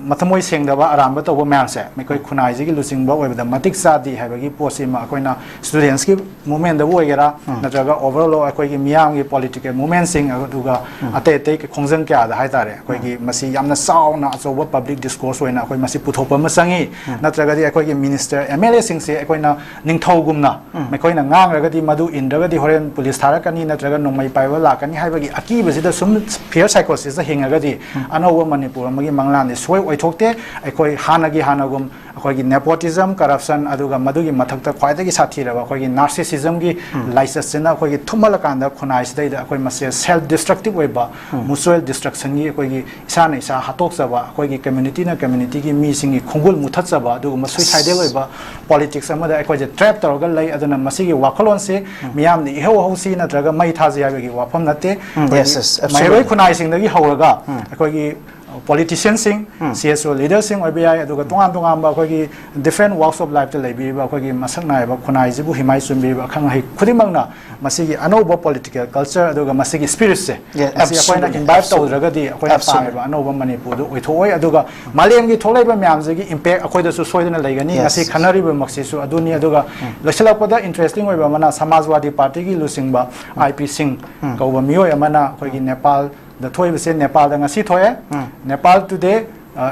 ꯃꯊꯃꯣꯏ ꯁꯦꯡꯗꯕ ꯑꯔꯥꯟꯕ ꯇꯧꯕ ꯃꯌꯥꯝꯁꯦ, ꯑꯩꯈꯣꯏ ꯈꯨꯟꯅꯥꯏꯁꯤꯒꯤ ꯂꯨꯆꯤꯡꯕ ꯑꯣꯏꯕꯗ ꯃꯇꯤꯛ ꯆꯥꯗꯦ ꯍꯥꯏꯕꯒꯤ ꯄꯣꯠꯁꯤꯃ ꯑꯩꯈꯣꯏꯅ ꯁ꯭ꯇꯨꯗꯦꯟꯁꯀꯤ ꯃꯨꯞꯃꯦꯟꯗꯕꯨ ꯑꯣꯏꯒꯦꯔꯥ, ꯅꯠꯇ꯭ꯔꯒ ꯑꯣꯚꯔꯑꯣꯜ ꯑꯩꯈꯣꯏꯒꯤ ꯃꯤꯌꯥꯝꯒꯤ ꯄꯣꯂꯤꯇꯤꯀꯦꯜ ꯃꯨꯞꯃꯦꯟꯁꯤꯡ, ꯑꯗꯨꯒ ꯑꯇꯩ ꯑꯇꯩ ꯈꯣꯡꯖꯪ ꯀꯌꯥꯗ ꯍꯥꯏꯇꯥꯔꯦ, ꯑꯩꯈꯣꯏꯒꯤ ꯃꯁꯤ ꯌꯥꯝꯅ ꯆꯥꯎꯅ ꯑꯆꯧꯕ ꯄꯕ꯭ꯂꯤꯛ ꯗꯤꯁꯀꯣꯔꯁ ꯑꯣꯏꯅ ꯑꯩꯈꯣꯏ ꯃꯁꯤ ꯄꯨꯊꯣꯛꯄ ꯑꯃ ꯆꯪꯉꯤ꯫ ꯅꯠꯇ꯭ꯔꯒꯗꯤ ꯑꯩꯈꯣꯏꯒꯤ ꯃꯤꯅꯤꯁꯇꯔ, ꯑꯦꯝ ꯑꯦꯜ ꯑꯦꯁꯤꯡꯁꯦ ꯑꯩꯈꯣꯏꯅ ꯅꯤꯡꯊꯧꯒꯨꯝꯅ ꯃꯈꯣꯏꯅ ꯉꯥꯡꯂꯒꯗꯤ ꯃꯗꯨ ꯏꯟꯗ꯭ꯔꯒꯗꯤ ꯍꯣꯔꯦꯟ ꯄꯨꯂꯤꯁ ꯊꯥꯔꯛꯀꯅꯤ ꯅꯠꯇ꯭ꯔꯒ ꯅꯣꯡꯃꯩ ꯄꯥꯏꯕ ꯂꯥꯛꯀꯅꯤ ꯍꯥꯏꯕꯒꯤ ꯑꯀꯤꯕꯁꯤꯗ ꯁꯨꯝ ꯐꯤꯌꯔ ꯁꯥꯏꯀꯣꯁꯤꯁꯇ ꯍꯤꯡꯉꯒꯗꯤ ꯑꯅꯧꯕ ꯃꯅꯤꯄꯨꯔ ꯑꯃꯒꯤ ꯃꯪꯂꯥꯟꯗꯤ ꯁꯨꯡꯑꯣꯏ ꯑꯣꯏꯊꯣꯛꯇꯦ꯫ ꯑꯩꯈꯣꯏ ꯍꯥꯟꯅꯒꯤ ꯍꯥꯟꯅꯒꯨꯝ ꯑꯩꯈꯣꯏꯒꯤ nepotism, corruption, ꯑꯗꯨꯒ ꯃꯗꯨꯒꯤ ꯃꯊꯛꯇ ꯈ꯭ꯋꯥꯏꯗꯒꯤ ꯁꯥꯊꯤꯔꯕ ꯑꯩꯈꯣꯏꯒꯤ narcissismꯒꯤ ꯂꯥꯏꯆꯠꯁꯤꯅ ꯑꯩꯈꯣꯏꯒꯤ ꯊꯨꯝꯍꯜꯂꯀꯥꯟꯗ ꯈꯨꯟꯅꯥꯏꯁꯤꯗꯩꯗ ꯑꯩꯈꯣꯏ ꯃꯁꯦ self destructive ꯑꯣꯏꯕ, mutual destructionꯒꯤ ꯑꯩꯈꯣꯏꯒꯤ ꯏꯁꯥꯅ ꯏꯁꯥ ꯍꯥꯠꯇꯣꯛꯆꯕ, ꯑꯩꯈꯣꯏꯒꯤ communityꯅ communityꯒꯤ ꯃꯤꯁꯤꯡꯒꯤ ꯈꯣꯡꯒꯨꯜ ꯃꯨꯊꯠꯆꯕ, ꯑꯗꯨꯒꯨꯝꯕ suicidal ꯑꯣꯏꯕ politics ꯑꯃꯗ ꯑꯩꯈꯣꯏꯁꯦ trap ꯇꯧꯔꯒ ꯂꯩ꯫ ꯑꯗꯨꯅ ꯃꯁꯤꯒꯤ ꯋꯥꯈꯜꯂꯣꯟꯁꯦ ꯃꯤꯌꯥꯝꯅ ꯏꯍꯧ ꯍꯧꯁꯤ ꯅꯠꯇ꯭ꯔꯒ ꯃꯩ ꯊꯥꯁꯤ ꯍꯥꯏꯕꯒꯤ ꯋꯥꯐꯝ ꯅꯠꯇꯦ꯫ ꯑꯩꯈꯣꯏꯒꯤ yes, yes, absolutely. ꯃꯍꯩꯔꯣꯏ ꯈꯨꯟꯅꯥꯏꯁꯤꯡꯗꯒꯤ ꯍꯧꯔꯒ ꯑꯩꯈꯣꯏꯒꯤ politicianꯁꯤꯡ, CSO leaderꯁꯤꯡ ꯑꯣꯏꯕ ꯌꯥꯏ, ꯑꯗꯨꯒ ꯇꯣꯉꯥꯟ ꯇꯣꯉꯥꯟꯕ ꯑꯩꯈꯣꯏꯒꯤ different walks of lifeꯇ ꯂꯩꯕꯤꯔꯤꯕ ꯑꯩꯈꯣꯏꯒꯤ ꯃꯁꯛ ꯅꯥꯏꯕ ꯈꯨꯟꯅꯥꯏꯁꯤꯕꯨ ꯍꯤꯃꯥꯏ ꯆꯨꯝꯕꯤꯔꯤꯕ ꯑꯈꯪ ꯑꯍꯩ ꯈꯨꯗꯤꯡꯃꯛꯅ ꯃꯁꯤꯒꯤ ꯑꯅꯧꯕ political culture ꯑꯗꯨꯒ ꯃꯁꯤꯒꯤ spiritꯁꯦ, yes, ꯃꯁꯤ ꯑꯩꯈꯣꯏꯅ absolutely, imbibe absolutely. ꯇꯧꯗ꯭ꯔꯒꯗꯤ ꯑꯩꯈꯣꯏꯅ absolutely. ꯄꯥꯝꯃꯤꯕ ꯑꯅꯧꯕ ꯃꯅꯤꯄꯨꯔꯗꯨ ꯑꯣꯏꯊꯣꯛꯑꯣꯏ꯫ ꯑꯗꯨꯒ ꯃꯥꯂꯦꯝꯒꯤ ꯊꯣꯛꯂꯛꯏꯕ ꯃꯌꯥꯝꯁꯤꯒꯤ impact ꯑꯩꯈꯣꯏꯗꯁꯨ ꯁꯣꯏꯗꯅ ꯂꯩꯒꯅꯤ꯫ Yes. ꯉꯁꯤ ꯈꯟꯅꯔꯤꯕꯃꯛꯁꯤꯁꯨ ꯑꯗꯨꯅꯤ꯫ ꯑꯗꯨꯒ ꯂꯣꯏꯁꯤꯜꯂꯛꯄꯗ interesting ꯑꯣꯏꯕ ꯑꯃꯅ, ꯁꯃꯥꯖꯋꯥꯗꯤ ꯄꯥꯔꯇꯤꯒꯤ ꯂꯨꯆꯤꯡꯕ ꯑꯥꯏ ꯄꯤ ꯁꯤꯡ ꯀꯧꯕ ꯃꯤꯑꯣꯏ ꯑꯃꯅ ꯑꯩꯈꯣꯏꯒꯤ ꯅꯦꯄꯥꯜꯗ ꯊꯣꯛꯏꯕꯁꯦ, ꯅꯦꯄꯥꯜꯗ ꯉꯁꯤ ꯊꯣꯛꯑꯦ꯫ ꯅꯦꯄꯥꯜ ꯇꯨꯗꯦ,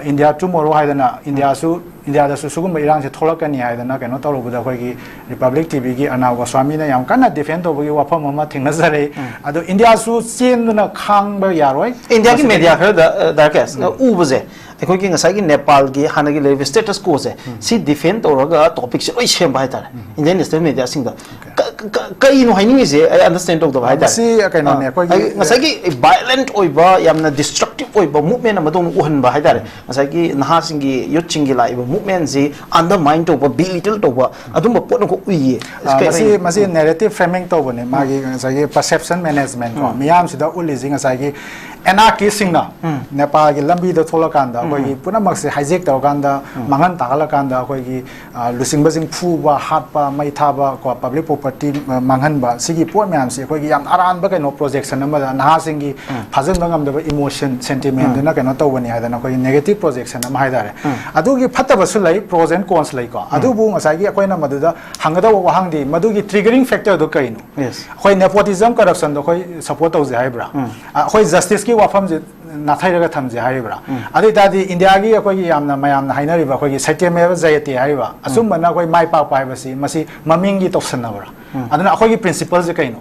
ꯏꯟꯗꯤꯌꯥ ꯇꯨꯃꯣꯔꯣ ꯍꯥꯏꯗꯅ, ꯏꯟꯗꯤꯌꯥꯁꯨ, ꯏꯟꯗꯤꯌꯥꯗꯁꯨ ꯁꯤꯒꯨꯝꯕ ꯏꯔꯥꯡꯁꯦ ꯊꯣꯛꯂꯛꯀꯅꯤ ꯍꯥꯏꯗꯅ ꯀꯩꯅꯣ ꯇꯧꯔꯨꯕꯗ, ꯑꯩꯈꯣꯏꯒꯤ ꯔꯤꯄꯕ꯭ꯂꯤꯛ ꯇꯤꯚꯤꯒꯤ ꯑꯔꯅꯥꯕ ꯒꯣꯁ꯭ꯋꯥꯃꯤꯅ ꯌꯥꯝ ꯀꯟꯅ defend ꯇꯧꯕꯒꯤ ꯋꯥꯐꯝ ꯑꯃ ꯊꯦꯡꯅꯖꯔꯦ꯫ ꯑꯗꯣ ꯏꯟꯗꯤꯌꯥꯁꯨ ꯆꯦꯟꯗꯨꯅ ꯈꯥꯡꯕ ꯌꯥꯔꯣꯏ꯫ ꯏꯟꯗꯤꯌꯥꯒꯤ ꯃꯁꯤꯗꯒꯤ media ꯈꯔꯗ, ꯑ, ꯗꯥ ꯔꯥꯀꯦꯁ, ꯎꯕꯁꯦ, ꯑꯩꯈꯣꯏꯒꯤ ꯉꯁꯥꯏꯒꯤ ꯅꯦꯄꯥꯜꯒꯤ ꯍꯥꯟꯅꯒꯤ ꯂꯩꯔꯤꯕ status quoꯁꯦ, ꯁꯤ defend ꯇꯧꯔꯒ topicꯁꯦ ꯂꯣꯏ ꯁꯦꯝꯕ ꯍꯥꯏꯇꯥꯔꯦ, Indian national mediaꯁꯤꯡꯗ꯫ ꯀ-, ꯀ-, ꯀ-, ꯀꯩꯅꯣ ꯍꯥꯏꯅꯤꯡꯉꯤꯁꯦ? ꯑꯩ understand ꯇꯧꯗꯕ ꯍꯥꯏꯇꯥꯔꯦ꯫ ꯃꯁꯤ ꯀꯩꯅꯣꯅꯦ, ꯑꯥ, ꯑꯩꯈꯣꯏꯒꯤ, ꯑꯩ ꯉꯁꯥꯏꯒꯤ violent ꯑꯣꯏꯕ, ꯌꯥꯝꯅ destructive ꯑꯣꯏꯕ movement ꯑꯃꯗꯧꯅ ꯎꯍꯟꯕ ꯍꯥꯏꯇꯥꯔꯦ꯫ ꯉꯁꯥꯏꯒꯤ ꯅꯍꯥꯁꯤꯡꯒꯤ, youthꯁꯤꯡꯒꯤ ꯂꯥꯛꯏꯕ movementꯁꯤ undermine ꯇꯧꯕ, belittle ꯇꯧꯕ, ꯑꯗꯨꯝꯕ ꯄꯣꯠ ꯑꯃꯈꯛ ꯎꯏꯌꯦ꯫ ꯑꯥ, ꯀꯩ ꯃꯁꯤ, ꯍꯥꯏꯅꯤ? ꯃꯁꯤ narrative framing ꯇꯧꯕꯅꯦ, ꯃꯥꯒꯤ ꯉꯁꯥꯏꯒꯤ perception management ꯀꯣ, ꯃꯤꯌꯥꯝꯁꯤꯗ ꯎꯠꯂꯤꯁꯤ ꯉꯁꯥꯏꯒꯤ anarchistꯁꯤꯡꯅ ꯅꯦꯄꯥꯜꯒꯤ ꯂꯝꯕꯤꯗ ꯊꯣꯛꯂꯀꯥꯟꯗ ꯑꯩꯈꯣꯏꯒꯤ ꯄꯨꯝꯅꯃꯛꯁꯦ hijack ꯇꯧꯔꯀꯥꯟꯗ, ꯃꯥꯡꯍꯟ ꯇꯥꯛꯍꯜꯂꯀꯥꯟꯗ ꯑꯩꯈꯣꯏꯒꯤ ꯑ, ꯂꯨꯆꯤꯡꯕꯁꯤꯡ ꯐꯨꯕ, ꯍꯥꯠꯄ, ꯃꯩ ꯊꯥꯕ ꯀꯣ, public property, ꯑ, ꯃꯥꯡꯍꯟꯕ, ꯁꯤꯒꯤ ꯄꯣꯠ ꯃꯌꯥꯝꯁꯤ ꯑꯩꯈꯣꯏꯒꯤ ꯌꯥꯝ ꯑꯔꯥꯟꯕ ꯀꯩꯅꯣ projection ꯑꯃꯗ ꯅꯍꯥꯁꯤꯡꯒꯤ ꯐꯥꯖꯤꯟꯕ ꯉꯝꯗꯕ emotion, sentimentꯗꯨꯅ ꯀꯩꯅꯣ ꯇꯧꯕꯅꯤ ꯍꯥꯏꯗꯅ ꯑꯩꯈꯣꯏꯒꯤ negative projection ꯑꯃ ꯍꯥꯏꯇꯥꯔꯦ꯫ ꯑꯗꯨꯒꯤ ꯐꯠꯇꯕꯁꯨ ꯂꯩ, pros and cons ꯂꯩꯀꯣ꯫ ꯑꯗꯨꯕꯨ ꯉꯁꯥꯏꯒꯤ ꯑꯩꯈꯣꯏꯅ ꯃꯗꯨꯗ ꯍꯪꯒꯗꯧꯕ ꯋꯥꯍꯪꯗꯤ, ꯃꯗꯨꯒꯤ triggering factorꯗꯨ ꯀꯩꯅꯣ? Yes. ꯑꯩꯈꯣꯏ nepotism, corruptionꯗꯣ ꯑꯩꯈꯣꯏ support ꯇꯧꯁꯦ ꯍꯥꯏꯕ꯭ꯔꯥ? ꯑ, ꯑꯩꯈꯣꯏ justiceꯀꯤ ꯋꯥꯐꯝꯁꯦ ꯅꯥꯊꯩꯔꯒ ꯊꯝꯁꯦ ꯍꯥꯏꯔꯤꯕ꯭ꯔꯥ? ꯑꯗꯨ ꯑꯣꯏꯇꯥꯔꯗꯤ ꯏꯟꯗꯤꯌꯥꯒꯤ ꯑꯩꯈꯣꯏꯒꯤ ꯌꯥꯝꯅ ꯃꯌꯥꯝꯅ ꯍꯥꯏꯅꯔꯤꯕ ꯑꯩꯈꯣꯏꯒꯤ ꯁꯇ꯭ꯌꯃꯦꯕ ꯖꯌꯇꯦ ꯍꯥꯏꯔꯤꯕ ꯑꯆꯨꯝꯕꯅ ꯑꯩꯈꯣꯏ ꯃꯥꯏ ꯄꯥꯛꯄ ꯍꯥꯏꯕꯁꯤ, ꯃꯁꯤ ꯃꯃꯤꯡꯒꯤ ꯇꯧꯁꯟꯅꯕ꯭ꯔꯥ? ꯑꯗꯨꯅ ꯑꯩꯈꯣꯏꯒꯤ principleꯁꯦ ꯀꯩꯅꯣ?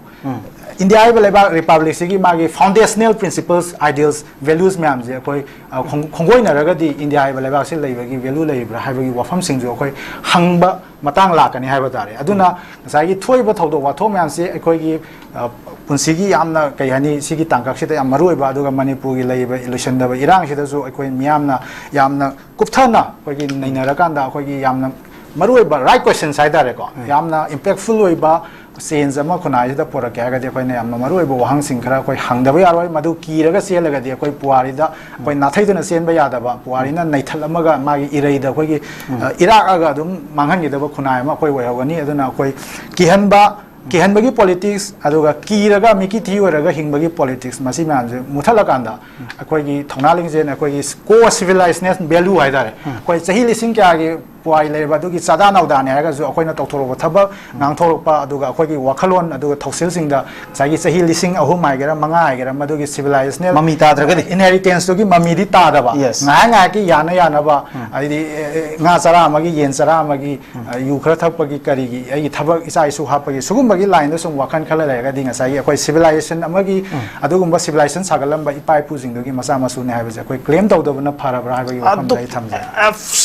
ꯏꯟꯗꯤꯌꯥ ꯍꯥꯏꯕ ꯂꯩꯕꯥꯛ ꯔꯤꯄꯕ꯭ꯂꯤꯛꯁꯤꯒꯤ ꯃꯥꯒꯤ foundational principles, ideals, values ꯃꯌꯥꯝꯁꯦ ꯑꯩꯈꯣꯏ, ꯑ, ꯈꯣꯡ-, ꯈꯣꯡꯒꯣꯏꯅꯔꯒꯗꯤ ꯏꯟꯗꯤꯌꯥ ꯍꯥꯏꯕ ꯂꯩꯕꯥꯛꯁꯤ ꯂꯩꯕꯒꯤ value ꯂꯩꯔꯤꯕ꯭ꯔꯥ ꯍꯥꯏꯕꯒꯤ ꯋꯥꯐꯝꯁꯤꯡꯁꯨ ꯑꯩꯈꯣꯏ ꯍꯪꯕ ꯃꯇꯥꯡ ꯂꯥꯛꯀꯅꯤ ꯍꯥꯏꯕ ꯇꯥꯔꯦ꯫ ꯑꯗꯨꯅ ꯉꯁꯥꯏꯒꯤ ꯊꯣꯛꯏꯕ ꯊꯧꯗꯣꯛ ꯋꯥꯊꯣꯛ ꯃꯌꯥꯝꯁꯤ ꯑꯩꯈꯣꯏꯒꯤ, ꯑ, ꯄꯨꯟꯁꯤꯒꯤ ꯌꯥꯝꯅ, ꯀꯩ ꯍꯥꯏꯅꯤ, ꯁꯤꯒꯤ ꯇꯥꯡꯀꯛꯁꯤꯗ ꯌꯥꯝ ꯃꯔꯨ ꯑꯣꯏꯕ, ꯑꯗꯨꯒ ꯃꯅꯤꯄꯨꯔꯒꯤ ꯂꯩꯔꯤꯕ ꯂꯣꯏꯁꯤꯟꯗꯕ ꯏꯔꯥꯡꯁꯤꯗꯁꯨ ꯑꯩꯈꯣꯏ ꯃꯤꯌꯥꯝꯅ ꯌꯥꯝꯅ ꯀꯨꯞꯊꯅ ꯑꯩꯈꯣꯏꯒꯤ ꯅꯩꯅꯔꯀꯥꯟꯗ ꯑꯩꯈꯣꯏꯒꯤ ꯌꯥꯝꯅ ꯃꯔꯨ ꯑꯣꯏꯕ right questions ꯍꯥꯏ ꯇꯥꯔꯦꯀꯣ, ꯎꯝ꯫ ꯌꯥꯝꯅ impactful ꯑꯣꯏꯕ change ꯑꯃ ꯈꯨꯟꯅꯥꯏꯁꯤꯗ ꯄꯨꯔꯛꯀꯦ ꯍꯥꯏꯔꯒꯗꯤ ꯑꯩꯈꯣꯏꯅ ꯌꯥꯝꯅ ꯃꯔꯨ ꯑꯣꯏꯕ ꯋꯥꯍꯪꯁꯤꯡ ꯈꯔ ꯑꯩꯈꯣꯏ ꯍꯪꯗꯕ ꯌꯥꯔꯣꯏ꯫ ꯃꯗꯨ ꯀꯤꯔꯒ ꯆꯦꯜꯂꯒꯗꯤ ꯑꯩꯈꯣꯏ ꯄꯨꯋꯥꯔꯤꯗ ꯑꯩꯈꯣꯏ ꯅꯥꯊꯩꯗꯨꯅ ꯆꯦꯟꯕ ꯌꯥꯗꯕ, ꯄꯨꯋꯥꯔꯤꯅ ꯅꯩꯊꯠꯂꯝꯃꯒ ꯃꯥꯒꯤ ꯏꯔꯩꯗ ꯑꯩꯈꯣꯏꯒꯤ, ꯑ, ꯏꯔꯥꯛꯑꯒ ꯑꯗꯨꯝ ꯃꯥꯡꯍꯟꯈꯤꯗꯕ ꯈꯨꯟꯅꯥꯏ ꯑꯃ ꯑꯩꯈꯣꯏ ꯑꯣꯏꯍꯧꯒꯅꯤ꯫ ꯑꯗꯨꯅ ꯑꯩꯈꯣꯏ ꯀꯤꯍꯟꯕ, ꯀꯤꯍꯟꯕꯒꯤ politics, ꯑꯗꯨꯒ ꯀꯤꯔꯒ ꯃꯤꯀꯤ ꯊꯤ ꯑꯣꯏꯔꯒ ꯍꯤꯡꯕꯒꯤ politics, ꯃꯁꯤ ꯃꯌꯥꯝꯁꯦ ꯃꯨꯊꯠꯂꯀꯥꯟꯗ ꯑꯩꯈꯣꯏꯒꯤ ꯊꯧꯅꯥ ꯂꯤꯡꯖꯦꯜ, ꯑꯩꯈꯣꯏꯒꯤ core civilized value ꯍꯥꯏ ꯇꯥꯔꯦ, ꯑꯩꯈꯣꯏ ꯆꯍꯤ ꯂꯤꯁꯤꯡ ꯀꯌꯥꯒꯤ ꯄꯨꯋꯥꯔꯤ ꯂꯩꯔꯕ ꯑꯗꯨꯒꯤ ꯆꯥꯗꯥ ꯅꯧꯗꯥꯅꯦ ꯍꯥꯏꯔꯒꯁꯨ ꯑꯩꯈꯣꯏꯅ ꯇꯧꯊꯣꯔꯛꯄ ꯊꯕꯛ, ꯉꯥꯡꯊꯣꯔꯛꯄ, ꯑꯗꯨꯒ ꯑꯩꯈꯣꯏꯒꯤ ꯋꯥꯈꯜꯂꯣꯟ, ꯑꯗꯨꯒ ꯊꯧꯁꯤꯜꯁꯤꯡꯗ ꯉꯁꯥꯏꯒꯤ ꯆꯍꯤ ꯂꯤꯁꯤꯡ ꯑꯍꯨꯝ ꯍꯥꯏꯒꯦꯔꯥ, ꯃꯉꯥ ꯍꯥꯏꯒꯦꯔꯥ, ꯃꯗꯨꯒꯤ civilizational ꯃꯃꯤ ꯇꯥꯗ꯭ꯔꯒꯗꯤ? Inheritance ꯇꯨꯒꯤ ꯃꯃꯤꯗꯤ ꯇꯥꯗꯕ, Yes. ꯉꯥꯏꯍꯥꯛ ꯉꯥꯏꯍꯥꯛꯀꯤ ꯌꯥꯅ ꯌꯥꯅꯕ, ꯎꯝ꯫ ꯍꯥꯏꯗꯤ, ꯑꯦ, ꯑꯦ, ꯉꯥ ꯆꯔꯥ ꯑꯃꯒꯤ, ꯌꯦꯟ ꯆꯔꯥ ꯑꯃꯒꯤ, ꯑ, ꯌꯨ ꯈꯔ ꯊꯛꯄꯒꯤ, ꯀꯔꯤꯒꯤ, ꯑꯩꯒꯤ ꯊꯕꯛ ꯏꯆꯥ ꯏꯁꯨ ꯍꯥꯞꯄꯒꯤ, ꯁꯤꯒꯨꯝꯕꯒꯤ line ꯗ ꯁꯨꯝ ꯋꯥꯈꯜ ꯈꯜꯂ ꯂꯩꯔꯒꯗꯤ ꯉꯁꯥꯏꯒꯤ ꯑꯩꯈꯣꯏ civilization ꯑꯃꯒꯤ, ꯎꯝ꯫ ꯑꯗꯨꯒꯨꯝꯕ civilization ꯁꯥꯒꯠꯂꯝꯕ ꯏꯄꯥ ꯏꯄꯨꯁꯤꯡꯗꯨꯒꯤ ꯃꯆꯥ ꯃꯁꯨꯅꯦ ꯍꯥꯏꯕꯁꯦ ꯑꯩꯈꯣꯏ claim ꯇꯧꯗꯕꯅ ꯐꯔꯕ꯭ꯔꯥ ꯍꯥꯏꯕꯒꯤ ꯋꯥꯐꯝꯗ ꯑꯗꯨ ꯑꯩ ꯊꯝꯖꯒꯦ꯫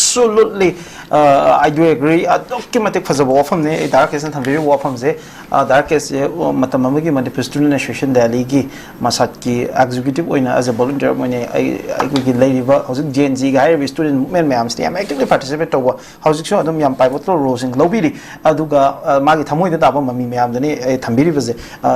Absolutely, ꯑ, I do agree. ꯑꯗꯨꯛꯀꯤ ꯃꯇꯤꯛ ꯐꯖꯕ ꯋꯥꯐꯝꯅꯤ ꯗꯥ ꯔꯥꯀꯦꯁꯅ ꯊꯝꯕꯤꯔꯤꯕ ꯋꯥꯐꯝꯁꯦ꯫ ꯑ, ꯗꯥ ꯔꯥꯀꯦꯁꯁꯦ, ꯑ, ꯃꯇꯝ ꯑꯃꯒꯤ Manipur Student Association ꯗꯦꯜꯂꯤꯒꯤ ꯃꯁꯥꯠꯀꯤ executive ꯑꯣꯏꯅ, as a volunteer ꯑꯣꯏꯅ ꯑꯩ, ꯑꯩꯈꯣꯏꯒꯤ ꯂꯩꯔꯤꯕ ꯍꯧꯖꯤꯛ Gen Z ꯒ ꯍꯥꯏꯔꯤꯕ student movement ꯃꯌꯥꯝꯁꯤꯅ ꯌꯥꯝ actively participate ꯇꯧꯕ, ꯍꯧꯖꯤꯛꯁꯨ ꯑꯗꯨꯝ ꯌꯥꯝ pivotal role ꯁꯤꯡ ꯂꯧꯕꯤꯔꯤ꯫ ꯑꯗꯨꯒ, ꯑ, ꯃꯥꯒꯤ ꯊꯃꯣꯏꯗ ꯇꯥꯕ ꯃꯃꯤ ꯃꯌꯥꯝꯗꯨꯅꯤ ꯑꯩ ꯊꯝꯕꯤꯔꯤꯕꯁꯦ꯫ ꯑ,